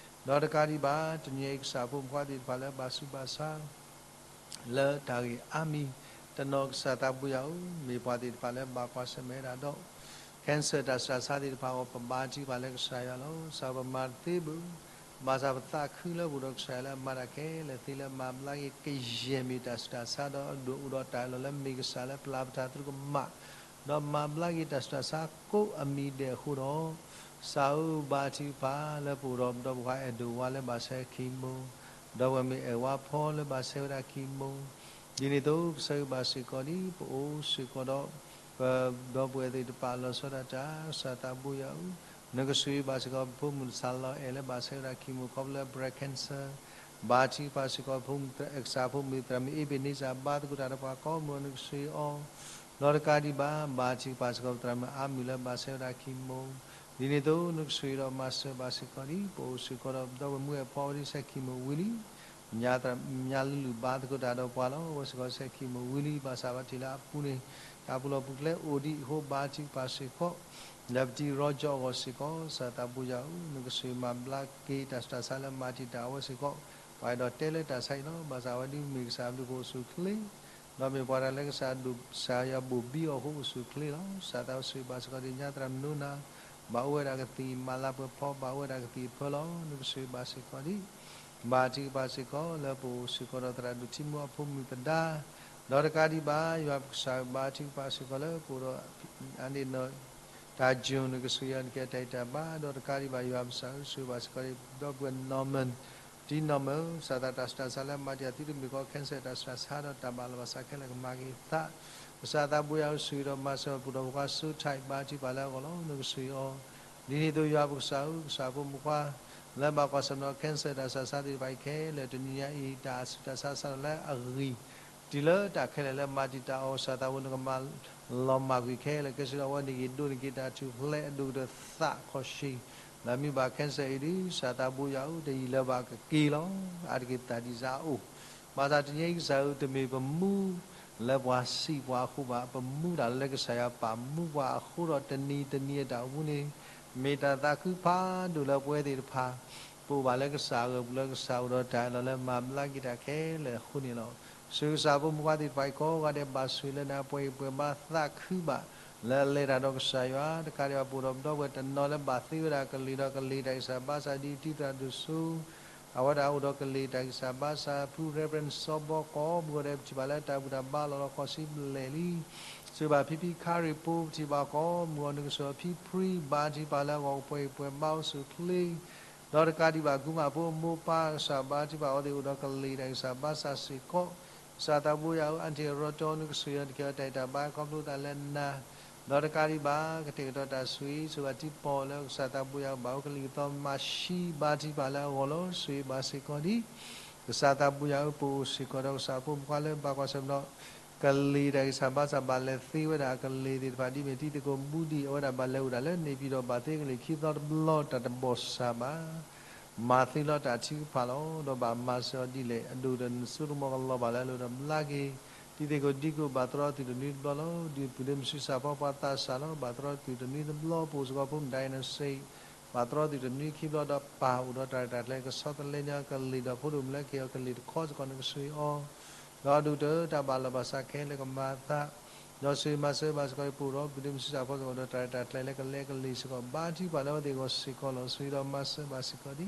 ဒီးတကးဒံးဘၣ် တနံၤအံၤကစၢ်ဖိမုၣ်ဖိခွါသ့ၣ်တဖၣ်လၢဘၣ်ဆူးဘၣ်ဆါ လၢတၢ်ဂ့ၢ်အါမံၤ, တနီၤကစၢ်သးဘိယွၤဧၢ, မ့ၢ်ပှၤသ့ၣ်တဖၣ်လၢဘၣ်ကွၢ်ဆၢၣ်မဲာ်ဝဲဒၣ်ဒီး cancer တၢ်ဆူးတၢ်ဆါသ့ၣ်တဖၣ်အဂီၢ် ပဘါထုကဖၣ်လၢကစၢ်ယွၤလီၤ. ကစၢ်ပမၤတသ့ဘၣ် ဘၣ်ဆၣ်ပသးခုလၢပအိၣ်ဒီးကစၢ်ယွၤလၢအမၤတၢ်ခဲလၢာ်သ့လၢမၤဘျါက့ၤကယဲၢ်မ့ၢ်တၢ်ဆူးတၢ်ဆါ ဒီးအဒိၣ်အိၣ်ဒီးတၢ်အၢၣ်လီၤလၢမ့ၢ်ကစၢ်လၢပျၢ်ပတၢ်သရူးကမၣ်, ဒီးမၤဘျါက့ၤတၢ်ဆူးတၢ်ဆါကိးအမံၤဒဲးအဃိဒီး, ကစၢ်ဧၢ ဘါထုကဖၣ်လၢပအိၣ်ဒီးပဒီပုၢ်ဝဲၢ်အဲၣ်ဒိးဝါလၢဘၣ်ဆၢခံမိၢ်, ဒီပုၢ်ဝဲၢ်မ့ၢ်အဲၣ်ဝါဖီလၢဘၣ်ဆၢဝဲဒၣ်ခံမိၢ်, ဒ်န့ၣ်အသိးကစၢ်ဧၢ ဘၣ်စ့ၢ်ကီးဒ်ပအိၣ်စ့ၢ်ကီးဒီး ပဒီပုၢ်ဝဲၢ်သ့ၣ်တဖၣ်လီၤဆီဒၣ်တၢ် ကစၢ်သးဘိယွၤဧၢ, နကဆိၣ်ဂ့ၤဘၣ်စ့ၢ်ကီး ပဖိမုၣ်တဆၣ်လီၤအဲၣ်လၢဘၣ်ဆၢဝဲဒၣ်ခံမိၢ်ခီဖျိလၢ breast cancer, ဘါထုကဖၣ်စ့ၢ်ကီး ကစၢ်ဖိမုၣ်သရၣ်မုၣ်အ့ဘ့ၣ်နံစၢ် ဘါသကိးတၢ်ဒီးပှၤကိးမုၢ် နကဆိၣ်ဂ့ၤအီၤ, ဒီးတကးဒံးဘၣ် ဘါထုကဖၣ်စ့ၢ်ကီးသရၣ်မုၣ်အါမုၢ်လၢဘၣ်ဆၢဝဲဒၣ်ခံမိၢ်, ဒ်န့ၣ်အသိး နကဆိၣ်ဂ့ၤဒီးမၤစၢၤဘၣ်စ့ၢ်ကီးဒ် ပအိၣ်စ့ၢ်ကီးဒီးပဒီပုၢ်ဝဲၢ်မုၢ်အဲၣ်ဖီဝဲဒ်ဆၢခံမိၢ်ဝံၤလံ မၠါလၢလုၢ်ဘါသကိးတၢ်ဒီးပှၤလီၤ. အဝဲစ့ၢ်ကီးဆၢခံမိၢ်ဝံၤလံ ဘၣ်ဆၣ်ဘၣ်ထံၣ်လၢအပူၤန့ၣ် တၢ်ပူၤလီၢ်ပူၤကျဲအိၣ်ဒံးအဃိ ဘါထုကဖၣ်စ့ၢ်ကီး လၢပတံၤရီကၠီအဂီၢ်စ့ၢ်ကီး ကစၢ်သးဘိယွၤဧၢ, နကဆိၣ်ဂ့ၤမၤဘျါက့ၤတၢ်ဆူးတၢ်ဆါလၢမၤတံာ်တာ်အဝဲစ့ၢ်ကီး, ပှၤအဲၣ်ဒိးတဲလၢတၢ်ဆါအံၤလီၤ. ဘၣ်ဆၣ်အဝဲဒ်မ့ၢ်ကစၢ်အဘျုးအဖှိၣ်အိၣ်ဆူၣ်အိၣ်ချ့ ဒီးမ့ၢ်ပှၤတဂၤလၢကစၢ်ဒိၣ်ကစၢ်ယွၤဘိၣ်ဘံအီၤအဃိအိၣ်ဆူၣ်အိၣ်ချ့လီၤ. ကစၢ်သးဘိယွၤဆိၣ်ဂ့ၤဘၣ်စ့ၢ်ကီးဒ် မၠါသရၣ်မုၣ်နိနၤ ဘၣ်အိၣ်ဝဲဒၣ်ကသံၣ်မၤလၤပှဲၤဖီ ဘၣ်အိၣ်ဝဲဒၣ်ကသံၣ်အဖၢလီၤ. နကဆိၣ်ဂ့ၤဘၣ်စ့ၢ်ကီးဒ် ဘါထုကဖၣ်စ့ၢ်ကီးဒီးသရၣ်ဒိၣ်ထံမူအဖိမုၣ်သဒါ, ဒီးတကးဒံးဘၣ် ယွၤပကစၢ်ဧၢ ဘါထုကဖၣ်စ့ၢ်ကီးလၢပအိၣ်ဒီး အန့ၣ် တၢ်ကၠိၣ် နကဆိၣ်ဂ့ၤအီၤ နကဲတၢ်ဂံၢ်တၢ်ဘါ, ဒီးတကးဒံးဘၣ် ယွၤပကစၢ်ဧၢ ဆိၣ်ဂ့ၤဘၣ်စ့ၢ်ကီးဒ် ဒီပုၢ်ဝဲၢ် Norman, တံ Norman, ကစၢ်သးတၢ်ဆူးတၢ်ဆါလၢမၤတံာ်တာ်သုတမ့ၢ်ကီး cancer တၢ်ဆူးတၢ်ဆါဒီးတၢ်ဘၣ်လီၤဘၣ်ဆးခဲလၢာ်ကမၤက့ၤသး, ကစၢ်သးဘိယွၤဧၢ ဆိၣ်ဂ့ၤဒီးမၤစၢၤပှၤဒီးပှၤ စိထၢၣ် ဘါထုကဖၣ်လၢအဂီၢ်လီၤ. နကဆိၣ်ဂ့ၤအီၤ ဒ်န့ၣ်အသိး ယွၤပကစၢ်ဧၢ ကစၢ်ဖိမုၣ်ခွါ လၢဘၣ်ကွၢ်ဆၢၣ်မဲာ်ဒီး cancer တၢ်ဆူးတၢ်ဆါသ့ၣ်တဖၣ်အံၤခဲလၢာ် တနံၤညါအံၤ တၢ်ဆူးတၢ်ဆါစးထီၣ်လၢအဂံၢ် တုၤလၢတၢ်ခဲလၢာ်လၢမၤတံာ်တာ်အီၤ ကစၢ်သးဘိ နကမၤလီၤမၢ်ကွံာ်ခဲလၢာ် ကဲဆၢဒီးအဝဲန့ၣ်ဂ့ၤဒိၣ်န့ၢ်က့ၤတၢ်ထူၣ်ဖျဲးအဒိၣ်ကတၢၢ်သးခီၣ်ဆံး, လၢမ့ၢ်ဘၣ် cancer အံၤဒီး ကစၢ်သးဘိယွၤဧၢ တယံာ်လၢဘၣ်ကက့ၤလီၤ. အါတက့ၢ်သးဒံးစၢ်အိၣ်, ဘၣ်ဆၣ်တနံၤအံၤကစၢ်ဧၢ တမ့ၢ်ပမူလၢပှၤစံးပှၤအဃိဘၣ်, ပမူတၢ်လၢကစၢ်ယွၤပာ်မူပှၤအဃိဒီး တနံၤတနံၤအတၢ်အိၣ်မူန့ၣ် မ့ၢ်တၢ်သးခုဖးဒိၣ်လၢပဝဲသ့ၣ်တဖၣ် ပအိၣ်ဘၣ်လၢကစၢ်အဂီၢ် ပူၤလၢကစၢ်အိၣ်ဒီးတၢ်အၢၣ်လီၤလၢမၤဘျါက့ၤတၢ်ခဲလၢာ်အဃိန့ၣ်လီၤ. ဆိၣ်ဂ့ၤကစၢ်ဖိမုၣ်ခွါသ့ၣ်တဖၣ်အံၤကိးဂၤဒဲး ဘၣ်ဆိၣ်ဂ့ၤလၢနၤ ပှဲၤဂံၢ်ပှဲၤဘါ သးခုဘၣ်လၢအလဲၤတၢ်ဒီးကစၢ်ယွၤ, တကးဒံးဘၣ် ပအိၣ်ဒီးပဒီပုၢ်ဝဲၢ်တနီၤလၢဘၣ်သ့ဝဲဒၣ်ကလံၤဒီးကလံၤတၢ်ဂံၢ်စၢ်ဘါစၢ် ဒ်တံသရၣ်ဒိၣ်စိ အဝဲဒၣ်အိၣ်ဒီးကလံၤတၢ်ဂံၢ်စၢ်ဘါစၢ်, ဖု Reverend စီၤဘီ ကိးမုၢ်ဂီၤဒဲး ပထံၣ်ဘၣ်လၢတၢ်ဘူၣ်တၢ်ဘါလီၤလီၤခီၣ်ဆံဘျဲၣ်လံ. ဆိၣ်ဂ့ၤဘၣ်ဖံဖံခါရံၣ်ဖိ ပထံၣ်ဘၣ်ကိးမုၢ်ဂီၤ နကဆိၣ်ဂ့ၤအီၤဖံဖှံ ဘါထုကဖၣ်လၢအဂီၢ် ပှဲၤဂံၢ်ပှဲၤဘါအိၣ်ဆူၣ်အိၣ်ချ့ ဒီးတကးဒံးဘၣ် ကူမၣ်ဖိအမိၢ်ပၢ် ကစၢ်ဘါထုကဖၣ်အဝဲသ့ၣ်အိၣ်ဒီးကလံၤတၢ်ဂံၢ်စၢ်ဘါစၢ်စ့ၢ်ကီး, ကစၢ်သးဘိယွၤဧၢ အၣ်ထံၣ်ရီတီ နကဆိၣ်ဂ့ၤအီၤ နကဲအီၤတၢ်ဂံၢ်တၢ်ဘါ ခီဖျိသးလၢနၤ, ဒီးတကးဒံးဘၣ် ကတဲာ်ကတီၤတၢ်ဆိၣ်ဂ့ၤ ဆိၣ်ဂ့ၤဘၣ်ထံပီၣ်လၢကစၢ်သးဘိယွၤ ဘၣ်အိၣ်ကလံၤကသီမၤၡံ ဘါထုကဖၣ်လၢအဂီၢ်လီၤ. ဆိၣ်ဂ့ၤဘၣ်စ့ၢ်ကီးဒ် ကစၢ်သးဘိယွၤဧၢ ပအိၣ်စ့ၢ်ကီးဒီးကစၢ်ဖိမုၣ်ခွါလၢဘၣ်ကွၢ်ဆၢၣ်မဲာ်ဒီး ကလံၤတၢ်ဂံၢ်စၢ်ဘါစၢ် ဘၣ်လဲၤသ့ဝဲဒၣ်အကလံၤသ့ၣ်တဖၣ် ဒ်မ့ၢ်တံၤသကိးဘူးဒံး အဝဲဒၣ်ဘၣ်လဲၤအိၣ်ဒၣ်လၢ နေပြည်တော် ဘၣ်သ့ကလံၤခံသီတဘျီ တၢ်တဘီၣ်စၢ်ဘၣ် မၤသ့လီၤတၢ်ထုကဖၣ်လီၤ. ဒီးဘၣ်မၤစၢၤအီၤဒ်လဲၣ် အဒိၣ်ကတၢၢ် နစိကမီၤကလီၤဘၣ်လၢအလိၤဒီးဘျါက့ၤ တံၤသကိးဒံကိး ဘၣ်တြီသုးတနွံတဘျီလီၤ. ဒုးပူၤဒ့မုၢ်ဆံဆၣ်ဖီပှၤသးစၢ်လီၤ. ဘၣ်တြီသုးတနွံတဘျီ ပအိၣ်စ့ၢ်ကီးဖိမုၣ်ဒိၣ် Dynasty ဘၣ်တြီသုးတနွံခံဘျီဒီး ပၢ်အိၣ်ဒီးတၢ်ရဲၣ်တၢ်ကျဲၤကဆီတလဲညီကလံၤဒီး ဖိဒိၣ်မုၣ်လၢကဟ့ၣ်အီၤကလံၤတခီစ့ၢ်ကီး နကဆိၣ်ဂ့ၤအီၤ ဒီးအဒိၣ်ကတၢၢ်တၢ်ဘၣ်လီၤဘၣ်စးခဲလၢာ်ကမၤအသး ဒီးဆိၣ်ဂ့ၤမၤစၢၤဘၣ်စ့ၢ်ကီး ပအိၣ်ဒီးပူၤဒ့မုၢ်ဆံဆၣ်ဖီစ့ၢ်ကီးဒီး တၢ်ရဲၣ်တၢ်ကျဲၤလၢကလဲၤကလံၤစ့ၢ်ကီး ဘါထုကဖၣ်လၢအဝဲသ့ၣ်အဂီၢ်စ့ၢ်ကီးလီၤ. ဆိၣ်ဂ့ၤဒီးမၤစၢၤဘၣ်စ့ၢ်ကီးဒ်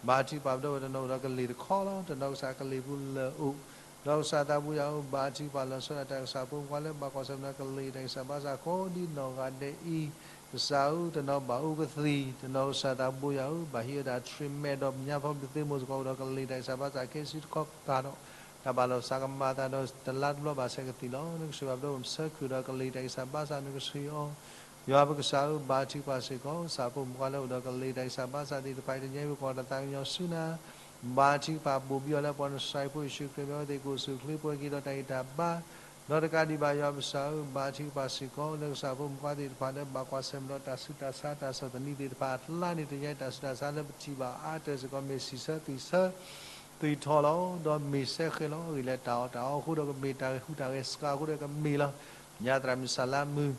ဘါထုကဖၣ်ပဒီပုၢ်ဝဲၢ်တနီၤအိၣ်ဒီးကလံၤတခီလီၤ. တနီၤကစၢ်ကလံၤပူၤလၢာ်အိၣ် ဒီးကစၢ်သးဘိယွၤဧၢ ဘါထုကဖၣ်လီၤဆီဒၣ်တၢ် ကစၢ်ဖိမုၣ်ခွါလၢဘၣ်ကွၢ်ဆၢၣ်မဲာ်ဒီးကလံၤတၢ်ဂံၢ်စၢ်ဘါစၢ်ကိးဒ်နီၢ်ဂၤဒဲးအံၤ ကစၢ်ဧၢ တနီၤဘၣ်အူကသံၣ် တနီၤကစၢ်သးဘိယွၤဧၢ ဘၣ်ဟံးဝဲဒၣ် treatment ဒီးပညါဖီဘျုးသ့မိၢ်စ့ၢ်ကီးအိၣ်ဒီးကလံၤတၢ်ဂံၢ်စၢ်ဘါစၢ်ခဲစုတခီကးဒီး တၢ်ဘၣ်လီၤဘၣ်စးကမၤအသးဒီးတလါတဘျီဘၣ်ဆဲးကသံၣ်လီၤ. နကဆိၣ်ဂ့ၤဘၣ်ပဒီပုၢ်ဝဲၢ်ဆၢခုၣ်ဒီးကလံၤတၢ်ဂံၢ်စၢ်ဘါစၢ် နကဆိၣ်ဂ့ၤအီၤ ယွၤပကစၢ်ဧၢ ဘါထုကဖၣ်စ့ၢ်ကီး ကစၢ်ဖိမုၣ်ခွါလၢအိၣ်ဒီးကလံၤတၢ်ဂံၢ်စၢ်ဘါစၢ်သ့ၣ်တဖၣ်အံၤ တနံၤအံၤ ပကွၢ်တၢ်သးကညီၤဆူနၤ ဘါထုကဖၣ်ဘိၣ်ဘံအီၤလၢပှၤနစၢ်ဖိယ့ၣ်ၡူးခရံာ်မံၤ အဝဲသ့ၣ်ကအိၣ်ဆူၣ်အိၣ်ချ့ပှဲၤက့ၤဒီးတၢ်ဂံၢ်တၢ်ဘါ ဒီးတကးဒံးဘၣ် ယွၤပကစၢ်ဧၢ ဘါထုကဖၣ်စ့ၢ်ကီး လၢကစၢ်ဖိမုၣ်ခွါသ့ၣ်တဖၣ်လၢဘၣ်ကွၢ်ဆၢၣ်မဲာ်ဒီးတၢ်ဆူးတၢ်ဆါ တၢ်ဆီၣ်သနံးသ့ၣ်တဖၣ်အကျါန့ၣ် တနံၤအံၤတၢ်ဆူးတၢ်ဆါလၢပထံၣ်ဘၣ်အါတၢၢ်စ့ၢ်ကီး မ့ၢ်စံးဆၢသွံၣ်ဆၢ သွံၣ်ထီၣ်လီၤ. ဒီးမ့ၢ်စဲဃဲၤလီၤ အဂ့ၢ်လၢတၢ်အီၣ်တၢ်အီအဃိဒီးကမ့ၢ် တၢ်ဂဲၤဟူးတၢ်ဂဲၤစှၤအဃိဒီးကမ့ၢ်လီၤ. ညါသရၣ်မုၣ်စၢ်လါမုၢ်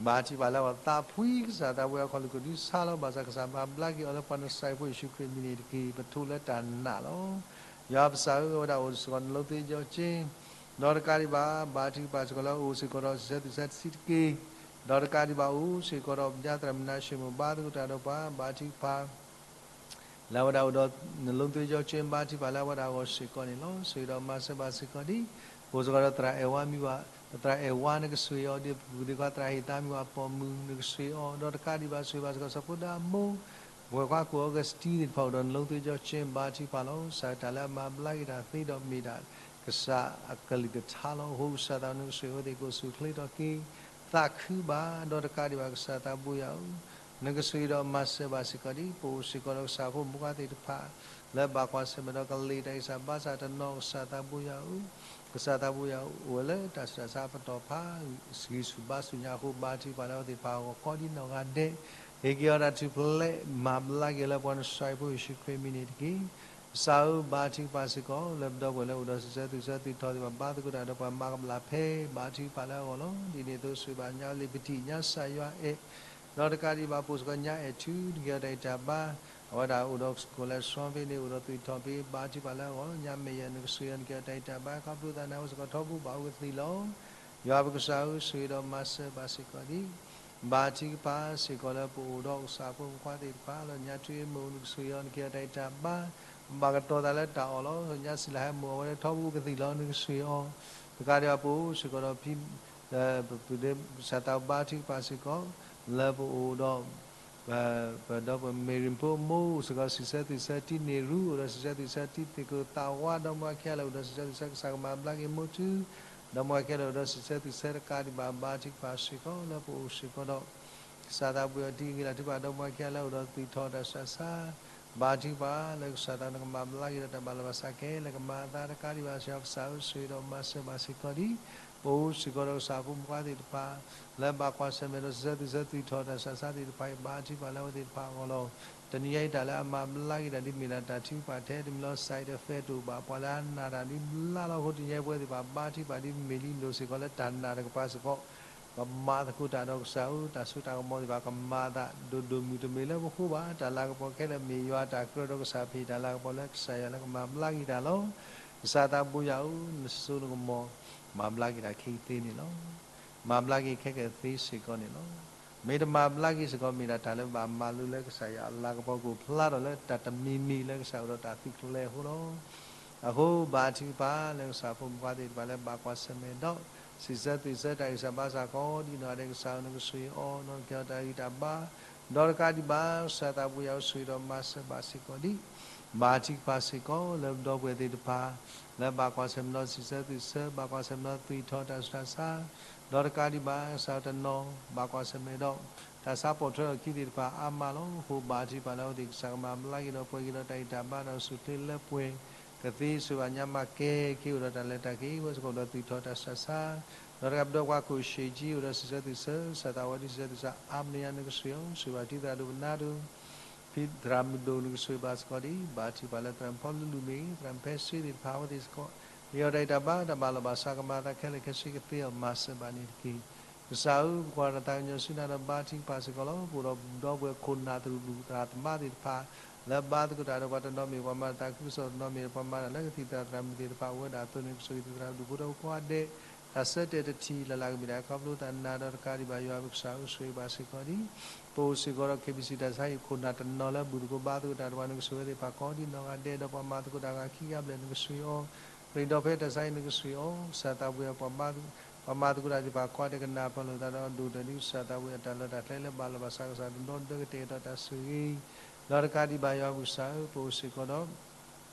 ဘါထုကဖၣ်လၢအဝဲသးဖှံ ကစၢ်သးဘိယွၤခီၣ်လူၢ်ကဒုဆါလီၤ. ဘၣ်ဆၣ်ကစၢ်မၤဘျါက့ၤအီၤလၢပှၤနစၢ်ဖိယ့ၣ်ၡူးခရံာ်မံၤန့ၣ်တက့ၢ်. ပထိးလၢတၢ်နာ်လီၤ. ယွၤပကစၢ်ဧၢ အဝဲဒၣ်အိၣ်စ့ၢ်ကီးနလိသ့ယီၤက့ ဒီးတကးဒံးဘၣ် ဘါထုကဖၣ်စ့ၢ်ကီးလၢအအိၣ်စ့ၢ်ကီးဒီးစံးဆၢသွံၣ်ဆၢတဆံးတက့ၢ်. ဒီးတကးဒံးဘၣ်အိၣ်စ့ၢ်ကီးဒီးပညါသရၣ်မုၣ်နါၡ့ၣ်မိၣ် ဘါသကိးတၢ်ဒီးပှၤ ဘါထုကဖၣ် လၢအဝဲဒၣ်အိၣ်ဒီး နလိသ့ကၠီကၠ့ ဘါထုကဖၣ်လၢအဝဲဒၣ်အဂီၢ်စ့ၢ်ကီးန့ၣ်လီၤ. ဆိၣ်ဂ့ၤဒီးမၤစၢၤဘၣ်စ့ၢ်ကီးဒံး, ပအိၣ်စ့ၢ်ကီးဒီးသရၣ်အဲၣ်ဝါမံၤဘၣ်, သရၣ်အဲၣ်ဝါနကဆိၣ်ဂ့ၤအီၤဒ်ပပုၢ်သ့ၣ်ခွါ သရၣ်ဟ့ၣ်သးမံၤဘၣ် ပိာ်မုၣ်နကဆိၣ်ဂ့ၤအီၤ, ဒီးတကးဒံးဘၣ်ဆိၣ်ဂ့ၤဘၣ်စ့ၢ်ကီးစီၤဖိဒါမိၢ် ပှၤခွါကိၣ် Augustine သ့ၣ်တဖၣ်အိၣ်ဒီးနလိသ့ကၠီကၠ့ ဘါထုကဖၣ်လီၤ. ကစၢ်တၢ်လၢအမၤဘျါက့ၤတၢ်သ့ဒီးမ့ၢ်ဒၣ် ကစၢ်အကလုၢ်ကထါလီၤ. အဃိကစၢ်သးနကဆိၣ်ဂ့ၤအဝဲသ့ၣ် ကအိၣ်ဆူၣ်အိၣ်ချ့ထီၣ်က့ၤ သးခုဘၣ်, ဒီးတကးဒံးဘၣ်ကစၢ်သးဘိယွၤဧၢ, နကဆိၣ်ဂ့ၤဒီးမၤစၢၤဘၣ်စ့ၢ်ကီးဒံး, ပအိၣ်စ့ၢ်ကီးဒီးကစၢ်ဖိမုၣ်ခွါသ့ၣ်တဖၣ် လၢဘၣ်ကွၢ်ဆၢၣ်မဲာ်ဒီးကလံၤတၢ်ဂံၢ်စၢ်ဘါစၢ်တနီၤ ကစၢ်သးဘိယွၤဧၢ, ကစၢ်သးဘိယွၤအိၣ်ဝဲလၢတၢ်ဆူးတၢ်ဆါအပတီၢ်ဖး ဂံၢ်ဆူၣ်ဘါဆူၣ်ညါအဃိ ဘါထုကဖၣ်လၢအဝဲသ့ၣ်တဖၣ်အဂီၢ် ကိးဒံးနီၢ်ဂၤဒဲး, ဟ့ၣ်က့ၤအီၤတၢ်ထူၣ်ဖျဲး မၤဘျါက့ၤလၢပှၤနစၢ်ဖိယ့ၣ်ၡူးခရံာ်မံၤန့ၣ်တက့ၢ်. ကစၢ်ဧၢ ဘါထုကဖၣ်စ့ၢ်ကီး လၢပဒီပုၢ်ဝဲၢ်လၢအိၣ်ဒီးစံးဆၢသွံၣ်ဆီသ့ၣ်တဖၣ် ဘါသကိးတၢ်ဒီးပှၤမၤကမၣ်ဖဲ ဘါထုကဖၣ်လၢအဂီၢ်လီၤ. ဒ်န့ၣ်အသိး ဆိၣ်ဂ့ၤဘၣ်ညါလံာ်ပတံၢ်ညါစၢ်ယွၤအဲၣ်, ဒီးတကးဒံးဘၣ် ပအိၣ်စ့ၢ်ကီးညါအဲၣ်ထူ နကဟ့ၣ်အီၤတၢ်ဂံၢ်တၢ်ဘါ, အဝဲဒၣ်အိၣ်ဒီးကိၣ်လဲၣ်စှီဖဲန့ၣ် အိၣ်ဒီးသွံၣ်ထီၣ်ဖဲ ဘါထုကဖၣ်လၢအဂီၢ်လီၤ. ညါမဲာ်ယၤနကဆိၣ်ဂ့ၤအီၤ နကဟ့ၣ်အီၤတၢ်ဂံၢ်တၢ်ဘါ ခီဖျိသးန့ၣ် အဝဲစ့ၢ်ကီးထီဘိဘၣ်အိၣ်ကသံၣ်လီၤ. ယွၤပကစၢ်ဧၢ ဆိၣ်ဂ့ၤဒီးမၤစၢၤဘၣ်စ့ၢ်ကီးဒံး ဘါထုကဖၣ်စ့ၢ်ကီးလၢပအိၣ်ဒီးကစၢ်ဖိမုၣ်ခွါသ့ၣ်တဖၣ်လီၤ. ညါထူအ့ၣ်မိၢ် နကဆိၣ်ဂ့ၤအီၤ နကဟ့ၣ်အီၤတၢ်ဂံၢ်တၢ်ဘါ, ဘၣ်ကတီၤသးလၢတၢ်အီၣ်လီၤ. ညါစံးလၢဟဲမိၢ် အဝဲဒၣ်ထီဘိအိၣ်ကသံၣ်လီၤ နကဆိၣ်ဂ့ၤအီၤ, တကးဒံးဘၣ်ပအိၣ်စ့ၢ်ကီးဒီး ပပုၢ်ဒီး ကစၢ်သးဘါထုကဖၣ်စ့ၢ်ကီး လၢပအိၣ်ဒီး ပဒီပုၢ်ဝဲၢ်မ့ၢ်ရံဖိမိၢ် အိၣ်စ့ၢ်ကီးစံးဆၢသွံၣ်ဆၢတံၤန့ၢ်ရူ အိၣ်ဒီးစံးဆၢသွံၣ်ဆၢတံၤသ့ၣ်ကိၣ်သးဝါ ဒီမါဝၤခံဂၤလၢအိၣ်ဒီးစံးဆၢသွံၣ်ဆၢ ကစၢ်ကမၤဘျါက့ၤမိၢ်ထူ ဒီမါဝၤခံဂၤလၢအိၣ်ဒီးစံးဆၢသွံၣ်ဆၢတကးဒံးဘၣ် ဘါထုကဖၣ်စ့ၢ်ကီးလၢပအိၣ်စ့ၢ်ကီးဒီး ကစၢ်သးဘိယွၤတံၤဂ့ၤလၢ်ထုကဖၣ် ဒီမါဝၤခံဂၤလၢအိၣ်ဒီးသွံၣ်ထီၣ်တၢ်ဆူးတၢ်ဆါ ဘါထုကဖၣ်လၢကစၢ်သးနကမၤဘျါက့ၤဒီးတၢ်ဘၣ်လီၤဘၣ်စးခဲလၢာ် ကမၤအသးတကးဒံးဘၣ် စံးဆၢကစၢ်ဧၢ ဆိၣ်ဂ့ၤဒီးမၤစၢၤဘၣ်စ့ၢ်ကီးဒံး ပအိၣ်စ့ၢ်ကီးဒီးကစၢ်ဖိမုၣ်ခွါသ့ၣ်တဖၣ် လၢဘၣ်ကွၢ်ဆၢၣ်မဲာ်ဒီးစံးဆၢသွံၣ်ဆၢသွံၣ်ထီၣ်တၢ်ဆူးတၢ်ဆါသ့ၣ်တဖၣ်အံၤ ဘါထုကဖၣ်လၢအဝဲသ့ၣ်တဖၣ်အဂီၢ်လီၤ. တနံၤညါအံၤတၢ်လၢအမၤဘျါက့ၤတၢ်ဒ်မ့ၢ်ဒၣ်တၢ်ထုကဖၣ်ထဲတမံၤလီၤ side effect တအိၣ်ဘၣ် ပှၤလၢအနာ်တၢ်ဒ်ဘျါလီၤအဃိ တနံၤညါအံၤပဝဲသ့ၣ်တဖၣ် ဘါထုကဖၣ်ဒ်မ့ၢ်လံလိာ်စ့ၢ်ကီးလၢတၢ်နာ်တကပၤစ့ၢ်ကီး ပမၤသကိးတၢ်ဒီးကစၢ်ဧၢ တၢ်စိတၢ်ကမီၤသ့ၣ်တဖၣ် ကမၤအသးဒိၣ်ဒိၣ်မုၢ် တမ့ၢ်လၢပဃိဘၣ် တၢ်လၤကပီၤခဲလၢာ်မ့ၢ်ယွၤတၢ်ကြၢးဒီးကစၢ်ဖံးတၢ်လၤကပီၤလၢကစၢ်ယွၤလၢကမၤဘျါက့ၤတၢ်လီၤ. ကစၢ်သးဘိယွၤဧၢ နစိနကမီၤ မၤဘျါက့ၤတၢ်ခဲကသ့န့ၣ်လီၤ. မၤဘျါက့ၤခဲကသ့စ့ၢ်ကီးန့ၣ်လီၤ. မ့ၢ်တမၤဘျါက့ၤစ့ၢ်ကီး မ့ၢ်တၢ်လၢဘၣ်မၤလိလၢကစၢ်ယွၤအလၤကပီၤကအိၣ်ဖျါထီၣ်လၢတၢ်တမံၤမံၤလၢကစၢ်အိၣ်ဒီးတၢ်သုးကျဲၤအဃိလီၤ. အဃိဘါထုကဖၣ်လၢကစၢ်ဖိမုၣ်ခွါသ့ၣ်တဖၣ်လၢဘၣ်ကွၢ်ဆၢၣ်မဲာ်ဒီး စံးဆၢသွံၣ်ဆၢတၢ်ဂံၢ်စၢ်ဘါစၢ်ကိးဒံးနီၢ်ဂၤဒဲး ကစၢ်ဧၢ နကဆိၣ်ဂ့ၤအီၤ ဒီးနကဟ့ၣ်အီၤတၢ်ဂံၢ်တၢ်ဘါ ဒီးတကးဒံးဘၣ် ကစၢ်သးဘိယွၤဧၢ ဆိၣ်ဂ့ၤဒီးမၤစၢၤဘၣ်စ့ၢ်ကီးဒံး ဘါထုကဖၣ်စ့ၢ်ကီးလၢပဒီပုၢ်ဝဲၢ်သ့ၣ်တဖၣ် လၢဘၣ်ကွၢ်ဆၢၣ်မဲာ်ဒီးစံးဆၢသွံၣ်ဆၢ ဘၣ်ကွၢ်ဆၢၣ်မဲာ်ဒီးသွံၣ်ထီၣ်တၢ်ဆူးတၢ်ဆါ ဒီးတကးဒံးဘၣ် ကစၢ်တနီၤ ဘၣ်ကွၢ်ဆၢၣ်မဲာ်ဒီး တၢ်ဆါပိာ်ထွဲထီၣ်အခံသ့ၣ်တဖၣ်အါမးလီၤ. အဃိဘါထုကဖၣ်လၢအဝဲသ့ၣ် ကစၢ်ကမၤဘျါက့ၤဒီးပှဲၤက့ၤဒီးတၢ်ဂံၢ်တၢ်ဘါဒီးဆူၣ်ချ့လၢပှဲၤ ကသ့ဆိၣ်ဂ့ၤဘၣ်ညါမၤကဲက့ၤအိၣ်ဒီးတၢ်လဲၤတၢ်က့ၤ ဝဲစ့ၢ်ကီးအိၣ်ဒီးသွံၣ်ထီၣ်တၢ်ဆူးတၢ်ဆါ ဒီးတကးပဒီပုၢ်ဝဲၢ်ခိၣ်ၡ့ၣ်ကၠံ အိၣ်ဒီးစံးဆၢသွံၣ်ဆၢ ကစၢ်သးဝဲဒၣ်စံးဆၢသွံၣ်ဆၢအါမးန့ၣ် နကဆိၣ်ဂ့ၤအီၤ ဆိၣ်ဂ့ၤဘၣ်ထံသရၣ်ဒိၣ်ပနါဒိၣ် ဖံသရၣ်မုၣ်ဒိၣ် နကဆိၣ်ဂ့ၤဘၣ်စ့ၢ်ကီးဒံး ဘါထုကဖၣ်လၢသရၣ်မုၣ်ဖီလူလူမ့ၢ်ဂ့ၤ သရၣ်မုၣ်ဖဲစ့သ့ၣ်တဖၣ်အဝဲသ့ၣ်စ့ၢ်ကီး ကဟ့ၣ်အီၤတၢ်ဂံၢ်တၢ်ဘါ တၢ်ဘၣ်လီၤဘၣ်စး ကမၤအသးခဲလၢာ်ခဲဆ့ကသ့အီၤ မၤစၢၤဘၣ်န့ၣ်တက့ၢ်. ကစၢ်ဧၢ ပကွၢ်တၢ်သးကညီၤဆူနၤဒီးဘါထုကဖၣ်စ့ၢ်ကီးလီၤ. ပအိၣ်ဒီးပဒီပုၢ်ဝဲၢ်ခိၣ်နၢ်သရူးဒူၣ်သရၣ်သမါသ့ၣ်တဖၣ် လၢဘါသကိးတၢ်ဒီးပှၤတနီၤမ့ၢ်ပှၤမၤတၢ်သးခုကစီၣ် တနီၤမ့ၢ်ပှၤမၤတၢ်လၢကသံၣ်သရၣ်သရၣ်မုၣ်သ့ၣ်တဖၣ် အိၣ်ဝဲဒၣ်အသိးန့ၣ် ကဆိၣ်ဂ့ၤသံၣ်သရၣ်ဒိၣ်ဖိဒီးပှၤကိးဂၤဒဲး တၢ်ဆၢတဲာ်တထံၣ်လၢ်လၢ်ကမ့ၢ်ဒၣ်ခီဖျိသးနၤဒီးတကးဒံးဘၣ် ယွၤပကစၢ်ဧၢ ဆိၣ်ဂ့ၤဘၣ်စ့ၢ်ကီးဒံး ပအိၣ်စ့ၢ်ကီးဒီး KBC တၢ်ဆါဟံၣ်ခိၣ်နၢ်တနီၤလၢဘူၣ်သကိးဘါသကိးတၢ်ဒီးပှၤ နကဆိၣ်ဂ့ၤသ့ၣ်တဖၣ်ကိးဒံးနီၢ်ဂၤဒဲး ဒီးပှၤမၤသကိးတၢ်ဂၤခံဂၤဘျဲၣ် နကဆိၣ်ဂ့ၤအီၤ ရ့ဒီးဖဲတၢ်ဆါဟံၣ် နကဆိၣ်ဂ့ၤအီၤ ကစၢ်သးဘိယွၤ ပှၤမၤသကိးတၢ်သ့ၣ်တဖၣ်ကိးဂၤဒဲး ကနၢ်ပၢၢ်လိာ်သးဒီးဒိၣ်ဒၢးဒ်ကစၢ်သးဘိယွၤ တၢ်လီၢ်တၢ်ကျဲလၢဘၣ်လီၤဘၣ်စး ကစၢ်တဒီတဒၢကတဲာ်ကတီၤတၢ်ဆိၣ်ဂ့ၤ ဒီးတကးဒံးဘၣ် ယွၤပကစၢ်ဧၢ ပအိၣ်စ့ၢ်ကီးဒီး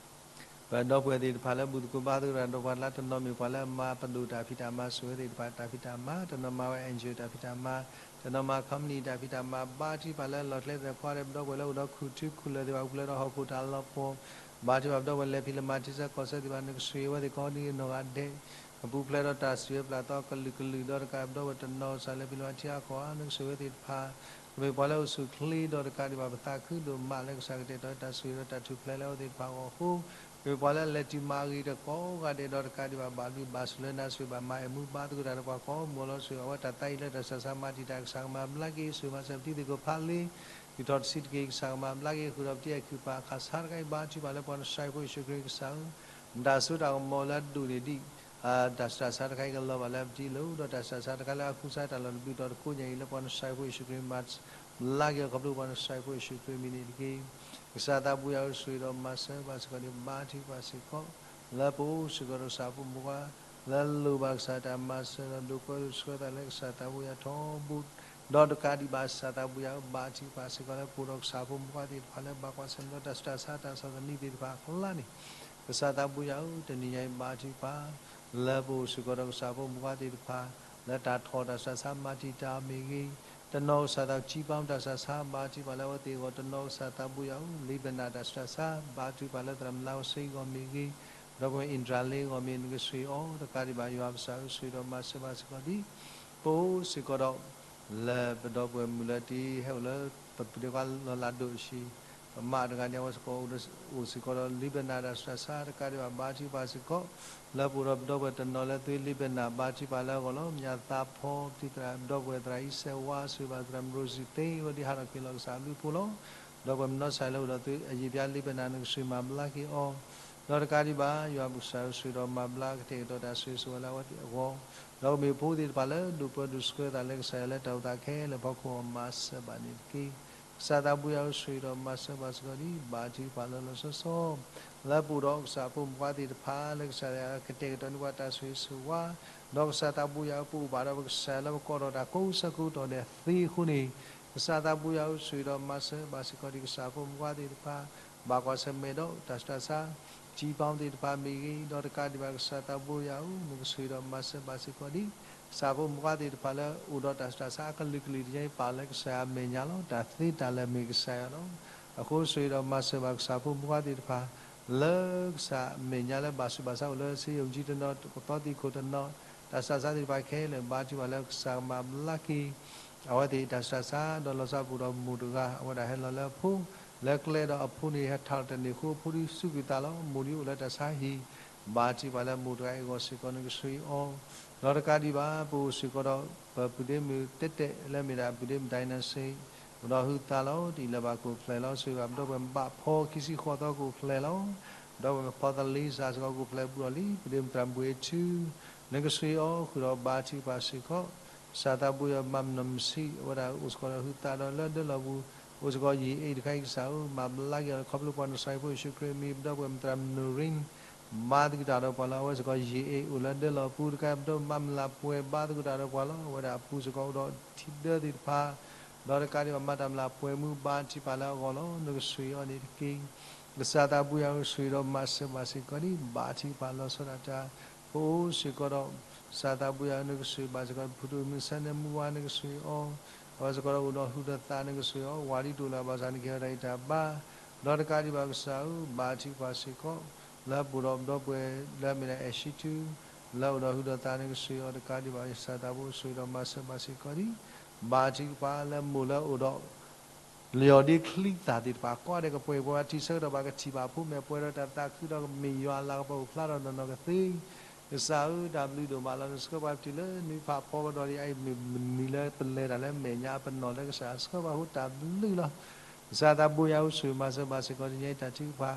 ပဒီပုၢ်ဝဲၢ်သ့ၣ်တဖၣ်လၢဘူၣ်သကိးဘါသကိးတၢ်ဒီးပှၤလၢတနီၤမ့ၢ်ပှၤလၢအမၤပဒိၣ်တၢ်ဖံးတၢ်မၤ ဆိၣ်ဂ့ၤသ့ၣ်တဖၣ်တၢ်ဖံးတၢ်မၤ တနီၤမၤဝဲ NGO တၢ်ဖံးတၢ်မၤ တနီၤမၤ company တၢ်ဖံးတၢ်မၤ ဘါထုကဖၣ်လၢလီၢ်ကျဲသ့ၣ်တဖၣ်ကိးဂၤဒဲး ပဒီပုၢ်ဝဲၢ်လၢအိၣ်ဒီးခူၣ်ထူခူၣ်လၢၢ်သ့ၣ်တဖၣ် ပူၤဖျဲးဒီးဟီၣ်ခိၣ်တၢ်လီၤပှီၢ် ဘါထုကဖၣ်ပဒီပုၢ်ဝဲၢ်လဲၤဖံးလဲၤမၤထံဆၢကီၢ်ဆၢသ့ၣ်တဖၣ် နကဆိၣ်ဂ့ၤဝဲသ့ၣ်ကိးဒံးနီၢ်ဂၤဒဲး ကပူၤဖျဲးဒီးတၢ်စံးဝဲပျၢ်သီကလုာ်ကလုာ် ဒီးတကးပဒီပုၢ်ဝဲၢ်တနီၤကစၢ်လဲၤဖံးလဲၤမၤထံအါကီၢ်ဧါ နကဆိၣ်ဂ့ၤဝဲသ့ၣ်တဖၣ် ကမ့ၢ်ပှၤလၢအိၣ်ဆူၣ်ချ့ဒီးတကးဒံးဘၣ် ပသးခုဒိၣ်မးလၢကစၢ်ကတဲာ်ကတီၤတၢ်ဆိၣ်ဂ့ၤဒီးတၢ်ထူၣ်ဖျဲးလၢအဝဲသ့ၣ်တဖၣ်အဂီၢ်အဃိ ကမ့ၢ်ပှၤလၢအလဲၤတုၤမၤဂ့ၤတကိးဂၤဒဲး ဒီးတကးဒံးဘၣ် ဘၣ်ဘျုးဘၣ်ဆိၣ်လၢနၤ ဆိၣ်ဂ့ၤဘၣ်မၤအဲၣ်မူဘါသကိးတၢ်ဒီးပှၤကိးမုၢ်လီၤ ဆိၣ်ဂ့ၤအဝဲတၢ်သးအံၤလၢတၢ်ဆူးတၢ်ဆါ မၤတံာ်တာ် ကစၢ်ကမၤဘျါက့ၤ ဆိၣ်ဂ့ၤမၤစၢၤပတံၤသကိးဖးလ့ တုၤထီၣ်တဆံးတက့ၢ် ကစၢ်ကမၤဘျါက့ၤ ဃုာ်ဒီးပတံၤအခံပာ်ခးဆါတခါအံၤ ဘါထုကဖၣ်လၢပှၤနစၢ်ဖိယ့ၣ်ၡူးခရံာ်ကစၢ်ဧၢ နတၢ်စိတၢ်ကမီၤလၢအဒိၣ်န့ၢ်ဒံး တၢ်ဆူးတၢ်ကမီၤလၢအဒိၣ်န့ၢ်ဒံး တၢ်ဆူးတၢ်ဆါတခါအံၤကလီၤဘၣ်လၢပတံၤလီၤ ဒီးတၢ်ဆူးတၢ်ဆါတခါလၢအဃုစါတၢ်လီၢ်တဘျုးတီၤတကိးညါအံၤ လၢပှၤနစၢ်ဖိယ့ၣ်ၡူးခရံာ်မၤဘျါက့ၤအီၤ ခီဖျိပှၤနစၢ်ဖိယ့ၣ်ၡူးခရံာ်မံၤန့ၣ်တက့ၢ်. ကစၢ်သးဘိယွၤဧၢ, ဆိၣ်ဂ့ၤဒီးမၤစၢၤဘၣ်စ့ၢ်ကီးဒံး ဘါထုကဖၣ်စ့ၢ်ကီး လၢပအိၣ်စ့ၢ်ကီးဒီးကစၢ်ဖိမုၣ်ဖိခွါ လၢလိၣ်ဘၣ်ကစၢ်တၢ်မၤစၢၤဒီး ဒိးပၢဆှၢသးလၢကစၢ်သးဘိယွၤထီဘိ, ဒီးတကးဒံးဘၣ် ကစၢ်သးဘိယွၤဧၢ, ဘါထုကဖၣ်စ့ၢ်ကီးလၢပအိၣ်ဒီးကစၢ်ဖိမုၣ်ဖိခွါသ့ၣ်တဖၣ်လၢဘၣ်ကွၢ်ဆၢၣ်မဲာ်ဒီးတၢ်ဆူးတၢ်ဆါ တၢ်ဆီၣ်သနံးသ့ၣ်တဖၣ်အကျါန့ၣ်, ကစၢ်သးဘိယွၤဧၢ, တနံၤညါအံၤ ဘါထုကဖၣ် လၢပအိၣ်စ့ၢ်ကီးဒီးကစၢ်ဖိမုၣ်ဖိခွါသ့ၣ်တဖၣ် လၢတၢ်ထီၣ်တၢ်ဆူးတၢ်ဆါ မၤတံာ်တာ်မ့ၢ်ဂ့ၤ, တနီၤကစၢ်သးဘိ ကံပီတၢ်ဆူးတၢ်ဆါ ဘါထုကဖၣ်လၢအဝဲသ့ၣ်အဂီၢ်, တနီၤကစၢ်သးဘိယွၤဧၢ, လံာ်ဘနၣ်တၢ်ဆူးတၢ်ဆါ ဘါထုကဖၣ်လၢသရၣ်မုၣ်လါဝစ့အဂီၢ်မ့ၢ်ဂ့ၤ, ဒီပုၢ်ဝဲၢ် အ့ဒြၤလ့အဂီၢ်မ့ၢ် နကဆိၣ်ဂ့ၤအီၤ, တကးဒံးဘၣ် ယွၤကစၢ်ဧၢ, ဆိၣ်ဂ့ၤဒီးမၤစၢၤဘၣ်စ့ၢ်ကီးဒံး ပအိၣ်စ့ၢ်ကီးဒီး လၢပဒီပုၢ်ဝဲၢ်မုၣ်လၢတဟဲအိၣ်လၢ ပပုၢ်ဒ့ခွါလီၢ်လၤဒိၣ်အဟံၣ်, ပမါတဂၤန့ၣ် အဝဲစ့ၢ်ကီးအိၣ်စ့ၢ်ကီးဒီးလံာ်ဘနၣ်တၢ်ဆူးတၢ်ဆါ တကးဒံးဘၣ် ဘါထုကဖၣ်စ့ၢ်ကီး လၢပအိၣ်ဒီးပဒီပုၢ်ဝဲၢ်တနီၤလၢသုလံာ်ဘနၣ် ဘါထုကဖၣ်လၢအဂီၢ်လီၤ. မ့ၢ်ညါသးဖီ ပတံၤသရၣ် ပဒီပုၢ်ဝဲၢ်သရၣ်အံၤစဲးဝါ ဆိၣ်ဂ့ၤဘၣ်သရၣ်မုၣ်ရိစံသ့ အဝဲဒၣ်ဟးထီၣ်က့ၤလီၤကစၢ်အဘျုးအဖှိၣ်လီၤ. ဒီပုၢ်ဝဲၢ်မနီၤစၢ်လၢအိၣ်ဒီးသုအယံာ်ပျါလံာ်ဘနၣ် နကဆိၣ်ဂ့ၤမၤဘျါက့ၤအီၤ, ဒီးတကးဒံးဘၣ် ယွၤပကစၢ်ဧၢ, ဆိၣ်ဂ့ၤဒီးမၤဘျါကတဲာ်ကတီၤတၢ်ဆိၣ်ဂ့ၤဆိၣ်ဝါလၢအဝဲသ့ၣ်အဂီၢ်, ဒီးကမ့ၢ်ဖိသ့ၣ်တဖၣ်လၢဒိးပၢဒိးဆှၢသးလၢကစၢ်ယွၤလၢတၢ်အိၣ်သးခဲလၢာ်အဖီခိၣ် မၤစၢၤဘၣ်န့ၣ်တက့ၢ်. ကစၢ်သးဘိယွၤဧၢ, ဆိၣ်ဂ့ၤဒီးမၤစၢၤဘၣ်စ့ၢ်ကီးဒံး ဘါထုကဖၣ်လၢလီၤဆီဆီ လၢပအိၣ်ဒီးကစၢ်ဖိမုၣ်ဖိခွါသ့ၣ်တဖၣ် လၢကစၢ်ယွၤကတဲာ်ကတီၤန့ၢ်ပှၤတၢ်ဆိၣ်ဂ့ၤဆိၣ်ဝါ, ဒီးကစၢ်သးဘိယွၤဧၢ, ပအိၣ်ဘၣ်ဒီးပကစၢ်ယွၤလၢပကိးထီၣ်တၢ်ကိးဆၢကိးကတီၢ်ဒဲးသ့အဃိန့ၣ်, ကစၢ်သးဘိယွၤဧၢ, ဆိၣ်ဂ့ၤဒီးမၤစၢၤဘၣ်စ့ၢ်ကီးဒံး ကစၢ်ဖိမုၣ်ဖိခွါသ့ၣ်တဖၣ် ဘၣ်ကွၢ်ဆၢၣ်မဲာ်ဒီးတၢ်ဆူးတၢ်ဆါ ကံပီသ့ၣ်တဖၣ်မ့ၢ်ဂ့ၤ, ဒီးတကးဒံးဘၣ် ကစၢ်သးဘိယွၤဧၢ, နကဆိၣ်ဂ့ၤဒီးမၤစၢၤဘၣ်စ့ၢ်ကီးဒံး ကစၢ်ဖိမုၣ်ဖိခွါသ့ၣ်တဖၣ်လၢအိၣ်ဒီးတၢ်ဆူးတၢ်ဆါအကလုာ်ကလုာ်တညါအံၤ ပာ်လၢကစၢ်ယွၤအမဲာ်ညါလီၤ. တၢ်သ့တၢ်လၢာ်မ့ၢ်ကစၢ်ယွၤလီၤ. အဃိဆိၣ်ဂ့ၤဒီးမၤစၢၤဘၣ်ကစၢ်ဖိမုၣ်ဖိခွါသ့ၣ်တဖၣ် လၢကစၢ်အမဲာ်ညါလၢဘၣ်ဆူးဘၣ်ဆါအိၣ်လၢ စ့ယိၣ်ကၠံတနီၤ ကသီသံခိၣ်တနီၤ တၢ်ဆူးတၢ်ဆါသ့ၣ်တဖၣ်ခဲလၢာ် ဘါထုကဖၣ်လၢကစၢ်ကမၤဘျါက့ၤ အဝဲသ့ၣ်တၢ်ဆူးတၢ်ဆါ ဒီးလီၤဆီပအိၣ်ဒီးမိၢ်တဂၤ အဝဲဒၣ်ဟဲလီၤလၢအဖိ လၢကျဲဒီးအဖိန့ၣ် ဟဲထီၣ်တန့ၢ်အဃိ အဖိဒုးစူးကွံာ်သးလီၤ. မိၢ်ဒုးအိၣ်လၢတၢ်ဆါဟံၣ် ဘါထုကဖၣ်လၢမိၢ်တဂၤအံၤအဂီၢ်စ့ၢ်ကီး နကဆိၣ်ဂ့ၤအီၤ ဒီးတကးဒံးဘၣ် ပအိၣ်စ့ၢ်ကီးဒီး ပပုၢ်ဒ့မုၣ်တဲတဲလၢမ့ၢ်ဒၣ်ပုၢ်ဒ့မုၣ် dynasty အိၣ်ဒီးဟုသးလီၤ. တအံၤလၢၤဘၣ်ကိးဖျဲၣ်လီၤ. ဆိၣ်ဂ့ၤဘၣ်ပဒီပုၢ်ဝဲၢ်မုၣ်ဘၣ်ဖီခံဆံဃိးသီကိးဖျဲၣ်လီၤ. ပဒီပုၢ်ဝဲၢ်မုၣ်ဖီသလ့စးစ့ၢ်ကီးကိးဖျဲၣ်ဘူးဒီးလံ. ပုၢ်ဒ့မုၣ်သရၣ်မုၣ်ဘှံးထူ နကဆိၣ်ဂ့ၤအီၤဃုာ်ဒီးဘါထုကဖၣ်စ့ၢ်ကီး ကစၢ်သးဘိယွၤမၤမနီၣ်မဆံး အဝဲဒၣ်အိၣ်စ့ၢ်ကီးဒီးဟုသးဒီးလၢဒၢလီၢ်ပူၤ အိၣ်စ့ၢ်ကီးယံာ်အ့ၣ်တခါအံၤ ကစၢ်ဧၢ မၤဘျါက့ၤအီၤ ခီဖျိပှၤနစၤရ့းဖိယ့ၣ်ၡူးခရံာ်အမံၤ ပဒီပုၢ်ဝဲၢ်မုၣ်သရၣ်မုၣ်နိၣ်ရံ ဘါသဂုာ်တၢ်ဒီးပှၤလီၤ. အဝဲစ့ၢ်ကီးယံာ်အ့ၣ်အိၣ်လၢဒၢလီၢ်ပူၤတခါ ပဒီပုၢ်ဝဲၢ်မုၣ်မၤမုၢ်လၢ်ပှဲၤ ဘါသဂုာ်တၢ်ဒီးပှၤလီၤ. အဝဲဒၣ်အပူၤစ့ၢ်ကီးအိၣ်ဒီးထံဒၢသ့ၣ်တဖၣ် ဒီးတကးဒံးဘၣ်မၤတၢ်မုၢ်လၢ်ပှဲၤမူဘါထုကဖၣ်လၢအဂီၢ်လီၤ. နကဆိၣ်ဂ့ၤအီၤန့ၣ်တက့ၢ်. ကစၢ်သးဘိယွၤဧၢ ဆိၣ်ဂ့ၤဒီးမၤစၢၤဘၣ်စ့ၢ်ကီးဒံး ဘါထုကဖၣ်လီၤဆီဒၣ်တၢ် ပအိၣ်စ့ၢ်ကီးဒီး ကစၢ်သးဘိယွၤဧၢ နကဆိၣ်ဂ့ၤဘၣ်စ့ၢ်ကီး ဖုဒိၣ်မုၢ်ဆၢန့ၣ်မုၢ်ဝါ နကဆိၣ်ဂ့ၤအီၤ အဝဲစ့ၢ်ကီးဒီးအိၣ်ဒီးဟုဒီးသး နကဆိၣ်ဂ့ၤအီၤ ဝၤဒ်တအိၣ်လၢၤဘၣ်ဆၣ် နကဟ့ၣ်အီၤတၢ်ဂံၢ်တၢ်ဘါ ဒီးတကးဒံးဘၣ်ကစၢ်ဧၢ ဘါထုကဖၣ်စ့ၢ်ကီး လၢပအိၣ်ဒီးပဒီပုၢ်ဝဲၢ်လၢအမ့ၢ်ဒၣ်အဲၣ်ၡံထူ လၢအိၣ်ဒီးဟုဒီးသး နကဆိၣ်ဂ့ၤအီၤ တကးဒံးဘၣ် ကစၢ်သးဘိ ဆိၣ်ဂ့ၤဒီးမၤစၢၤဘၣ်စ့ၢ်ကီးဒံး ဘါထုကဖၣ်လၢမိၢ်လၢအိၣ်ဒီး လၢယီၤဒ့ချံသၣ်သ့ၣ်တဖၣ် ကိးဂၤဒဲးကပှဲၤပှဲၤဘၣ် ထံၣ်ဆၢကတီၢ်ဘၣ်ကထံၣ်ဘၣ်အဖိ မ့ၢ်ပှဲၤဒီးတၢ်သးခုဒီးကမ့ၢ်ယွၤအလၤကပီၤအိၣ်ဖျါဒီးနီၢ်နီၢ်ကသ့ ကစၢ်ဧၢ တၢ်ဘျုးဒိၣ်မးလီၤ. နဆှၢပှၤပတုၤလၢနွံဖးဖီကဒီးဒ်အံၤ မုၢ်နံၤလၢပလဲၤတၢ်လၢမဲာ်ညါပနီၣ်လၢကစၢ်ဆှၢပှၤအဃိတၢ်ဘျုးလီၤ. ကစၢ်သးဘိယွၤဧၢ ဆိၣ်ဂ့ၤမၤစၢၤဘၣ်စ့ၢ်ကီး တနံၤညါအံၤတၢ်ထုကဖၣ် ပှ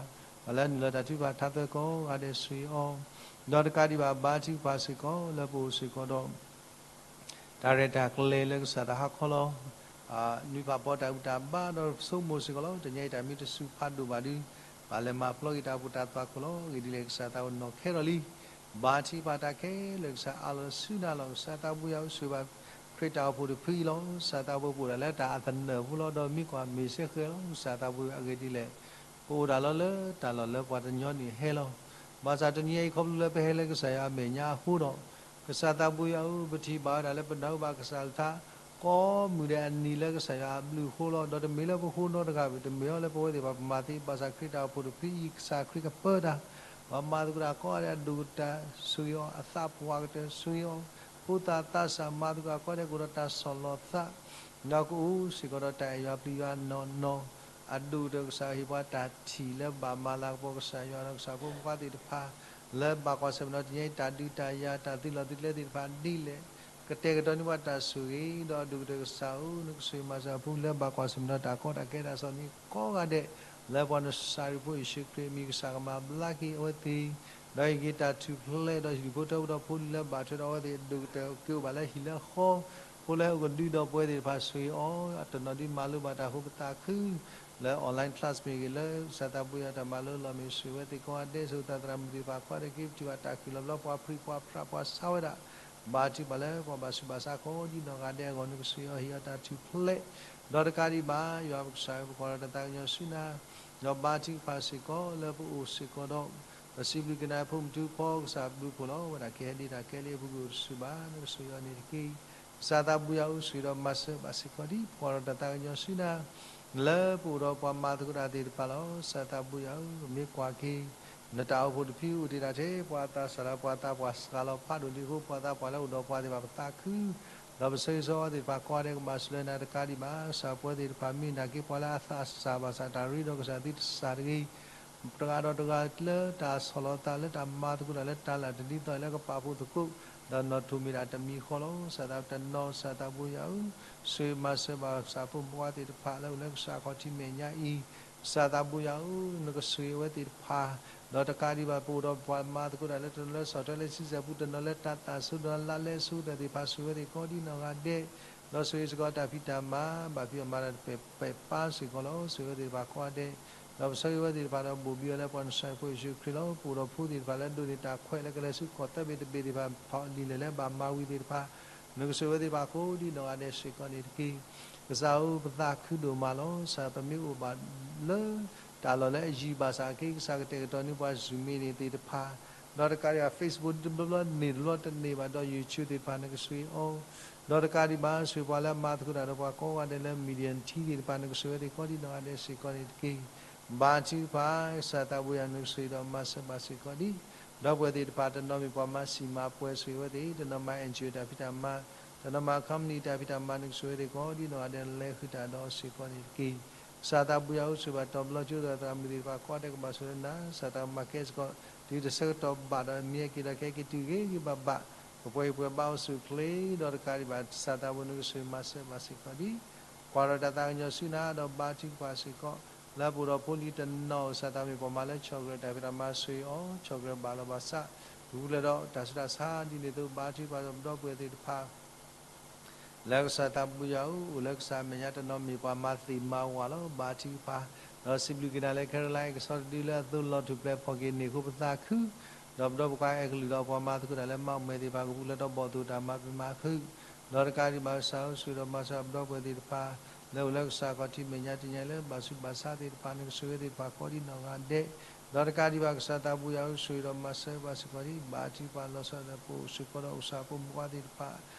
ၤလၢနုာ်လီၤတၢ်ထုကဖၣ်ထါသၢကီးဂၤဒဲး ဆိၣ်ဂ့ၤအီၤ ဒီးတကးဒံးဘၣ်ဘါထုကဖၣ်စ့ၢ်ကီး လၢပအိၣ်စ့ၢ်ကီးဒီး တၢ်ရဲၣ်တၢ်ကျဲၤလၢကစၢ်သးဟါခီလီၤ. နွံဖးဖီတၢ်ဘူၣ်တၢ်ဘါဒီးဆိကမိၣ်စ့ၢ်ကီးလီၤ. တနံၤညါအံၤတၢ်မ့ၢ်တစူၢ်ဖးဒိၣ်ဘၣ်ဒီး ပှၤလဲၤမၤပျီက့ၤတၢ်အိၣ်ဖှိၣ်တၢ်သွၣ်ခိၣ်လီၤ. အဂ့ၢ်ဒ်လဲၣ် ကစၢ်သးအိၣ်နီၣ်ခဲဒီးလံ. ဘါထုကဖၣ်တၢ်ခဲလၢာ် ကစၢ်အးလီၤဆူနၤလီၤ. ကစၢ်သးဘိယွၤဧၢ ဆိၣ်ဂ့ၤဘၣ်ခရံာ်တၢ်အိၣ်ဖှိၣ်တဖုအံၤလီၤ. ကစၢ်သးဘိပအိၣ်ဒၣ်လၢတၢ်အသနၢၣ်အပူၤလီၤ. ဒီးမံကွၢ်မ့ၢ်စ့ၢ်ကီးလီၤ. ကစၢ်သးဘိယွၤအဂ့ၢ်ဒ်လဲၣ် ပအိၣ်ဒၣ်လီၤလၢတၢ်လီၢ်လၢပှၤတညီနုၢ်ဟဲလီၤ. ဘၣ်ဆၣ်တနံၤညါအံၤ ခီဖျိလၢပဟဲလၢကစၢ်ယွၤအမဲာ်ညါအဃိဒီး ကစၢ်သးဘိယွၤဧၢ ပထံၣ်ဘၣ်ဝဲဒၣ်လၢပနၢ်ဟူဘၣ်ကစၢ်အကလုၢ်ကထါ ကိးမုၢ်ဒဲးအနံၤလၢကစၢ်ယွၤအဘျုးအဃိလီၤ. ဒီးတမ့ၢ်လၢပဃိနီတဂၤဘၣ်, တမ့ၢ်အီၤလၢပဝဲသ့ၣ်တဖၣ်ပမၤသ့, ဘၣ်ဆၣ်ခရံာ်တၢ်အိၣ်ဖှိၣ်တဖုအံၤ ကစၢ်ခရံာ်ကပၢတၢ်, ပှၤမၤသကိးတၢ်ကိးဂၤဒဲး အဒိၣ်ကတၢၢ်ဆိၣ်ဂ့ၤအီၤ, အသးပှၢ်ကတၢၢ်ဆိၣ်ဂ့ၤအီၤ, ဖိသၣ်သးစၢ်မၤသကိးတၢ်ကိးဂၤဒဲး ကအိၣ်ဒီးတၢ်ဆီၣ်လီၤသး ဒီးကအိၣ်စ့ၢ်ကီးဒီးတၢ်အဲၣ်ယွၤပျံၤယွၤနီၢ်နီၢ်, အဒိၣ်ကတၢၢ်ကစၢ်ဟ့ၣ်ပှၤတၢ်ထံၣ်လၢဘၣ်မၤလၤကပီၤကစၢ်ယွၤဒီးကစၢ်ဖိမုၣ်ဖိခွါသ့ၣ်တဖၣ်, လၢဘၣ်ကွၢ်ဆၢၣ်မဲာ်ဒီးတနံၤညါအံၤ တၢ်ဒုးတၢ်ယၤ တၢ်သုးလီၢ်သုးကျဲသ့ၣ်တဖၣ်ဒ်လဲၣ်, ကတဲာ်ကတီၤန့ၢ်ပှၤတၢ်ဆိၣ်ဂ့ၤ, ဒီးအဒိၣ်ကတၢၢ်ကစၢ်ဧၢ နကဆိၣ်ဂ့ၤမၤစၢၤအဖိလၢဘၣ်ကွၢ်ဆၢၣ်မဲာ်ဒီးတၢ်ကီတၢ်ခဲတၢ်ဆီၣ်န့ၢ်ကိးဂၤဒဲး, လၢပှၤနစၤရ့းဖိယ့ၣ်ၡူးခရံာ်အမံၤ ကစၢ်ကမၤဘျါက့ၤအဝဲသ့ၣ်, ဒီးဟ့ၣ်က့ၤတၢ်ထူၣ်ဖျဲးဒီးဟံၣ်ဖိဃီဖိဒီးဖိလံၤလၢဘၣ်ထွဲဒီးအဝဲသ့ၣ် အဒိၣ်ကတၢၢ်က့ၤအိၣ်ဘၣ်လၢဟံၣ်လၢဃီ, ဖိလၢအအိၣ်ကဒုဒီးပဝဲသ့ၣ်တဖၣ် ဆှၢအီၤ တနီၤဒ်မၤလိဘၣ်တၢ်အဃိ ပသးခု လၢ online class မ့ၢ်ဂ့ၤ လၢကစၢ်သးဘိယွၤတၢ်မၤလိလီၢ်မ့ၢ် ဆှၢဝဲသ့ၣ်ကိးဂၤဒဲး ဆၢကတီၢ်သရၣ်မုၣ်သ့ၣ်တဖၣ် ကိးဂၤဒဲး က့ၤပတုာ်ဘၣ်တၢ်ခုၣ်လီၤဘျီ ပှၤဖှံပှၤဖျးပှၤဆါဝဲဒၣ် ဘါထုကဖၣ်လၢပှၤဘၣ်ဆူးဘၣ်ဆါကိးဒ်နီၢ်ဂၤဒဲးအဂီၢ် နကဆှၢအီၤဟ့ၣ်အီၤတၢ်ထူၣ်ဖျဲး ဒီးတကးဒံးဘၣ် ယွၤပကစၢ်ဧၢ ပကွၢ်ဒီးတၢ်သးကညီၤဆူနၤ ဒီးဘါထုကဖၣ်စ့ၢ်ကီး လၢပအိၣ်စ့ၢ်ကီးဒီး ပစံးဘျုးက့ၤနၤ ဖိမုၣ်ထူဖီကစၢ်ဘျုးဖှိၣ်လီၤ. ဝဲဒၣ်ကဟဲဒ်တၢ်ခဲလၢာ်အပူၤကွံာ်အိၣ်တဆူၣ်ဘၣ် နကဆှၢအီၤန့ၣ်တက့ၢ်. ကစၢ်သးဘိယွၤဧၢ ဆှၢဒီးမၤစၢၤဘၣ်စ့ၢ်ကီးဒံး ပကွၢ်ဒီးတၢ်သးကညီၤဆူနၤ လၢပအိၣ်ဒီးပှၤမၤသကိးတၢ်သ့ၣ်တဖၣ်လီၤ. ကစၢ်သးဘိယွၤဧၢ မ့ၢ်ကွၢ်က့ၤ နတၢ်အိၣ်ဖှိၣ်တဖုအိၣ်တ့ၢ်တၢ်ထဲ ပှၤသးစၢ်လၢပှၤသးပှၢ်စှၤလီၤဖးဒိၣ်လံအဃိ ပှၤသးပှၢ်လၢအိၣ်ဒီးပှၤသ့ၣ်တဖၣ်ပသးခု ဒီးပဆၢဂ့ၤဆၢဝါသ့ၣ်တဖၣ်ကိးဂၤဒဲး ကဘၣ်ဆိၣ်လၢနၤတကးဒံးဘၣ် ကစၢ်ပဝဲသ့ၣ်တဖၣ် မ့ၢ်နာ်က့ပှၤလၢအသးစၢ်ဘၣ်ဆၣ်တၢ်ရ့ဒီးကစၢ်သုတစၢ်တဂ့ၤ တဂၤဒီးတဂၤလၢတၢ်ဆီၣ်လီၤသးလၢတၢ်မၤသကိးတၢ်လၢတၢ်လၢတဒ်သိးလၢကပာ်ဖှိၣ်သကိး ဒီးနီၣ်ထိၣ်မ့ၢ်ဒၣ်တမံၤဃီလီၤ. ကစၢ်သးတနီၤ ကစၢ်သးဘိယွၤဧၢ ဆှၢမၤစၢၤဘၣ်ကစၢ်ဖိမုၣ်ဖိခွါသ့ၣ်တဖၣ်လၢအိၣ်လၢကစၢ်ခီၣ်ထံးမဲာ်ညါအံၤ ကစၢ်သးဘိယွၤဧၢ နကဆှၢအဝဲသ့ၣ်တဖၣ် ဒီးတကးဒံးဘၣ် ပအိၣ်ဒီးပှၤမၤသကိးတၢ်လၢတနီၤလၢဆီၣ်ထွဲလၢဆံဆဲၣ်ပူၤ တနီၤလၢတၢ်သၣ်ဆိတနီၤလၢလါလဲဆိတၢ်သ့ၣ်တဖၣ် ဆှၢဝဲသ့ၣ်ကိးဒ်နီၢ်ဂၤဒဲး ဒီးဆှၢစ့ၢ်ကီးတၢ်ဖံးတၢ်မၤ ဘၣ်ဖံးအီၣ်မၤတၢ်တပဲာ်ပဲာ်ပါစ့ၢ်ကီးလီၤ. ဆှၢဝဲသ့ၣ်တဖၣ်ကိးဂၤဒဲး ဒီးပဆၢဂ့ၤဝဲသ့ၣ်တဖၣ်ဒီးဘိၣ်ဘံအီၤလၢပှၤနဆၣ်ဖိယ့ၣ်ၡူးခရံာ်လီၤ. ပအိၣ်ဒီးဖိသ့ၣ်တဖၣ်လၢဒိးန့ၢ်တၢ်ခွဲးလၢကလဲၤဆူကီၢ်သၢဘ့ၣ်တဘ့ၣ်သ့ၣ်တဖၣ် ထီၣ်လံာ်လဲၢ်လၢဘၣ်မၤဝံၤသ့ၣ်တဖၣ် နကဆှၢဝဲသ့ၣ်တဖၣ်ကိးဒ်နီၢ်ဂၤဒဲးစ့ၢ်ကီးန့ၣ်တက့ၢ်. ကစၢ်ဧၢ ပသးခုဒိၣ်မးလီၤ. ကစၢ်ပမ့ၢ်အိၣ်ဘၣ်လၢ တၢ်လီၢ်လၢအယံၤဘၣ်ဆၣ်က့ ကစၢ်ကတဲာ်ကတီၤန့ၢ်ပှၤ Zoom meeting သ့ၣ်တဖၣ် ဒီးတကးဒံးဘၣ် Facebook ဒ်တဘျီဘျီန့ၢ်တဘျီတန့ၢ်ဘၣ် ဒီး YouTube သ့ၣ်တဖၣ် နကဆှၢအီၤ ဒီးတကးဒံးဘၣ် ဆှၢပှၤလၢအမၤသကိးတၢ်ဒီးပှၤကိးဂၤဒဲးလၢ Media team သ့ၣ်တဖၣ် နကဆှၢဝဲသ့ၣ်ကိးဒ်နီၢ်ဂၤဒဲးစ့ၢ်ကီးန့ၣ်တက့ၢ်. ဘါထုကဖၣ် ကစၢ်သးဘိယွၤ နကဆှၢဒီးမၤစၢၤဘၣ်စ့ၢ်ကီးဒံး ဒီပုၢ်ဝဲၢ်သ့ၣ်တဖၣ် တနီၤမ့ၢ်ပှၤမၤစံၣ်မၤပှဲၤ ဆှၢဝဲသ့ၣ် တနီၤမၤ NGO တၢ်ဖံးတၢ်မၤ တနီၤမၤ company တၢ်ဖံးတၢ်မၤ နကဆှၢဝဲသ့ၣ်ကိးဒ်နီၢ်ဂၤဒဲး လဲၤဃုာ်တၢ်ဒီးစ့ၢ်ကီးန့ၣ်တက့ၢ်. ကစၢ်သးဘိယွၤဧၢ ဆှၢဘၣ်တီၤဘျီကၠိဒီးသရၣ်မုၣ်သ့ၣ်တဖၣ် ကိးဂၤဒဲးကဘၣ်ဆိၣ်လၢနၤ ကစၢ်သးမၤကဲစ့ၢ်ကီး တုၤတဆၢကတီၢ်ဘၣ်ဒီး မ့ၢ်ဟဲက့ၤဒီးကဟဲက့ၤတုၤဂ့ၤဂ့ၤဘၣ်ဘၣ် ပပှဲၤဂံၢ်ပှဲၤဘါအိၣ်ဆူၣ်အိၣ်ချ့ ဒီးတကးဒံးဘၣ် ကစၢ်သးဘိ နကဆှၢမၤစၢၤဘၣ်စ့ၢ်ကီးဒံး ကွၢ်ဒီးတၢ်သးကညီၤဆူနၤ ဒီးဘါထုကဖၣ်စ့ၢ်ကီး လၢပအိၣ်ဒီးဖိလံၤတနီၤ ကစၢ်သးမ့ၢ်ပှၤမၤလၢဆီၣ်ကရၢတၢ်ဖံးတၢ်မၤ ဆှၢအီၤ ဆီၣ်ကရၢဘၣ်လီၤဘၣ်စး ပူၤဖျဲးဒီးတၢ်ဆူးတၢ်ဆါဒ်န့ၣ်အသိး ဘါထုကဖၣ်ဒီးပဒီပုၢ်ဝဲၢ်သ့ၣ်တဖၣ် လၢကစၢ်သးဘိယွၤဧၢ အိၣ်လၢကစၢ်အမဲာ်ညါ တနီၤမ့ၢ်ပှၤမၤသ့ၣ်မၤဝၣ်လီၤ ဘါထုကဖၣ် ဒီးစံးဘျုးက့ၤနၤလၢ ခဲရလါ ကဆီတဒုလၢအသိးလီၤထူၣ်ဖျဲးဖီၣ်က့ၤန့ၢ်အဃိ ပသးခု ဒီးပဒီပုၢ်ဝဲၢ်အဲၣ်ကလုာ်ဒီးပှၤမၤသကိးတၢ်လၢမၤအမဲာ်သ့ၣ်တဖၣ် ကပူၤဖျဲးဒီးဘီၣ်သိၣ်တၢ်မၤပျံၤမၤဖုး ဒီးတကးဒံးဘၣ် ကစၢ်ဧၢ ဆှၢဒီးမၤစၢၤပဒီပုၢ်ဝဲၢ်သ့ၣ်တဖၣ် လၢအိၣ်လၢကစၢ်ခီၣ်ထံးမဲာ်ညါတနံၤညါအံၤလၢ ဘၣ်ဆူးဘၣ်ဆါသ့ၣ်တဖၣ် နကဆှၢဝဲသ့ၣ်တဖၣ်ကိးဒ်နီၢ်ဂၤဒဲး ဒီးတကးဒံးဘၣ် ကစၢ်သးဘိယွၤဧၢ ဆှၢဒီးမၤစၢၤဘၣ်စ့ၢ်ကီးဒံး ဘါထုကဖၣ်လီၤဆီဒၣ်တၢ် ပအိၣ်စ့ၢ်ကီးဒီးကစၢ်ဖိမုၣ်ဖိခွါသ့ၣ်တဖၣ်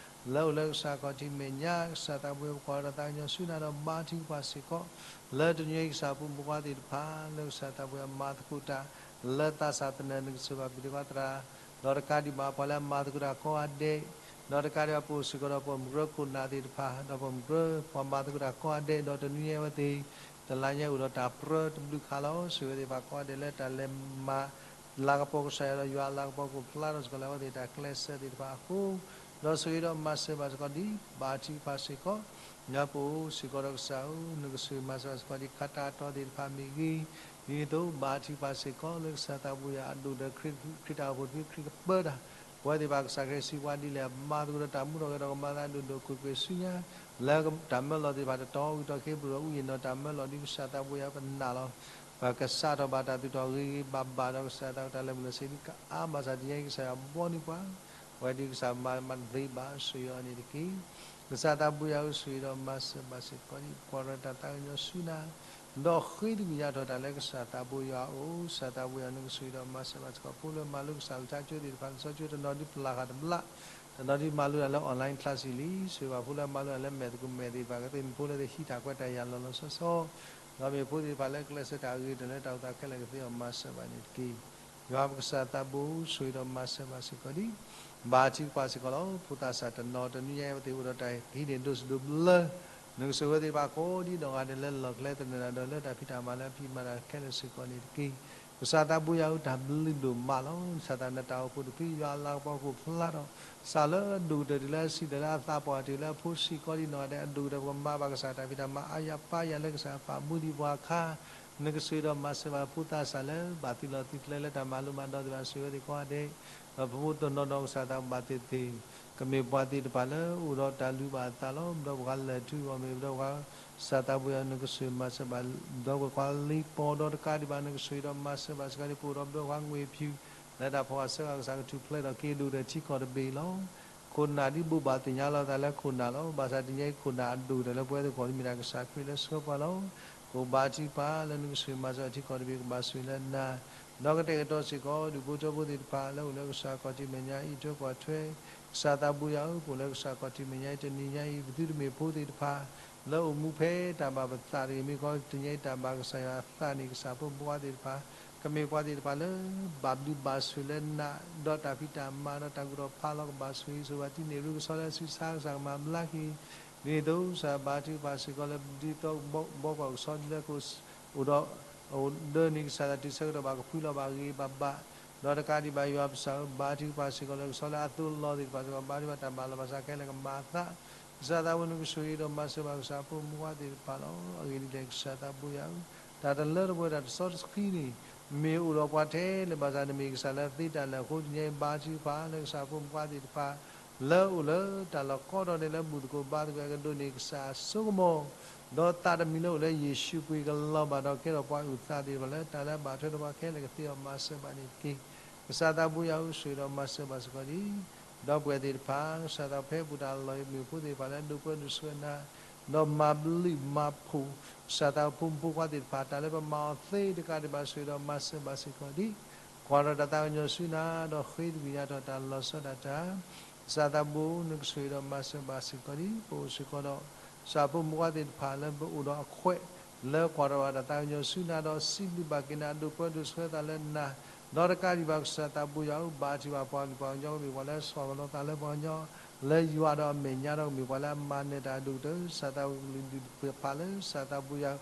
လၢအိၣ်လၢကစၢ်ခီၣ်ထံးမဲာ်ညါ ကစၢ်သးဘိယွၤ ပကွၢ်ဒီးတၢ်သးကညီၤဆူနၤဒီး ဘါထုကဖၣ်စ့ၢ်ကီး လၢတနံၤအံၤ ကစၢ်ဖိမုၣ်ဖိခွါသ့ၣ်တဖၣ် လၢကစၢ်သးဘိယွၤမၤသကိးတၢ် လၢသးစၢ်သနၢၣ် နကစၢ်ဘၣ်ပျံၤသကိးသရၣ် ဒီးတကးဒံးဘၣ် ပှၤလၢအမၤသကိးတၢ်ကိးဂၤဒဲး ဒီးတကးဒံးဘၣ် ပအိၣ်စ့ၢ်ကီးဒီးပှၤမုၢ်ကြၢခိၣ်နၢ်သ့ၣ်တဖၣ် ဒီးပှၤမုၢ်ကြၢ ပှၤမၤသကိးတၢ်ကိးဂၤဒဲး ဒီးတနံၤညါအံၤဝဲသ့ၣ် တလါညါအိၣ်ဒီးတၢ်ပြၢတဘျုးခါလီၤ ဆှၢဝဲသ့ၣ်တဖၣ်ကိးဂၤဒဲးလၢတၢ်လဲၤမၤ လၤကပီၤကစၢ်ယွၤဒီးယွၤအလၤကပီၤကအိၣ်ဖျါထီၣ်စ့ၢ်ကီးလၢအဝဲသ့ၣ်တၢ်ကျဲးစၢးသ့ၣ်တဖၣ်အဃိ ဒီးဆှၢဒီးမၤစၢၤဘၣ်စ့ၢ်ကီးဒံး ဘါထုကဖၣ်စ့ၢ်ကီး ပအိၣ်စ့ၢ်ကီးဒီးကစၢ်ဧၢ နကဆှၢမၤစၢၤဘၣ်စ့ၢ်ကီးဒံး ခါတၢ်တီသ့ၣ်တဖၣ်မ့ၢ်ဂ့ၤ ဒ်န့ၣ်အသိး ဘါထုကဖၣ်စ့ၢ်ကီးလၢကစၢ်သးဘိယွၤအဒိၣ်ဒီး ခရံာ်တၢ်အိၣ်ဖှိၣ်တဖု ခရံာ်ကပၢတၢ် ပဝဲသ့ၣ်တဖၣ်ကစၢ်ခရံာ်စံးပှၤဒ်လဲၣ် မၤသကိးဒီးတၢ်မူထီၣ်ဂဲၤထီၣ်ကမၤသးဒိၣ်ဒိၣ်ကွ့ၢ်ကွ့ၢ်ဆူညါ လၢတၢ်မၢလီၤသ့ၣ်တဖၣ်တတီၤအူၣ်တီၤခ့ ပရူၢ်အူယံာ်နီၢ်တၢ်မၢလီၤဒ်ကစၢ်သးဘိယွၤပနာ်လီၤ ပကစးထီၣ်ဘၣ်တၢ်သူၣ်ထီၣ်ဂ့ၤဂ့ၤဘၣ်ဘၣ်ဒီးကစၢ်သးတၢ်လၢမုၢ်လၢ်ဆ့ဒ်ကအါဘၣ်ဆၣ်တနံၤညါအံၤ ကစၢ်ယွၤဘှီန့ၢ်ပှၤ ပဝဲဒ်ကစၢ်မၤမၤတသ့ဘၣ် ဆှၢအီၤန့ၣ်တက့ၢ်. ကစၢ်သးဘိယွၤဧၢ ဆှၢဒီးမၤစၢၤဘၣ်စ့ၢ်ကီးဒံး ပကွၢ်ဒီးတၢ်သးကညီၤဆူနၤ ဒီးဃ့တကယၤထီၣ်တၢ်လၢကစၢ်သးဘိယွၤအအိၣ် ကစၢ်သးဘိယွၤ နကဆှၢဒီးမၤစၢၤဘၣ်စ့ၢ်ကီး ဖိလၢမၤလိကစၢ်လၢကၠါကၠိသ့ၣ်တဖၣ် လၢကၠါကၠိတနီၤဒ်ပျၢ်ဃာ်တဘျး တနီၤဒ်မၤလိတၢ်လၢ online class အံၤလံ ဆှၢဘၣ်ဖိလၢမၤလိတၢ်လၢမဲာ်သကိးမဲာ်သ့ၣ်တဖၣ် ကသ့ၣ်မုၣ်ဖိလၢသ့ၣ်ဟံးတၢ်ခွဲးတၢ်ယာ်လီၤလီၤဆီဆီ ဒီးမ့ၢ်ဖိသ့ၣ်တဖၣ်လၢကျဲးစၢးတၢ်အဂ့ၤတၢ်လၢတၢ်အိၣ်သးခဲလၢာ်ကသ့အီၤမၤစၢၤဘၣ်န့ၣ်တက့ၢ်. ယွၤပကစၢ်သးဘိ ဆှၢဒီးမၤစၢၤဘၣ်စ့ၢ်ကီးဒံး ဘါထုကဖၣ်စ့ၢ်ကီးလီၤ. ဖိသၣ်စၢ်တနီၤ တနံၤညါအံၤဝဲသ့ၣ်အိၣ်ဒီးတၢ်ဟံးန့ၢ်ဒိၣ်စ့ၢ်ဒိၣ်ဘျၢ နကဆှၢဝဲသ့ၣ်တဖၣ်ကိးဒ်နီၢ်ဂၤဒဲးလၢလီၢ်ကျဲသနၢၣ်ဒီးလၢတၢ်ဖံးတၢ်မၤလၢအဖံးမၤတၢ်ခဲလၢာ်စ့ၢ်ကီးန့ၣ်တက့ၢ်. ကစၢ်သးဘိယွၤဧၢ တၢ်ဘျုးဒိၣ်မးလီၤ. ကစၢ်သးနတၢ်အိၣ်ဖှိၣ်တဖု ယွၤအလၤကပီၤကအိၣ်ဖျါထီၣ် စးလၢအဒိၣ်ကတၢၢ်တုၤလၢအဆံးတၢ်လၢအသးပှၢ်တုၤလၢအဖိဆံးကိးဒ်နီၢ်ဂၤဒဲး အဒိၣ်ကတၢၢ်ပကမၤဘၣ်ကစၢ်တၢ်ဖံးတၢ်မၤအါယၤပါယၤလၢကစၢ်ပာ်မူဒံးပှၤအခါ နကဆှၢဒီးမၤစၢၤဘၣ်ဖိသၣ်စၢ်လၢ ဘၣ်သုးလီၢ်သုးကျဲလၢတၢ်မၤလိမၤဒိးသ့ၣ်တဖၣ် ဆှၢဝဲသ့ၣ်ကိးဂၤဒဲး ဒီးပဖိတနီၤနီၤကစၢ်သးဘၣ်သ့ၣ်သ့ၣ် ကမ့ၢ်ပှၤသ့ၣ်တဖၣ်လၢအိၣ်ဒီးတၢ်လုၢ်ဘၣ်အသးလီၤ. ဒီးပှၤလဲၤထူအီၤမ့ၢ်ဒီးပှၤ ကစၢ်သးဘိယၤ နကဆိၣ်ဂ့ၤမၤစၢၤဘၣ်, ဒီးပှၤလံၤပိာ်ဒီးတကးဒံးဘၣ် နကဆိၣ်ဂ့ၤဒီးမၤစၢၤဘၣ်စ့ၢ်ကီးန့ၣ် ပအိၣ်ဒီးပဒီဝါငွေဖၠူၣ် လၢတၢ်ဖီၣ်အဆၢကတီၢ် ကစၢ်ကထူၣ်ဖျဲးထီၣ်က့ၤ ဒိၣ်ကတၢၢ်ထံကီၢ်တဘ့ၣ်လီၤ. ခိၣ်နၢ်ဒ်ဘိးဘၣ်သ့ၣ်ညါလီၤသးလၢခိၣ်နၢ်လီၤ. ဘၣ်ဆၣ်တနံၤအံၤခိၣ်နၢ်အဒိၣ်ကတၢၢ်လၢပဝဲသ့ၣ်ကီၢ် မ့ၢ်ဒၣ်ကစၢ်ခရံာ်လၢဆှၢပှၤလီၤ. ကဘါထုကဖၣ်လၢနကဆိၣ်ဂ့ၤမၤစၢၤထံကီၢ်တဘ့ၣ် ကဘၣ်ဆိၣ်ဂ့ၤလၢနၤ ဒီးကတဲာ်ကတီၤစ့ၢ်ကီး ဒူၣ်ဖိထၢဖိသ့ၣ်တဖၣ် လၢအိၣ်လၢကစၢ်ခီၣ်ထံးမဲာ်ညါ အံးထွဲကွၢ်ထွဲ ကစၢ်သးဘိယၤဧၢ, ပအိၣ်လၢကစၢ်ခီၣ်ထံးမဲာ်ညါအံၤ တနံၤညါအံၤ ပသုတမ့ၢ်ဖိသ့ၣ်တဖၣ် လၢအိၣ်မူဖဲတၢ်ဘၣ်ပသးတဂ့ၤ, မ့ၢ်ခီတနံၤညါအံၤ တၢ်ဘၣ်ကစၢ်ယွၤအသးန့ၣ် ကစၢ်ဖိမုၣ်ဖိခွါသ့ၣ်တဖၣ် ကမ့ၢ်ပှၤသ့ၣ်တဖၣ်လၢ ဘၣ်ဘျုးဘၣ်ဆိၣ်လၢနၤ ဒီးတၢ်ဖံးတၢ်မၤဒီးတၢ်ကူၣ်ထီၣ်ဖးလီၤ ကဘၣ်ဆိၣ်ဂ့ၤဆိၣ်ဝါ တုၤန့ၣ်ရူကဆီလၢအစုဆါ ကစၢ်ကမၤဘျါက့ၤ ဒ်န့ၣ်အသိး ကစၢ်ဘါထုကဖၣ်စ့ၢ်ကီးလၢ ဒ်သိးဘီကီၢ်ကဆီဒ်လၢကအိၣ်ဒီး အိၣ်ဒၢန့ၣ် ကစၢ်သးတုၤဆၢကတီၢ်ဘၣ်ကဖှံလီၤဘၣ်ဂ့ၤဂ့ၤဘၣ်ဘၣ်, ဒီးတကးဒံးဘၣ်ယွၤပစၢ်ဧၢ, ဘါထုကဖၣ်စ့ၢ်ကီးလၢကဆီလၢအသိးလီၤသ့ၣ်တဖၣ်စ့ၢ်ကီး ဘါထုကဖၣ်တၢ်ဘၣ်လီၤဘၣ်စးခဲလၢာ်ကမၤအသး, ကစၢ်သးဘိနကဆိၣ်ဂ့ၤဒီးမၤစၢၤဘၣ်ကစၢ်ဖိမုၣ်ဖိခွါသ့ၣ်တဖၣ်လီၤ. အဂ့ၢ်ဒ်လဲၣ် ကစၢ်သးဘိယၤဧၢ, တၢ်တလၢတပှဲၤတၢ်တစီတဆှံန့ၣ် မ့ၢ်အိၣ်ဒီးပှၤထဲလဲၣ်ဘၣ်ဆၣ် နမ့ၢ်ကစၢ်လၢသ့တၢ်လၢာ်အဃိ တနံၤညါအံၤဘါထုကဖၣ်လၢကစၢ်ဖိမုၣ်ဖိခွါသ့ၣ်တဖၣ် လၢအိၣ်လၢတၢ်လီၢ်ကိးတီၤဒဲးလၢဘူၣ်သကိးဘါသကိး အဲၣ်ကဒိးန့ၢ်ကစၢ်အစိကမီၤ ဒီးသးတမံၤလၢအိၣ်လၢယ့ၣ်ၡူးပှ့ၤကလီၤဘၣ်ဒီးကဲထီၣ်ပှၤအုၣ်သးသ့ၣ်တဖၣ်လၢတၢ်လၢအဘၣ်ထွဲဒီးပှၤခဲလၢာ်ကသ့အီၤမၤစၢၤဘၣ်န့ၣ်တက့ၢ်. ကစၢ်သးဘိယၤဧၢ ဆိၣ်ဂ့ၤဒီးမၤစၢၤဘၣ်စ့ၢ်ကီးဒ် ဒီပုၢ်ဝဲၢ်သ့ၣ်တဖၣ် ကစၢ်သးဖဲပူၤတၢ်လီၢ်အံၤ မ့ၢ်ဖိသ့ၣ်တဖၣ်လၢဒိးပၢဒိးဆှၢနၤ ဒီးမၤဘျုးမၤဖှိၣ် ကစၢ်သးဖိမုၣ်ဖိခွါသ့ၣ်တဖၣ် တၢ်လၢပမၤအီၤသ့တကးဒံးဘၣ် ဆိၣ်ဂ့ၤဒီးမၤစၢၤဘၣ်စ့ၢ်ကီးဒ် ကွၢ်ထီၣ်တၢ်သးကညီၤဆူနၤ ဒီးဃ့တဂ့ၤညါထီၣ်တၢ်လီၤဆီဒၣ်တၢ် ကစၢ်သးဘိနကဆိၣ်ဂ့ၤဒီးမၤစၢၤဘၣ်စ့ၢ်ကီးဒ် ပအိၣ်စ့ၢ်ကီးဒီး ကစၢ်ဖိမုၣ်ဖိခွါသ့ၣ်တဖၣ်လၢပအိၣ်ဒီးအခွဲး လၢကွၢ်ထီၣ်ဘၣ်တၢ်သးကညီၤဆူနၤ ဒီးစံးဘျုးဘၣ်က့ၤနၤ ဒိးပၢဒိးဆှၢသးလၢနၤ ဒီးတကးဒံးဘၣ် ကစၢ်သးဘိယၤဧၢ ဘါထုကဖၣ်ပှၤကလုာ်ပှၤကညီ ကမ့ၢ်ပှၤလၢဆီၣ်လီၤသးလၢပှၤကညီ လၢယွၤဒီးအမဲာ်ညါဒီးကမ့ၢ်ပှၤလၢအမၤနၢၤတၢ်အဒိၣ်ကတၢၢ် ကစၢ်သးဘိကလုာ်ဒူၣ်တဖၣ်လၢ ကစၢ်သးဘိယၤ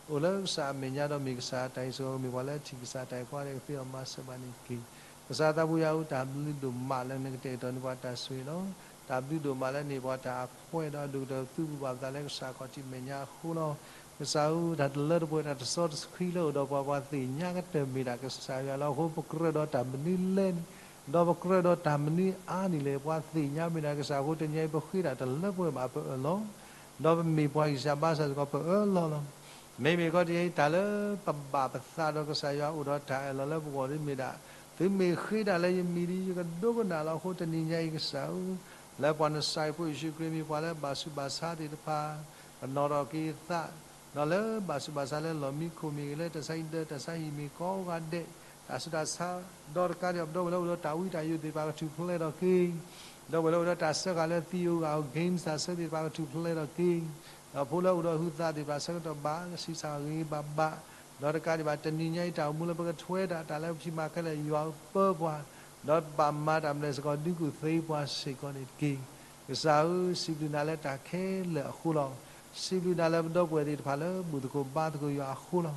အိၣ်လၢကစၢ်အမဲာ်ညါဒီးမ့ၢ်ကစၢ်အတၢ်အံၤစ့ၢ်ကီး ကမ့ၢ်ပှၤလၢထံၣ်ကစၢ်တၢ်အံၤအဃိန့ၣ် ကသ့အီၤမၤစၢၤဘၣ်န့ၣ်တက့ၢ်. ကစၢ်သးဘိယၤဧၢ တၢ်ဘျုးဒိၣ်မးလၢနကတဲာ်ကတီၤန့ၢ်ပှၤတၢ်ဆိၣ်ဂ့ၤလီၤ. တၢ်ဘျုးဒိၣ်မးလၢနဟ့ၣ်ပှၤတၢ်အခွဲးဒီးအဒိၣ်ကတၢၢ် သုဘူၣ်ဘၣ်ပသးလၢကစၢ်ခီၣ်ထံးမဲာ်ညါအဃိလီၤ. ကစၢ်ဧၢ တၢ်တလၢတပှဲၤတၢ်တစီတဆှံလၢအိၣ်ဒီးပှၤ ပှၤသ့ၣ်ညါကတၢၢ်မ့ၢ်ဒၣ်ကစၢ်ယွၤလီၤ. အဃိပကြၢးဒီးတၢ်မနုၤလဲၣ်န့ၣ် ဒီးပကြၢးဒီးတၢ်မနုၤအါန့ၣ်လဲၣ် ပှၤသ့ၣ်ညါမ့ၢ်ဒၣ်ကစၢ်အဃိ တနံၤအံၤပဃ့တၢ်တလၢပှဲၤဘၣ် ပအၢၣ်လီၤ ဒီးပမ့ၢ်ပှၤဂံၢ်စၢ်ဘါစၢ်စ့ၢ်ကီး ပအၢၣ်လီၤလီၤ. မ့မ့ၢ်ခီတနံၤအံၤ တၢ်လၢပဘၣ်ပသးဒီးကစၢ်ယွၤအိၣ်ဒီးတၢ်အၢၣ်လီၤလၢပဂီၢ်ဒ်မ့ၢ်ဒၣ် သုမ့ၢ်ဃ့တၢ်လၢယမံၤဒီး ယကဒိကနၣ်လီၤအဃိ တနံၤညါအံၤကစၢ်ဧၢ လၢပှၤနစၢ်ယွၤဖိယ့ၣ်ၡူးခရံာ်မ့ၢ်ပှၤလၢဘၣ်ဆူးဘၣ်ဆါသ့ၣ်တဖၣ် ပနီၣ်ထီၣ်က့ၤသး ဒီးလၢဘၣ်ဆူးဘၣ်ဆါလၢလီၢ်မံခိၣ်မ့ၢ်ဂ့ၤ လၢတၢ်ဆါဟံၣ်ဒၢးတၢ်ဆါဟံၣ်မ့ၢ်ကိးဂၤဒဲး တၢ်ဆူးတၢ်ဆါ ဒီးတကးဒံးဘၣ် ပဒီပုၢ်ဝဲၢ်လၢအိၣ်ဒီးတၢ်ဝံတၢ်ယိာ်သ့ၣ်တဖၣ်ကထူၣ်ဖျဲးထီၣ်က့ၤ ဒီပုၢ်ဝဲၢ်လၢအိၣ်ဒီးတၢ်စၢဃာ်လၢသံဧိၤဂာ်ဧိၤ games တၢ်ဆၢသ့ၣ်တဖၣ်ကထူၣ်ဖျဲးထီၣ်က့ၤ ဒီးဖိလၢအိၣ်ဒီးဟုသးသ့ၣ်တဖၣ်ဆၢကတီၢ်ဘၣ်ကဆံးစၢ်ဂ့ၤဘၣ်ဘၣ် ဒီးတကးဒံးဘၣ် တနံၤညါအံၤတၢ်အိၣ်မူလၢပကထွဲတၢ် တၢ်လၢပထံၣ်မးခဲလၢာ် ယွၤဧၢပၢပှၤ ဒီးဘၣ်မၤတၢ်မနုၤစ့ၢ်ကီး ဒုးကူၣ်သ့ပှၤစ့ၢ်ကီးန့ၣ်တက့ၢ်. ကစၢ်ဧၢ စံးဘျုးနၤလၢတၢ်ခဲလၢာ်အဃိလီၤ. စံးဘျုးနၤလၢပဒီပုၢ်ဝဲၢ်သ့ၣ်တဖၣ်လၢ ဘူၣ်သကိးဘါသကိးယွၤအဃိလီၤ.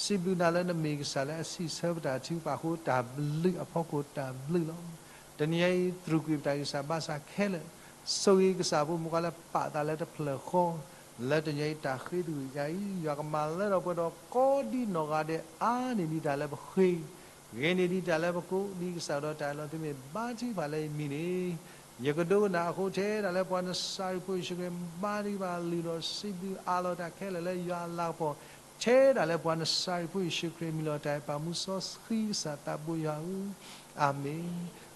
စံးဘျုးနၤလၢနမ့ၢ်ကစၢ်လၢအစံးဆၢပတၢ်ထုကဖၣ်အဃိ တၢ်ဘျုးအဖီခိၣ်တၢ်ဘျုးလီၤ. တနံၤညါအံၤ တြူာ်ကွံာ်ပတၢ်ဂံၢ်စၢ်ဘါစၢ်ခဲလၢာ်, ဆိၣ်ဂ့ၤကစၢ်ဖိမုၣ်ခွါလၢပာ်သးလၢတဖျၢၣ်ဃီ, လၢတနံၤညါအံၤတၢ်ဃ့တဂ့ၤညါအံၤ ယွၤကမၤလၢထီၣ်ပှဲၤဒီးကိးဒံနီၢ်ဂၤဒဲး အါန့ၢ်ဒံးတၢ်လၢပဃ့ ဂ့ၤန့ၢ်ဒံးတၢ်လၢပကိး ဒ်ကစၢ်ဒီးတၢ်အၢၣ်လီၤ သုမ့ၢ်ဘါထုကဖၣ်လၢယမံၤန့ၣ် ယကဒိကနၣ်အဃိ ထဲဒၣ်လၢပှၤနစၢ်ယွၤဖိယ့ၣ်ၡူးခရံာ် ဘါထုကဖၣ်လုၢ်ဒီးစံးဘျုးအးလီၤတၢ်ခဲလၢာ်လၢယွၤအလၤကပီၤ ထဲဒၣ်လၢပှၤနစၢ်ယွၤဖိယ့ၣ်ၡူးခရံာ်အမံၤလီၤ. တၢ်အဲၣ်ပာ်မူစီဆှံကစၢ်သးဘိယွၤဧၢ, အၤမ့ၣ်.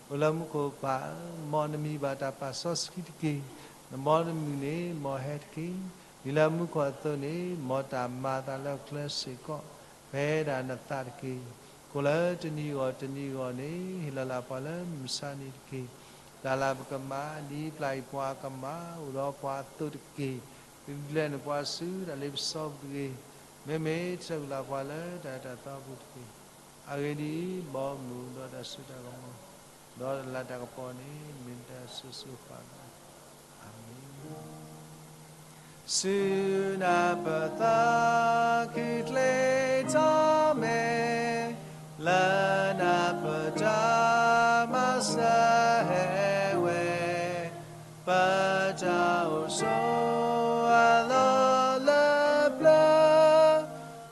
အိၣ်လၢမူခိၣ်ပၢ်ဧၢ, မ်နမံၤဘၣ်တၢ်ပာ်စီဆှံတက့ၢ်. နမ်နမုၢ်န့ၣ် မ်ဟဲတက့ၢ်. ဒ်လၢမူခိၣ်အသိးန့ၣ် မ်တၢ်မၤအသးလၢကျဲစ့ၢ်ကီး ပှဲၤဒၣ်နသးတက့ၢ်. ကိးလၢတနံၤဂီၢ်တနံၤဂီၢ်န့ၣ် ဟ့ၣ်လီၤလၢ်ပှၤလၢမုၢ်ဆါနံၤတက့ၢ်. တၢ်လၢပကမၤ ဒ်ပျၢ်အံၤပှၤကမၤ အိၣ်ဒီးပှၤအသိးတက့ၢ်. သုတဒုးလဲနပှၤဆူတၢ်လ့ပစီပူၤတဂ့ၤ. မ့မ့ၢ်တၢ်အုၣ်လၢ်ပှၤလၢတၢ်အဲၣ်တၢ်သီပူၤတက့ၢ်. အဂ့ၢ်ဒ်အံၤ, ဘီမုၢ်ဒီးတၢ်စိတၢ်ကမီၤ ဒီးတၢ်လၤတၢ်ကပီၤန့ၣ် မ့ၢ်နတၢ်ဆိၣ်ဂ့ၤဆိၣ်ဝါဘၣ်. အၤမ့ၣ်. ဆူနၢ်ပၢၢ်သးခုချ့ထီၣ်မဲာ်, လၢနၢ်ပၢၢ်တၢ်မၤစၢၤဟဲဝဲ, ပတၢ်အိၣ်ဆိးအလီၢ်လၢပျၢၤ,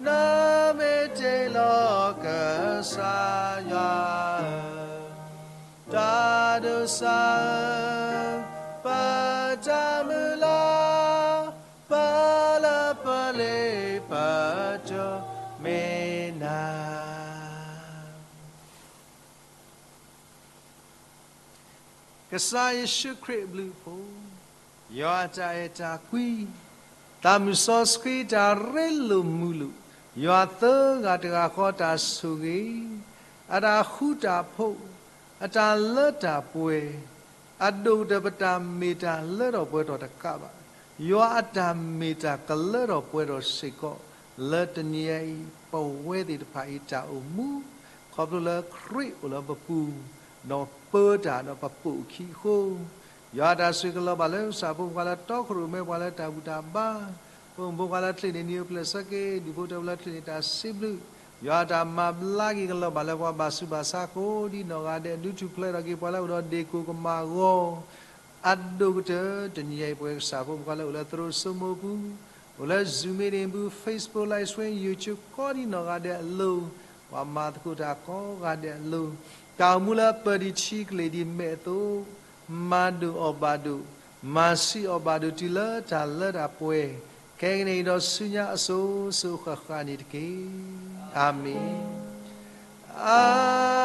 နမ့ၢ်တ့ၢ်လီၤကစၢ်ယွၤဧၢ, တၢ်ဒိးစၢ်ဧၢ တၢ်မ့ၢ်နၤ ကစၢ်ယ့ၣ်ၡူးခရံာ်အဘျုးအဖှိၣ်, ယွၤအတၢ်အဲၣ်တၢ်ကွံ, သးမုၢ်စီဆှံတၢ်ရ့လိာ်မုာ်လိာ်, ယွၤသၢဂၤတဂၤဃီတၢ်ဆိၣ်ဂ့ၤ, အတၢ်ဃူတၢ်ဖိး, အတၢ်လၢတၢ်ပှဲၤ, အဒိၣ်ကတၢၢ်ပတၢ်မ့ၢ်တၢ်လၢထီၣ်ပှဲၤထီၣ်တကးဘၣ်, ယွၤအတၢ်မ့ၢ်တၢ်ကလၢထီၣ်ပှဲၤထီၣ်စ့ၢ်ကီး, လၢတနံၤအံၤ ပဝဲသ့ၣ်တဖၣ်အံၤတၢ်အိၣ်မူ, ခီဖျိလၢခရံာ်အိၣ်လၢပပူၤ, ဒီးပၢတၢ်ဒီးပပိာ်အခံအဃိ, ယွၤအတၢ်ဆိၣ်ဂ့ၤကလီၤဘၣ်လၢကစၢ်ဖိမုၣ်ဖိခွါလၢတီခိၣ်ရိၣ်မဲပှၤလၢတၢ်ဘူၣ်တၢ်ဘါ, ဖိမုၣ်ဖိခွါလၢချံးန့ၢ်နံၤအိၣ်ဖျဲၣ်ဆၢက့ၤ, ဒူၣ်ဖိထၢဖိလၢချံးန့ၢ်တၢ်စံးဘျုး, ယွၤအတၢ်မၤဘျါက့ၤကလီၤဘၣ်လၢပှၤဘၣ်ဆူးဘၣ်ဆါကိးဒ်နီၢ်ဂၤဒဲး, ဒုးထူၣ်ဖျဲးထီၣ်က့ၤပှၤလၢအိၣ်ဒီးဒ့ၣ်ကိၣ်ကမၣ်အဂီၢ်, အဒိၣ်ကတၢၢ်တနံၤအံၤ ပဝဲကစၢ်ဖိမုၣ်ဖိခွါလၢအိၣ်လၢသရိာ်စိမိးပူၤ, အိၣ်လၢ Zoom meeting ပူၤ, Facebook Live Stream, YouTube ကိးဒ်နီၢ်ဂၤဒဲးအလိၤ, ပှၤမၤသကိးတၢ်ကိးဂၤဒဲးအလိၤ, တၢ်အိၣ်မူလၢပၢၤဒံးထံကလ့ၢ်ဒံးမဲာ်အသိး, မၤဒိၣ်အီၣ်ဘၣ်ဒိၣ်, မၤဆံးအီၣ်ဘၣ်ဒိၣ်တုၤလၢတၢ်လၢတၢ်ပှဲၤ, ခဲကနံၣ်အံၤဒီးဆူညါအစိၤစိၤဃၣ်ဃၣ်န့ၣ်တက့ၢ်. အၤမ့ၣ်. အၤ